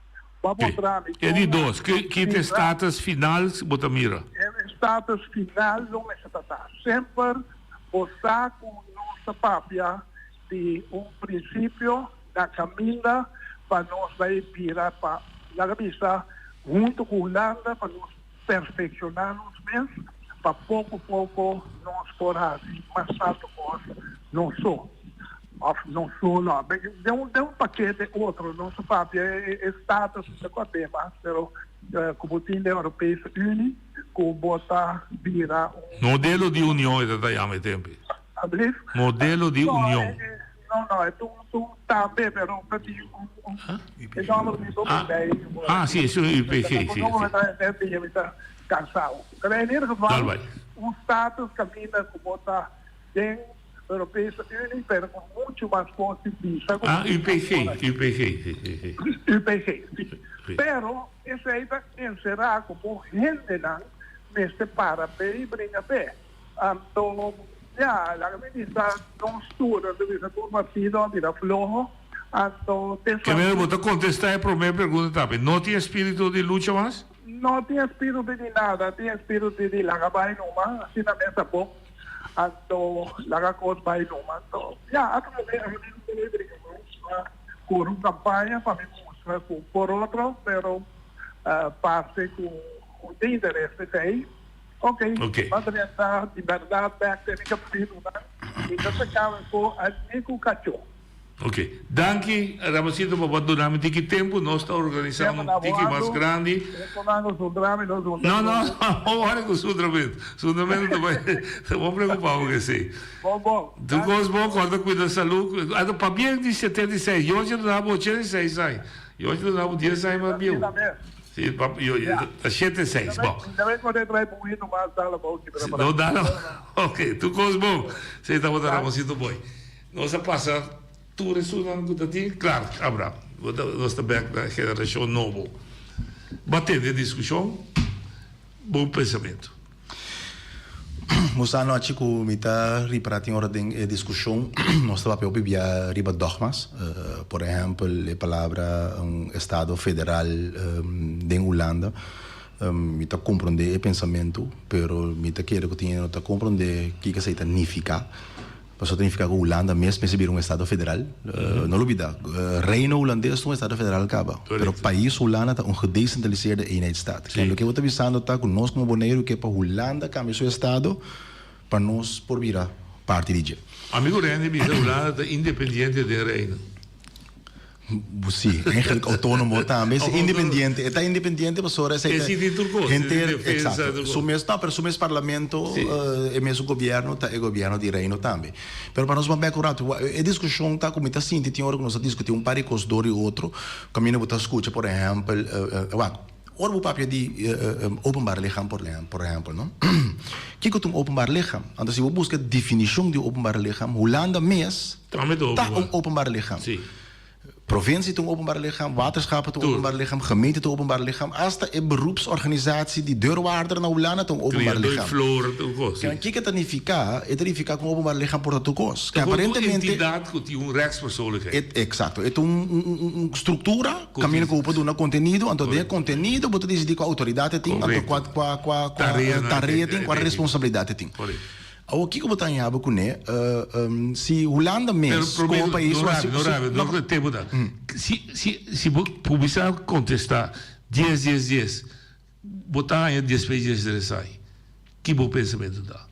Bo a mustra mi E di dos, ki ki ta e status final bo ta mira? E status final lo mester ta ta. Semper bo sa ku nos ta papia di un prinsipio na kaminda pa nos bai bira pa laga bisa huntu ku Hulanda pa nos perfekshoná nos mes pa poko poko nos por hasi mas tantu kos nos so òf nos so no den un den un pakete otro nos a papia e status ta kòrd'é mas pero ku bo tin den Europese Unie ku bo ta bira un Modelo di union e ta ta yama e tempu. Alblief? Modelo di union. No, no, e ta un tambe, pero ta di un, un, e nomber mi bo Ah, bij. ah, sí, es un UPG, sí, No, sí. mi ta, mi ta cansado. Pero in ieder geval, Dal bai. un status caminda cu bo ta den Europese Unie, pero cu mucho mas cos di bisa. cu Ah, bo tin UPG, ahora. UPG, sí, sí, sí. UPG, sí. Sí. Pero esey ta encerra cu bo hendenan mester para pe y bringa pe. Anto, ya, laga mi bisa nos tur, anto bisa tur partido a bira floho, anto te Ke manera bo ta kontestá e promé pregunta tambe? No tin espíritu di lucha mas? No tin espíritu di nada, tin espíritu di laga bai numa, asina mes ta bon, anto laga kos bai numa. Anto, ya, atrobe ami no ta bringa mas, ma kore un kampaña pa mi mustra ku por otro, pero parse ku tin interes p'esei. Ok, Ok. Ba drenta di berdad bek den e capitulonan y ta saca afo a ni cu cacho. Ok. Danki Ramosito pa bo a duna mi tiki tempo. Nos ta organisa un tiki mas grandi. No, no, ora cu zundramento. Zundramento ta bai, ta bo preocupa bo cu esey. Bon, bon. Tur cos bon, corda cuida salud. Anto pabia di 76, Yochi a duna bo 86 aña. Yochi a duna bo 10 aña mas bieu. Sí, pap, yo, yo, ta shete seis, bon. No dal Ok, tur kos bon. Sí, tabata Ramosito Boy. Nos a pasa tur esunnan ku ta tin, Clark Abraham. Bo ta, nos ta bek na generashon nobo. Bo a tende e diskushon, bo pensamentu. Bo sa anochi ku mi ta ripará tin ora den e diskushon nos ta papia hopi bia riba dogmas. Por ehèmpel e palabra un estado federal den Hulanda. Mi ta komprondé e pensamentu pero mi ta kere ku tin hende no ta komprondé kiko esei ta nifiká. Pasobra ta nifiká ku Hulanda mes mester bira un estado federal. No lubidá, Reino Hulandes ta un estado federal kaba, pero pais Hulanda ta un gedecentraliseerde eenheidsstaat. Kende loke bo ta bisando ta ku nos komo Boneiru ke pa Hulanda kambia su estado pa nos por bira parti di dje. Amigo Randy bisa Hulanda ta independiente den Reino. Sí, eigenlijk autónomo tambe. Es independiente. E ta independiente pasobra esei ta. E si tin tur kos. Henter, Defensa, exacto. tur kos. Su mes, no, pero su mes parlamento, Sí. e mes gobierno ta e gobierno di reino tambe. Pero pa nos ban bek un rato, e diskushon ta ku mi ta sinti tin ora ku nos ta diskuti un par di kos dor di otro, kaminda bo ta skucha por ehèmpel, wak, ora bo papia di openbaar lichaam por por ehèmpel, no? Kiko ta un openbaar lichaam? Anto si bo buska definishon di un openbaar lichaam, Hulanda mes Tambe ta ta un openbaar lichaam. Sí. Provincie ta un openbaar lichaam, waterschappen ta un openbaar lichaam, gemeente ta un openbaar lichaam, hasta e beroepsorganisatie di deurwaarder na Hulanda ta un openbaar Kriadó i lichaam. flor tur kos, sí. Kiko ta nifiká? E ta nifiká ku un openbaar lichaam por ta tur kos. Ta un Aparentemente. entidat ku tin un rechtspersoonlijkheid. E, eksakto. E ta un, un, un struktura kaminda ku bo por duna kontenido, anto den e kontenido bo ta disidí kua outoridat e tin, anto kua, kua, kua, kua tarea tin, kua responsabilidat e tin. Awor kiko bo ta haña bo kuné? Si Hulanda mes komo pais No rabia, no rabia, no rabia, tempo ta. Si, si, si bo kuminsá kontestá dies, dies, dies, bo ta haña despues dies tres aña. Ki bo pensamentu ta?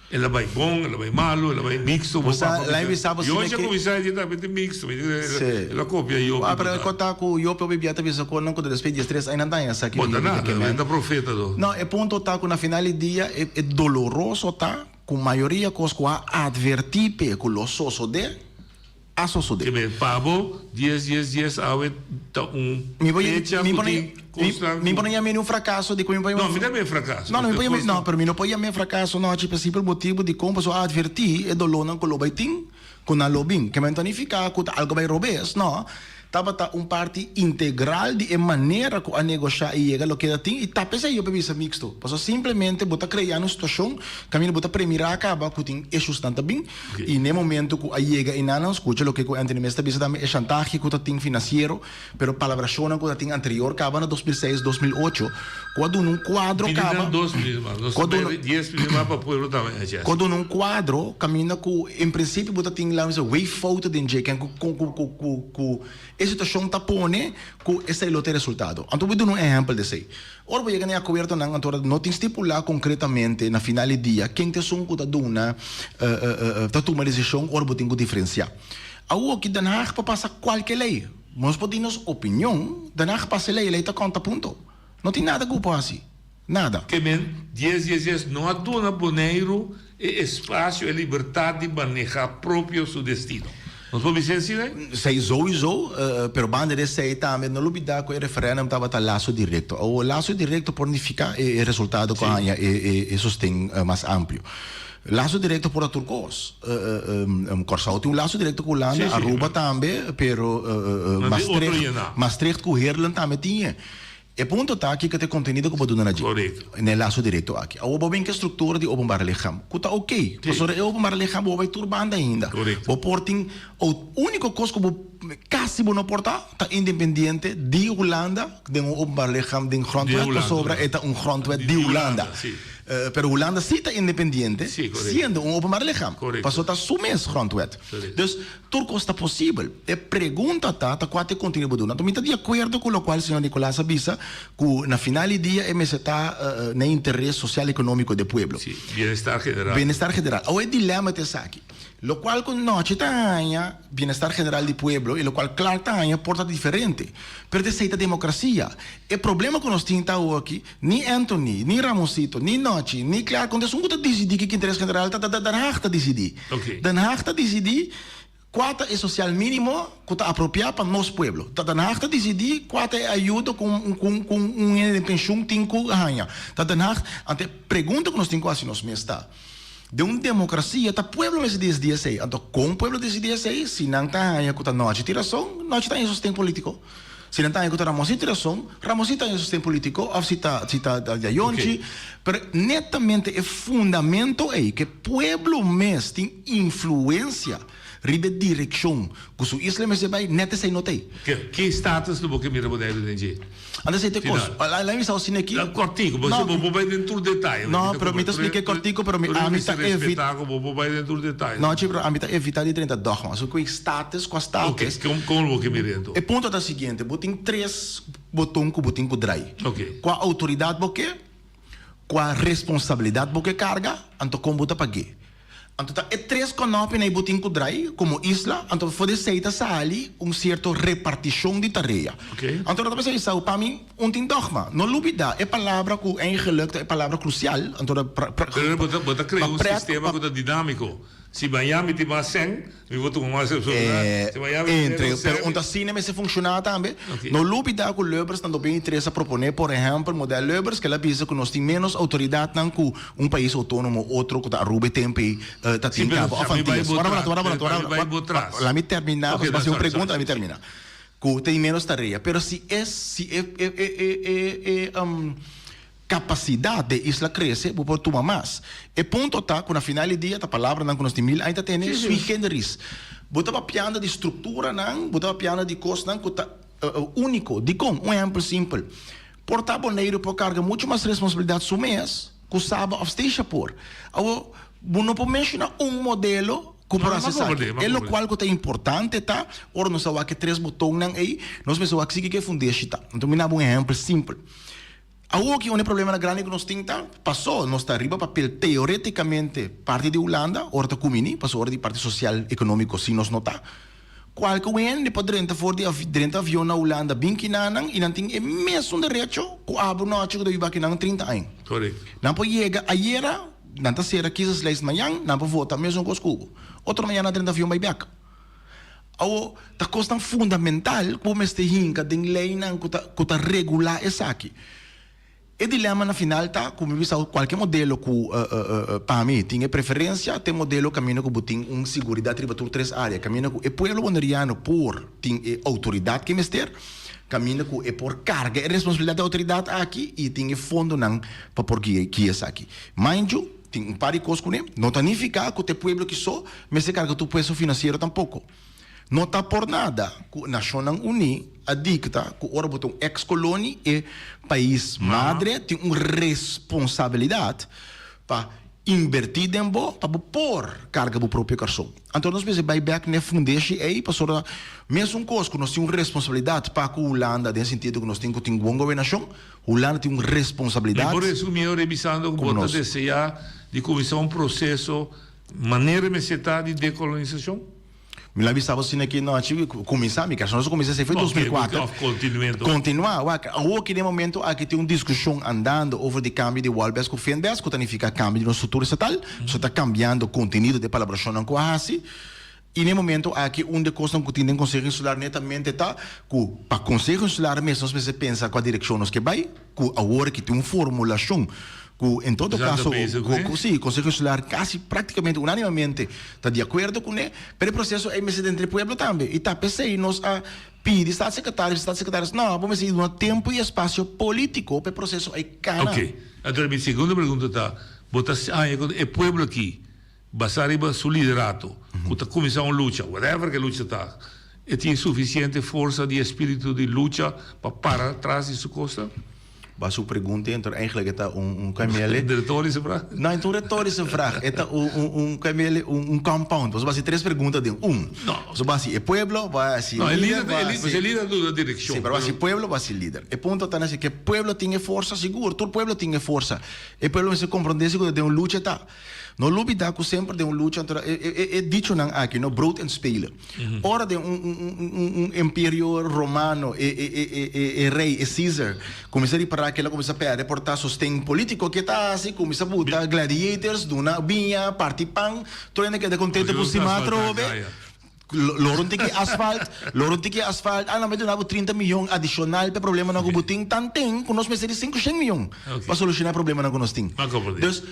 El a bai bon, el a bai malu, el a bai mixto, bo sa, papa lain bisa bo Yo asina ya ke kuminsá e tambe ta mixto, mi Sí. el a kopia yo Ah, pero e kota ku yo pe bia ta bisa ku nan ku ta despues dies tres aña nan ta haña sa ki Bo ta yo nada, ke men. ta profeta do. No, e punto ta ku na final di dia e e doloroso ta ku mayoria kos ku a advertí p'e ku lo sosodé, a sosodé. Ke men pa bo dies dies dies awe ta un Mi por fecha mi ku por tin kosnan mi ku por yam'é ni un frakaso di ku mi por No, mi ta yam'é frakaso. No, no, mi por yam'é, no, pero mi no por yam'é frakaso no, pa simpel motibu di kon pasobra a advertí e dolónan ku lo bai tin, ku nan lo bin. Ke men ta nifiká ku ta algu bai robes, no. tabata un parti integral di e manera ku a negoshá i yega loke ta tin i ta p'esei yo por bisa mixto. Pasobra simplemente bo ta krea un situashon kaminda bo ta premirá kaba ku tin issuesnan ta bin i n'e momento ku a yega einan nan skucha loke ku Anthony mes ta bisa tambe e shantahe ku ta tin finansiero pero palabrashonnan ku ta tin anterior kaba na 2006, 2008 ku a duna un kuadro Pidi kaba nan dos minuut mas. Nos ku a ta duna bai dies minuut mas pa pueblo tambe a ku a duna un kuadro kaminda ku en prinsipio bo ta tin laat mi bisa weeffouten den dje ken ku ku ku ku ku e situashon ta pone ku esei lo ta e resultado. Anto bo duna un ehèmpel di esei. Ora bo yega na e akuerdonan anto ora no tin stipulá konkretamente na final di dia ken ta esun ku ta duna ta tuma desishon ora bo tin ku diferensiá. Awoki Den Haag por pasa kualke lei. Nos por di nos opinion, Den Haag pasa e lei, e lei ta konta punto. No tin nada ku bo por hasi. Nada. Ke men dies dies dies no a duna Boneiru e espasio, e libertat di maneha propio su destino. Nos por bisa asina? Esei souiso, pero banda di esei tambe no lubida ku e referendum tabata laso direkto. Awor laso direkto por nifiká e resultado ku a haña e sosten mas amplio. Laso direkto por ta tur kos. Kòrsou tin un laso direkto ku Hulanda, Aruba tambe, pero Maastricht ku Heerlen tambe tin e. E punto ta kiko ta e kontenido ku bo duna na dje, na e laso direkto aki. Awor bo bin ku e struktura di openbaar lichaam, ku ta oké, pasobra e openbaar lichaam bo bai tur banda ainda. Bo por tin, úniko kos ku bo kasi bo no por ta, ta independiente di Hulanda den un openbaar lichaam den grondwet, pasobra e ta un grondwet di Hulanda. Pero Hulanda sí ta independiente siendo un openbaar lichaam, pasobra ta su mes grondwet. Dus Tur kos ta posibel. E pregunta ta, ta kua ta e kontenido bo duna. Anto mi ta di akuerdo ku lokual señor Nicolaas a bisa, ku na final di dia e mester ta na e interes sosial ekonómiko di e pueblo. Sí, bienestar general. Bienestar general. Awor e dilema ta esaki. Lokual ku Nochi ta haña bienestar general di pueblo i lokual Clark ta haña por ta diferente. Pero ta esei ta demokrasia. E problema ku nos tin ta awor aki, Ni Anthony, ni Ramosito, ni Nochi, ni Clark, konta esun ku ta disidí kiko interes general ta, ta Den Haag ta disidí. Den Haag ta disidí kua ta e sosial mínimo ku ta apropiá pa nos pueblo. Ta Den Haag ta disidí kua ta e ayudo ku un ku ku un hende den penshun tin ku haña. Ta Den Haag, anto e pregunta ku nos tin ku hasi nos mes ta, den un demokrasia ta pueblo mester disidí esei. Anto kon pueblo disidí esei si nan ta haña ku ta Nochi tin rason, Nochi ta haña sosten polítiko. Si nan ta haña ku ta Ramosito tin rason, Ramosito ta haña sosten polítiko òf si ta si ta Yayonchi. Pero netamente e fundamento ei ku e pueblo mes tin influensia riba e direkshon ku su isla mester bai, nèt esei no ta ei. Ki status lo bo ke mira Boneiru den dje? Anto esei ta e kos. Laat mi bisa asina aki. Kòrtiku, bo bo por bai den tur detaye. No, pero mi ta splika e kòrtiku, pero mi ami ta evita. Ku bo por bai den tur detaye. No, chi, pero ami ta evita di drenta dògma. So ku e status, kua status. Oke, kon lo bo ke mira anto? E punto ta siguiente, bo tin tres boton ku bo tin ku drai. Oke. Kua outoridat bo ke, kua responsabilidat bo ke karga, anto kon bo ta pag'é. Anto ta e tres kònòpinan ei bo tin ku drai komo isla, anto for di esei ta sali un sierto repartishon di tarea. Anto no ta pensa Esau, pa mi un tin dògma. No lubidá e palabra ku eigenlik ta e palabra krusial, anto ta pra, pra, Pero bo ta, bo ta krea pa un pret, sistema pa ku ta dinámiko. Si mañan mi tin mas sèn, mi por tuma mas responsabilidat. Si mañan mi tin Entre, menos pero sèn, un ta asina mester funshoná tambe. No lubidá ku Lubbers na 2003 a proponé, por ehèmpel, modèl Lubbers, ku el a bisa ku nos tin ménos outoridatnan ku Un pais autónomo otro ku ta Aruba e tempu ei ta tin kaba òf Antillas. Wara un ratu, wara un ratu, wara un ratu. Laat mi terminá, pasobra si un pregunta laat mi terminá. Ku tin ménos tarea. Pero si e si e e e e e kapasidat di e isla krese bo por tuma mas. E punto ta ku na final di dia ta palabranan ku nos tin mil aña ta tene sui generis. Bo ta papiando di strukturanan, bo ta papiando di kosnan ku ta úniko. Dikon? Un ehèmpel simpel. Por ta Boneiru por karga muchu mas responsabilidat su mes ku Saba òf Statia por. Awor, bo no por menshoná un modelo ku por hasi esaki. E lokual ku ta importante ta, ora nos a wak e tres botonnan ei, nos mester wak si kiko e fundeshi ta. Anto mi naba un ehèmpel simpel. Awor ki un e problemanan grandi ku nos tin ta, pasó nos ta riba papel teorétikamente parti di Hulanda, ora ta kumini, pasó ora di parti sosial, ekonómiko si nos no ta. Kualke hende por drenta for di drenta avion na Hulanda bin kinanan i nan tin e mesun derecho ku abo nochi ku ta biba akinan 30 aña. Korekto. Nan por yega ayera, nan ta sera kiezerslijst mañan, nan por vota mesun kos ku bo. Otro mañan nan drenta avion bai bèk. Awo, ta kosnan fundamental ku bo mester hinka den leinan ku ta ku ta regulá esaki. E dilema na final ta ku mi bisa kualke modelo ku pa mi tin e preferensia ta e modelo kaminda ku bo tin un siguridat riba tur tres área, kaminda ku e pueblo boneriano por tin e outoridat ke mester, kaminda ku e por karga e responsabilidat di e outoridat aki i tin e fondonan pa por guia esaki. Mind you, tin un par di kos kuné, no ta nifiká ku ta e pueblo ki so mester karga tur peso finansiero tampoko. No ta por nada ku Nashonnan Uní a dikta ku ora bo ta un eks koloni e pais madre tin un responsabilidat pa inbertí den bo pa bo por karga bo propio karson. Anto nos mester bai bèk n'e fundeshi ei pasobra mesun kos ku nos tin un responsabilidat pa ku Hulanda den sentido ku nos tin ku tin bon gobernashon, Hulanda tin un responsabilidat Mi por resumí ora bisando ku ku bo ta nos. deseá di kuminsá un proseso manera mester ta di dekolonisashon? Mi la bisa bo asina ki nochi kuminsá, mi kasa nos a kuminsá esei foi 2004. Of kontinuendo. Kontinuá, wak, awor ki den momento aki tin un diskushon andando over di kambio di Walbes ku Finbes, ku ta nifiká kambio di nos struktura estatal, so ta kambiando kontenido di e palabrashonnan ku a hasi. I den momento aki un di e kosnan ku tin den Konseho Insular netamente ta ku pa Konseho Insular mes nos mester pensa kua direkshon nos ke bai, ku awor aki tin un formulashon ku en todo Esaki ta kaso bezig ku kuné? ku si Konseho Insular kasi praktikamente unánimamente ta di akuerdo kuné, pero e proseso ei mester den entre pueblo tambe i ta p'esei nos a pidi Staatssecretaris, Staatssecretaris no, bo mester duna tempu i espasio polítiko pa e proseso ei kana. Oké, anto mi segundo pregunta ta, bo ta haña ku e pueblo aki basá riba su liderato ku ta kuminsá un lucha, whatever ku e lucha ta, e tin sufisiente forsa di espíritu di lucha pa para tras di su kosnan? Ba su pregunta entor eigenlijk e ta un un kamele. Retorische vraag? No, e ta un retorische vraag. E ta un un un kamele un un compound. Bo hasi tres pregunta den un. No. Bo hasi e pueblo, bo hasi No, e lider, lider, bo e hasi. e lider duna direkshon. Si, pero bo hasi pueblo, bo hasi lider. E punto ta nasi ke pueblo tin e forsa, sigur, tur pueblo tin e forsa. E pueblo mester komprondé si ku ta den un lucha ta. No lubida ku semper den un lucha anto e e e dichonan aki no, brood en spelen. Ora den un un un un un imperio romano e e e e e e rey e Caesar kuminsá ripará ke el a kuminsá pèrdè por ta sosten polítiko ke ta hasi kuminsá buta gladiators duna biña parti pan tur hende keda kontento ku stima atrobe. Loro un tiki asfalt, loro un tiki asfalt, ah nan bai duna bo trinta miyon adishonal pa e problemanan ku bo tin, tanten ku nos mester di sinku shen miyon pa solushoná e problemanan ku nos tin. Dus,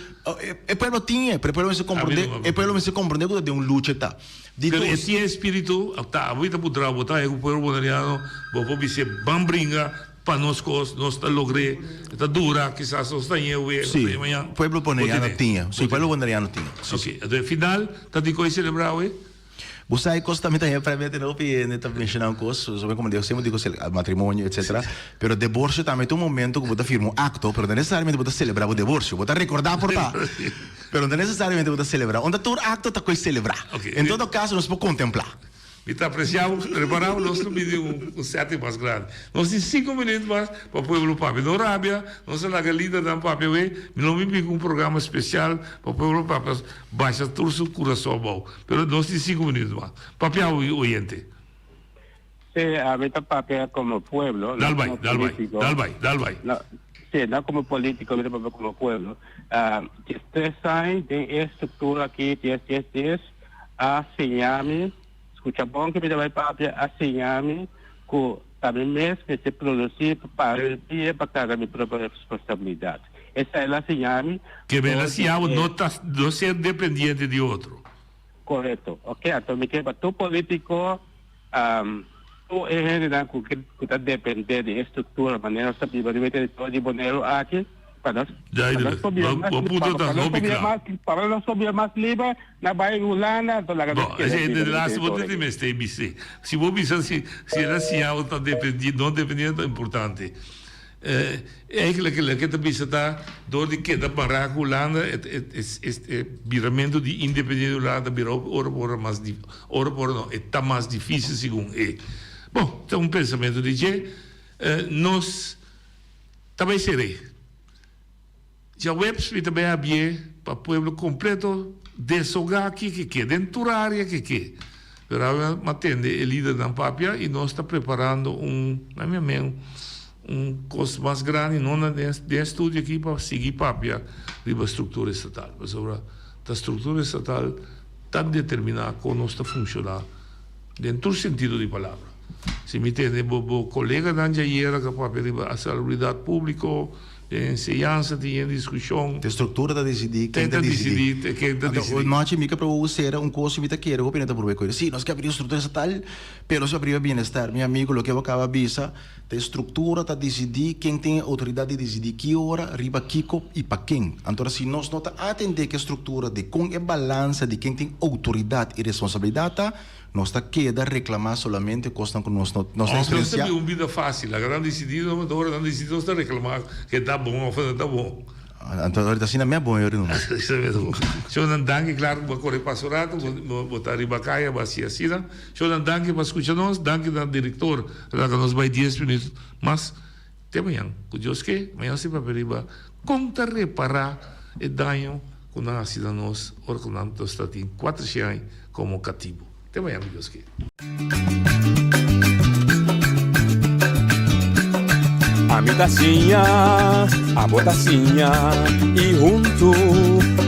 e pueblo tin e, pero e pueblo mester komprondé, e pueblo mester komprondé ku ta den un lucha e ta. Di Pero e dos. tin e espíritu, ta abo ta puntra bo, ta ku pueblo boneriano bo por bis'é ban bringa pa nos kos, nos ta logr'é, e ta dura, kisas nos ta ñe awe, nos ta Sí, ñe mañana. pueblo Bo boneriano tene, tin e, bo sí, pueblo tene. boneriano tin e, sí, sí. Ok, anto e final ta di ku e selebrá awe? Bo sa e kos tambe ta hepra mete hopi hende ta menshoná un kos, sobe komo Dios siempre dico matrimonio etcetera, pero deborcio tambe ta un momento ku bo ta firma un akto, pero no nesesariamente bo ta selebrá bo deborcio, bo ta rekordá por ta, pero no nesesariamente bo ta selebrá, unda tur akto ta koe selebrá, en todo kaso nos por kontemplá. Mi ta aprecia bo, prepara bo, nos lo bini un setting mas grandi. Nos tin cinco minuut mas pa pueblo papia. No rabia, nos a laga lidernan papia awe, mi lo mi bin cu un programa special pa pueblo papia basha tur su curason abao. Pero nos tin cinco minuut mas. Papia awe oyente. Sí, ami ta papia como pueblo, no Dal bai, como dal bai, político. dal bai, dal bai. No, sí, no como político, mi ta papia como pueblo. Ah, 13 aña den e structura aki, dies, dies, dies, a siña mi, scucha bon ke mi ta bai papia, a siña mi cu ta mi mes mester produci pa para mi pia pa carga mi propio responsabilidad. Esai el a siña mi. Ke mi el a Dor di siña bo e. no ta, no ser dependiente di otro. Korekto. Oke, anto mi ke pa tur politiko, tur e hendenan ku ke ku ta depende di e struktura manera nos ta biba riba e teritorio di Boneiru aki, pa nos pa nos por bira mas Bo punto pa ta nos por hopi bira kla. mas pa nos por bira mas liber na bai Hulanda anto laga nos Bo, keda esei biba de riba e laatste bo teritorio tin aki. mester bis'é. Si bo bisa si si el a siña bo ta dependi no dependiente ta importante. Eigenlijk loke ta bisa ta door di keda mará ku Hulanda e biramentu di independiente di Hulanda ta bira hopi ora pa ora mas ora pa ora no e ta mas difisil segun e. Bon, ta un pensamentu di dje. Nos ta bai ser'é. Djaweps mi ta bai habié pa pueblo kompleto desogá kiko ke den tur área ke ke. Pero awe mi a tende e lidernan papia i nos ta preparando un, na mi amen, un kos mas grandi no na den e studio aki pa sigui papia riba struktura estatal. Pasobra ta struktura estatal ta determiná kon nos ta funshoná den tur sentido di palabra. Si mi tende bo bo koleganan djayera ka papia riba salubridat públiko. Den enseñansa tin yen diskushon. Te struktura ta disidí ken ta disidí. Ken ta disidí. Nochi mi ke proba sera un kos mi ta kere hopi hende ta proba koe. Si, nos ke abri struktura estatal, pero nos ke abri bienestar. Mi amigo, loke bo kaba bisa, te struktura ta disidí ken tin e outoridat di disidí ki ora, riba kiko i pa ken. Anto si nos no ta atendé ku e struktura di kon e balansa di ken tin outoridat i responsabilidat ta, Nos ta keda reclama solamente cosnan cu nos no nos ta Nos ta experiencia. biba un bida facil. Laga nan dicidi, no ora nan dicidi nos ta reclama ke ta bon of no ta bon. Anto ahorita asina mi a bon yori numa. Asina mi a bon. Shownan danki, claro cu bo a core pasa un rato, bo ta riba caya, bo a haci asina. Shownan danki pa scucha nos, danki na director a laga nos bay dies minuut mas. Te mañan, cu Dios ke, mañan si papia riba con ta repara e daño cu nan haci na nos ora cu nan ta tin cuatrocientos aña como catibo. Te mañan cu Dios ke. Ami ta siña, abo ta siña y huntu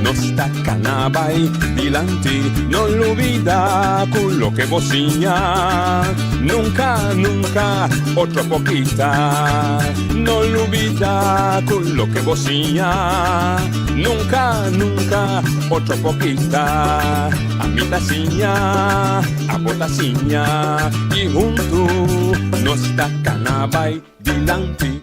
nos ta cana bay dilanti. No lubida cu loke bo siña nunca, nunca otro por kita. No lubida cu loke bo siña nunca, nunca otro por kita. Ami ta siña, abo ta siña y huntu nos ta cana bay dilanti.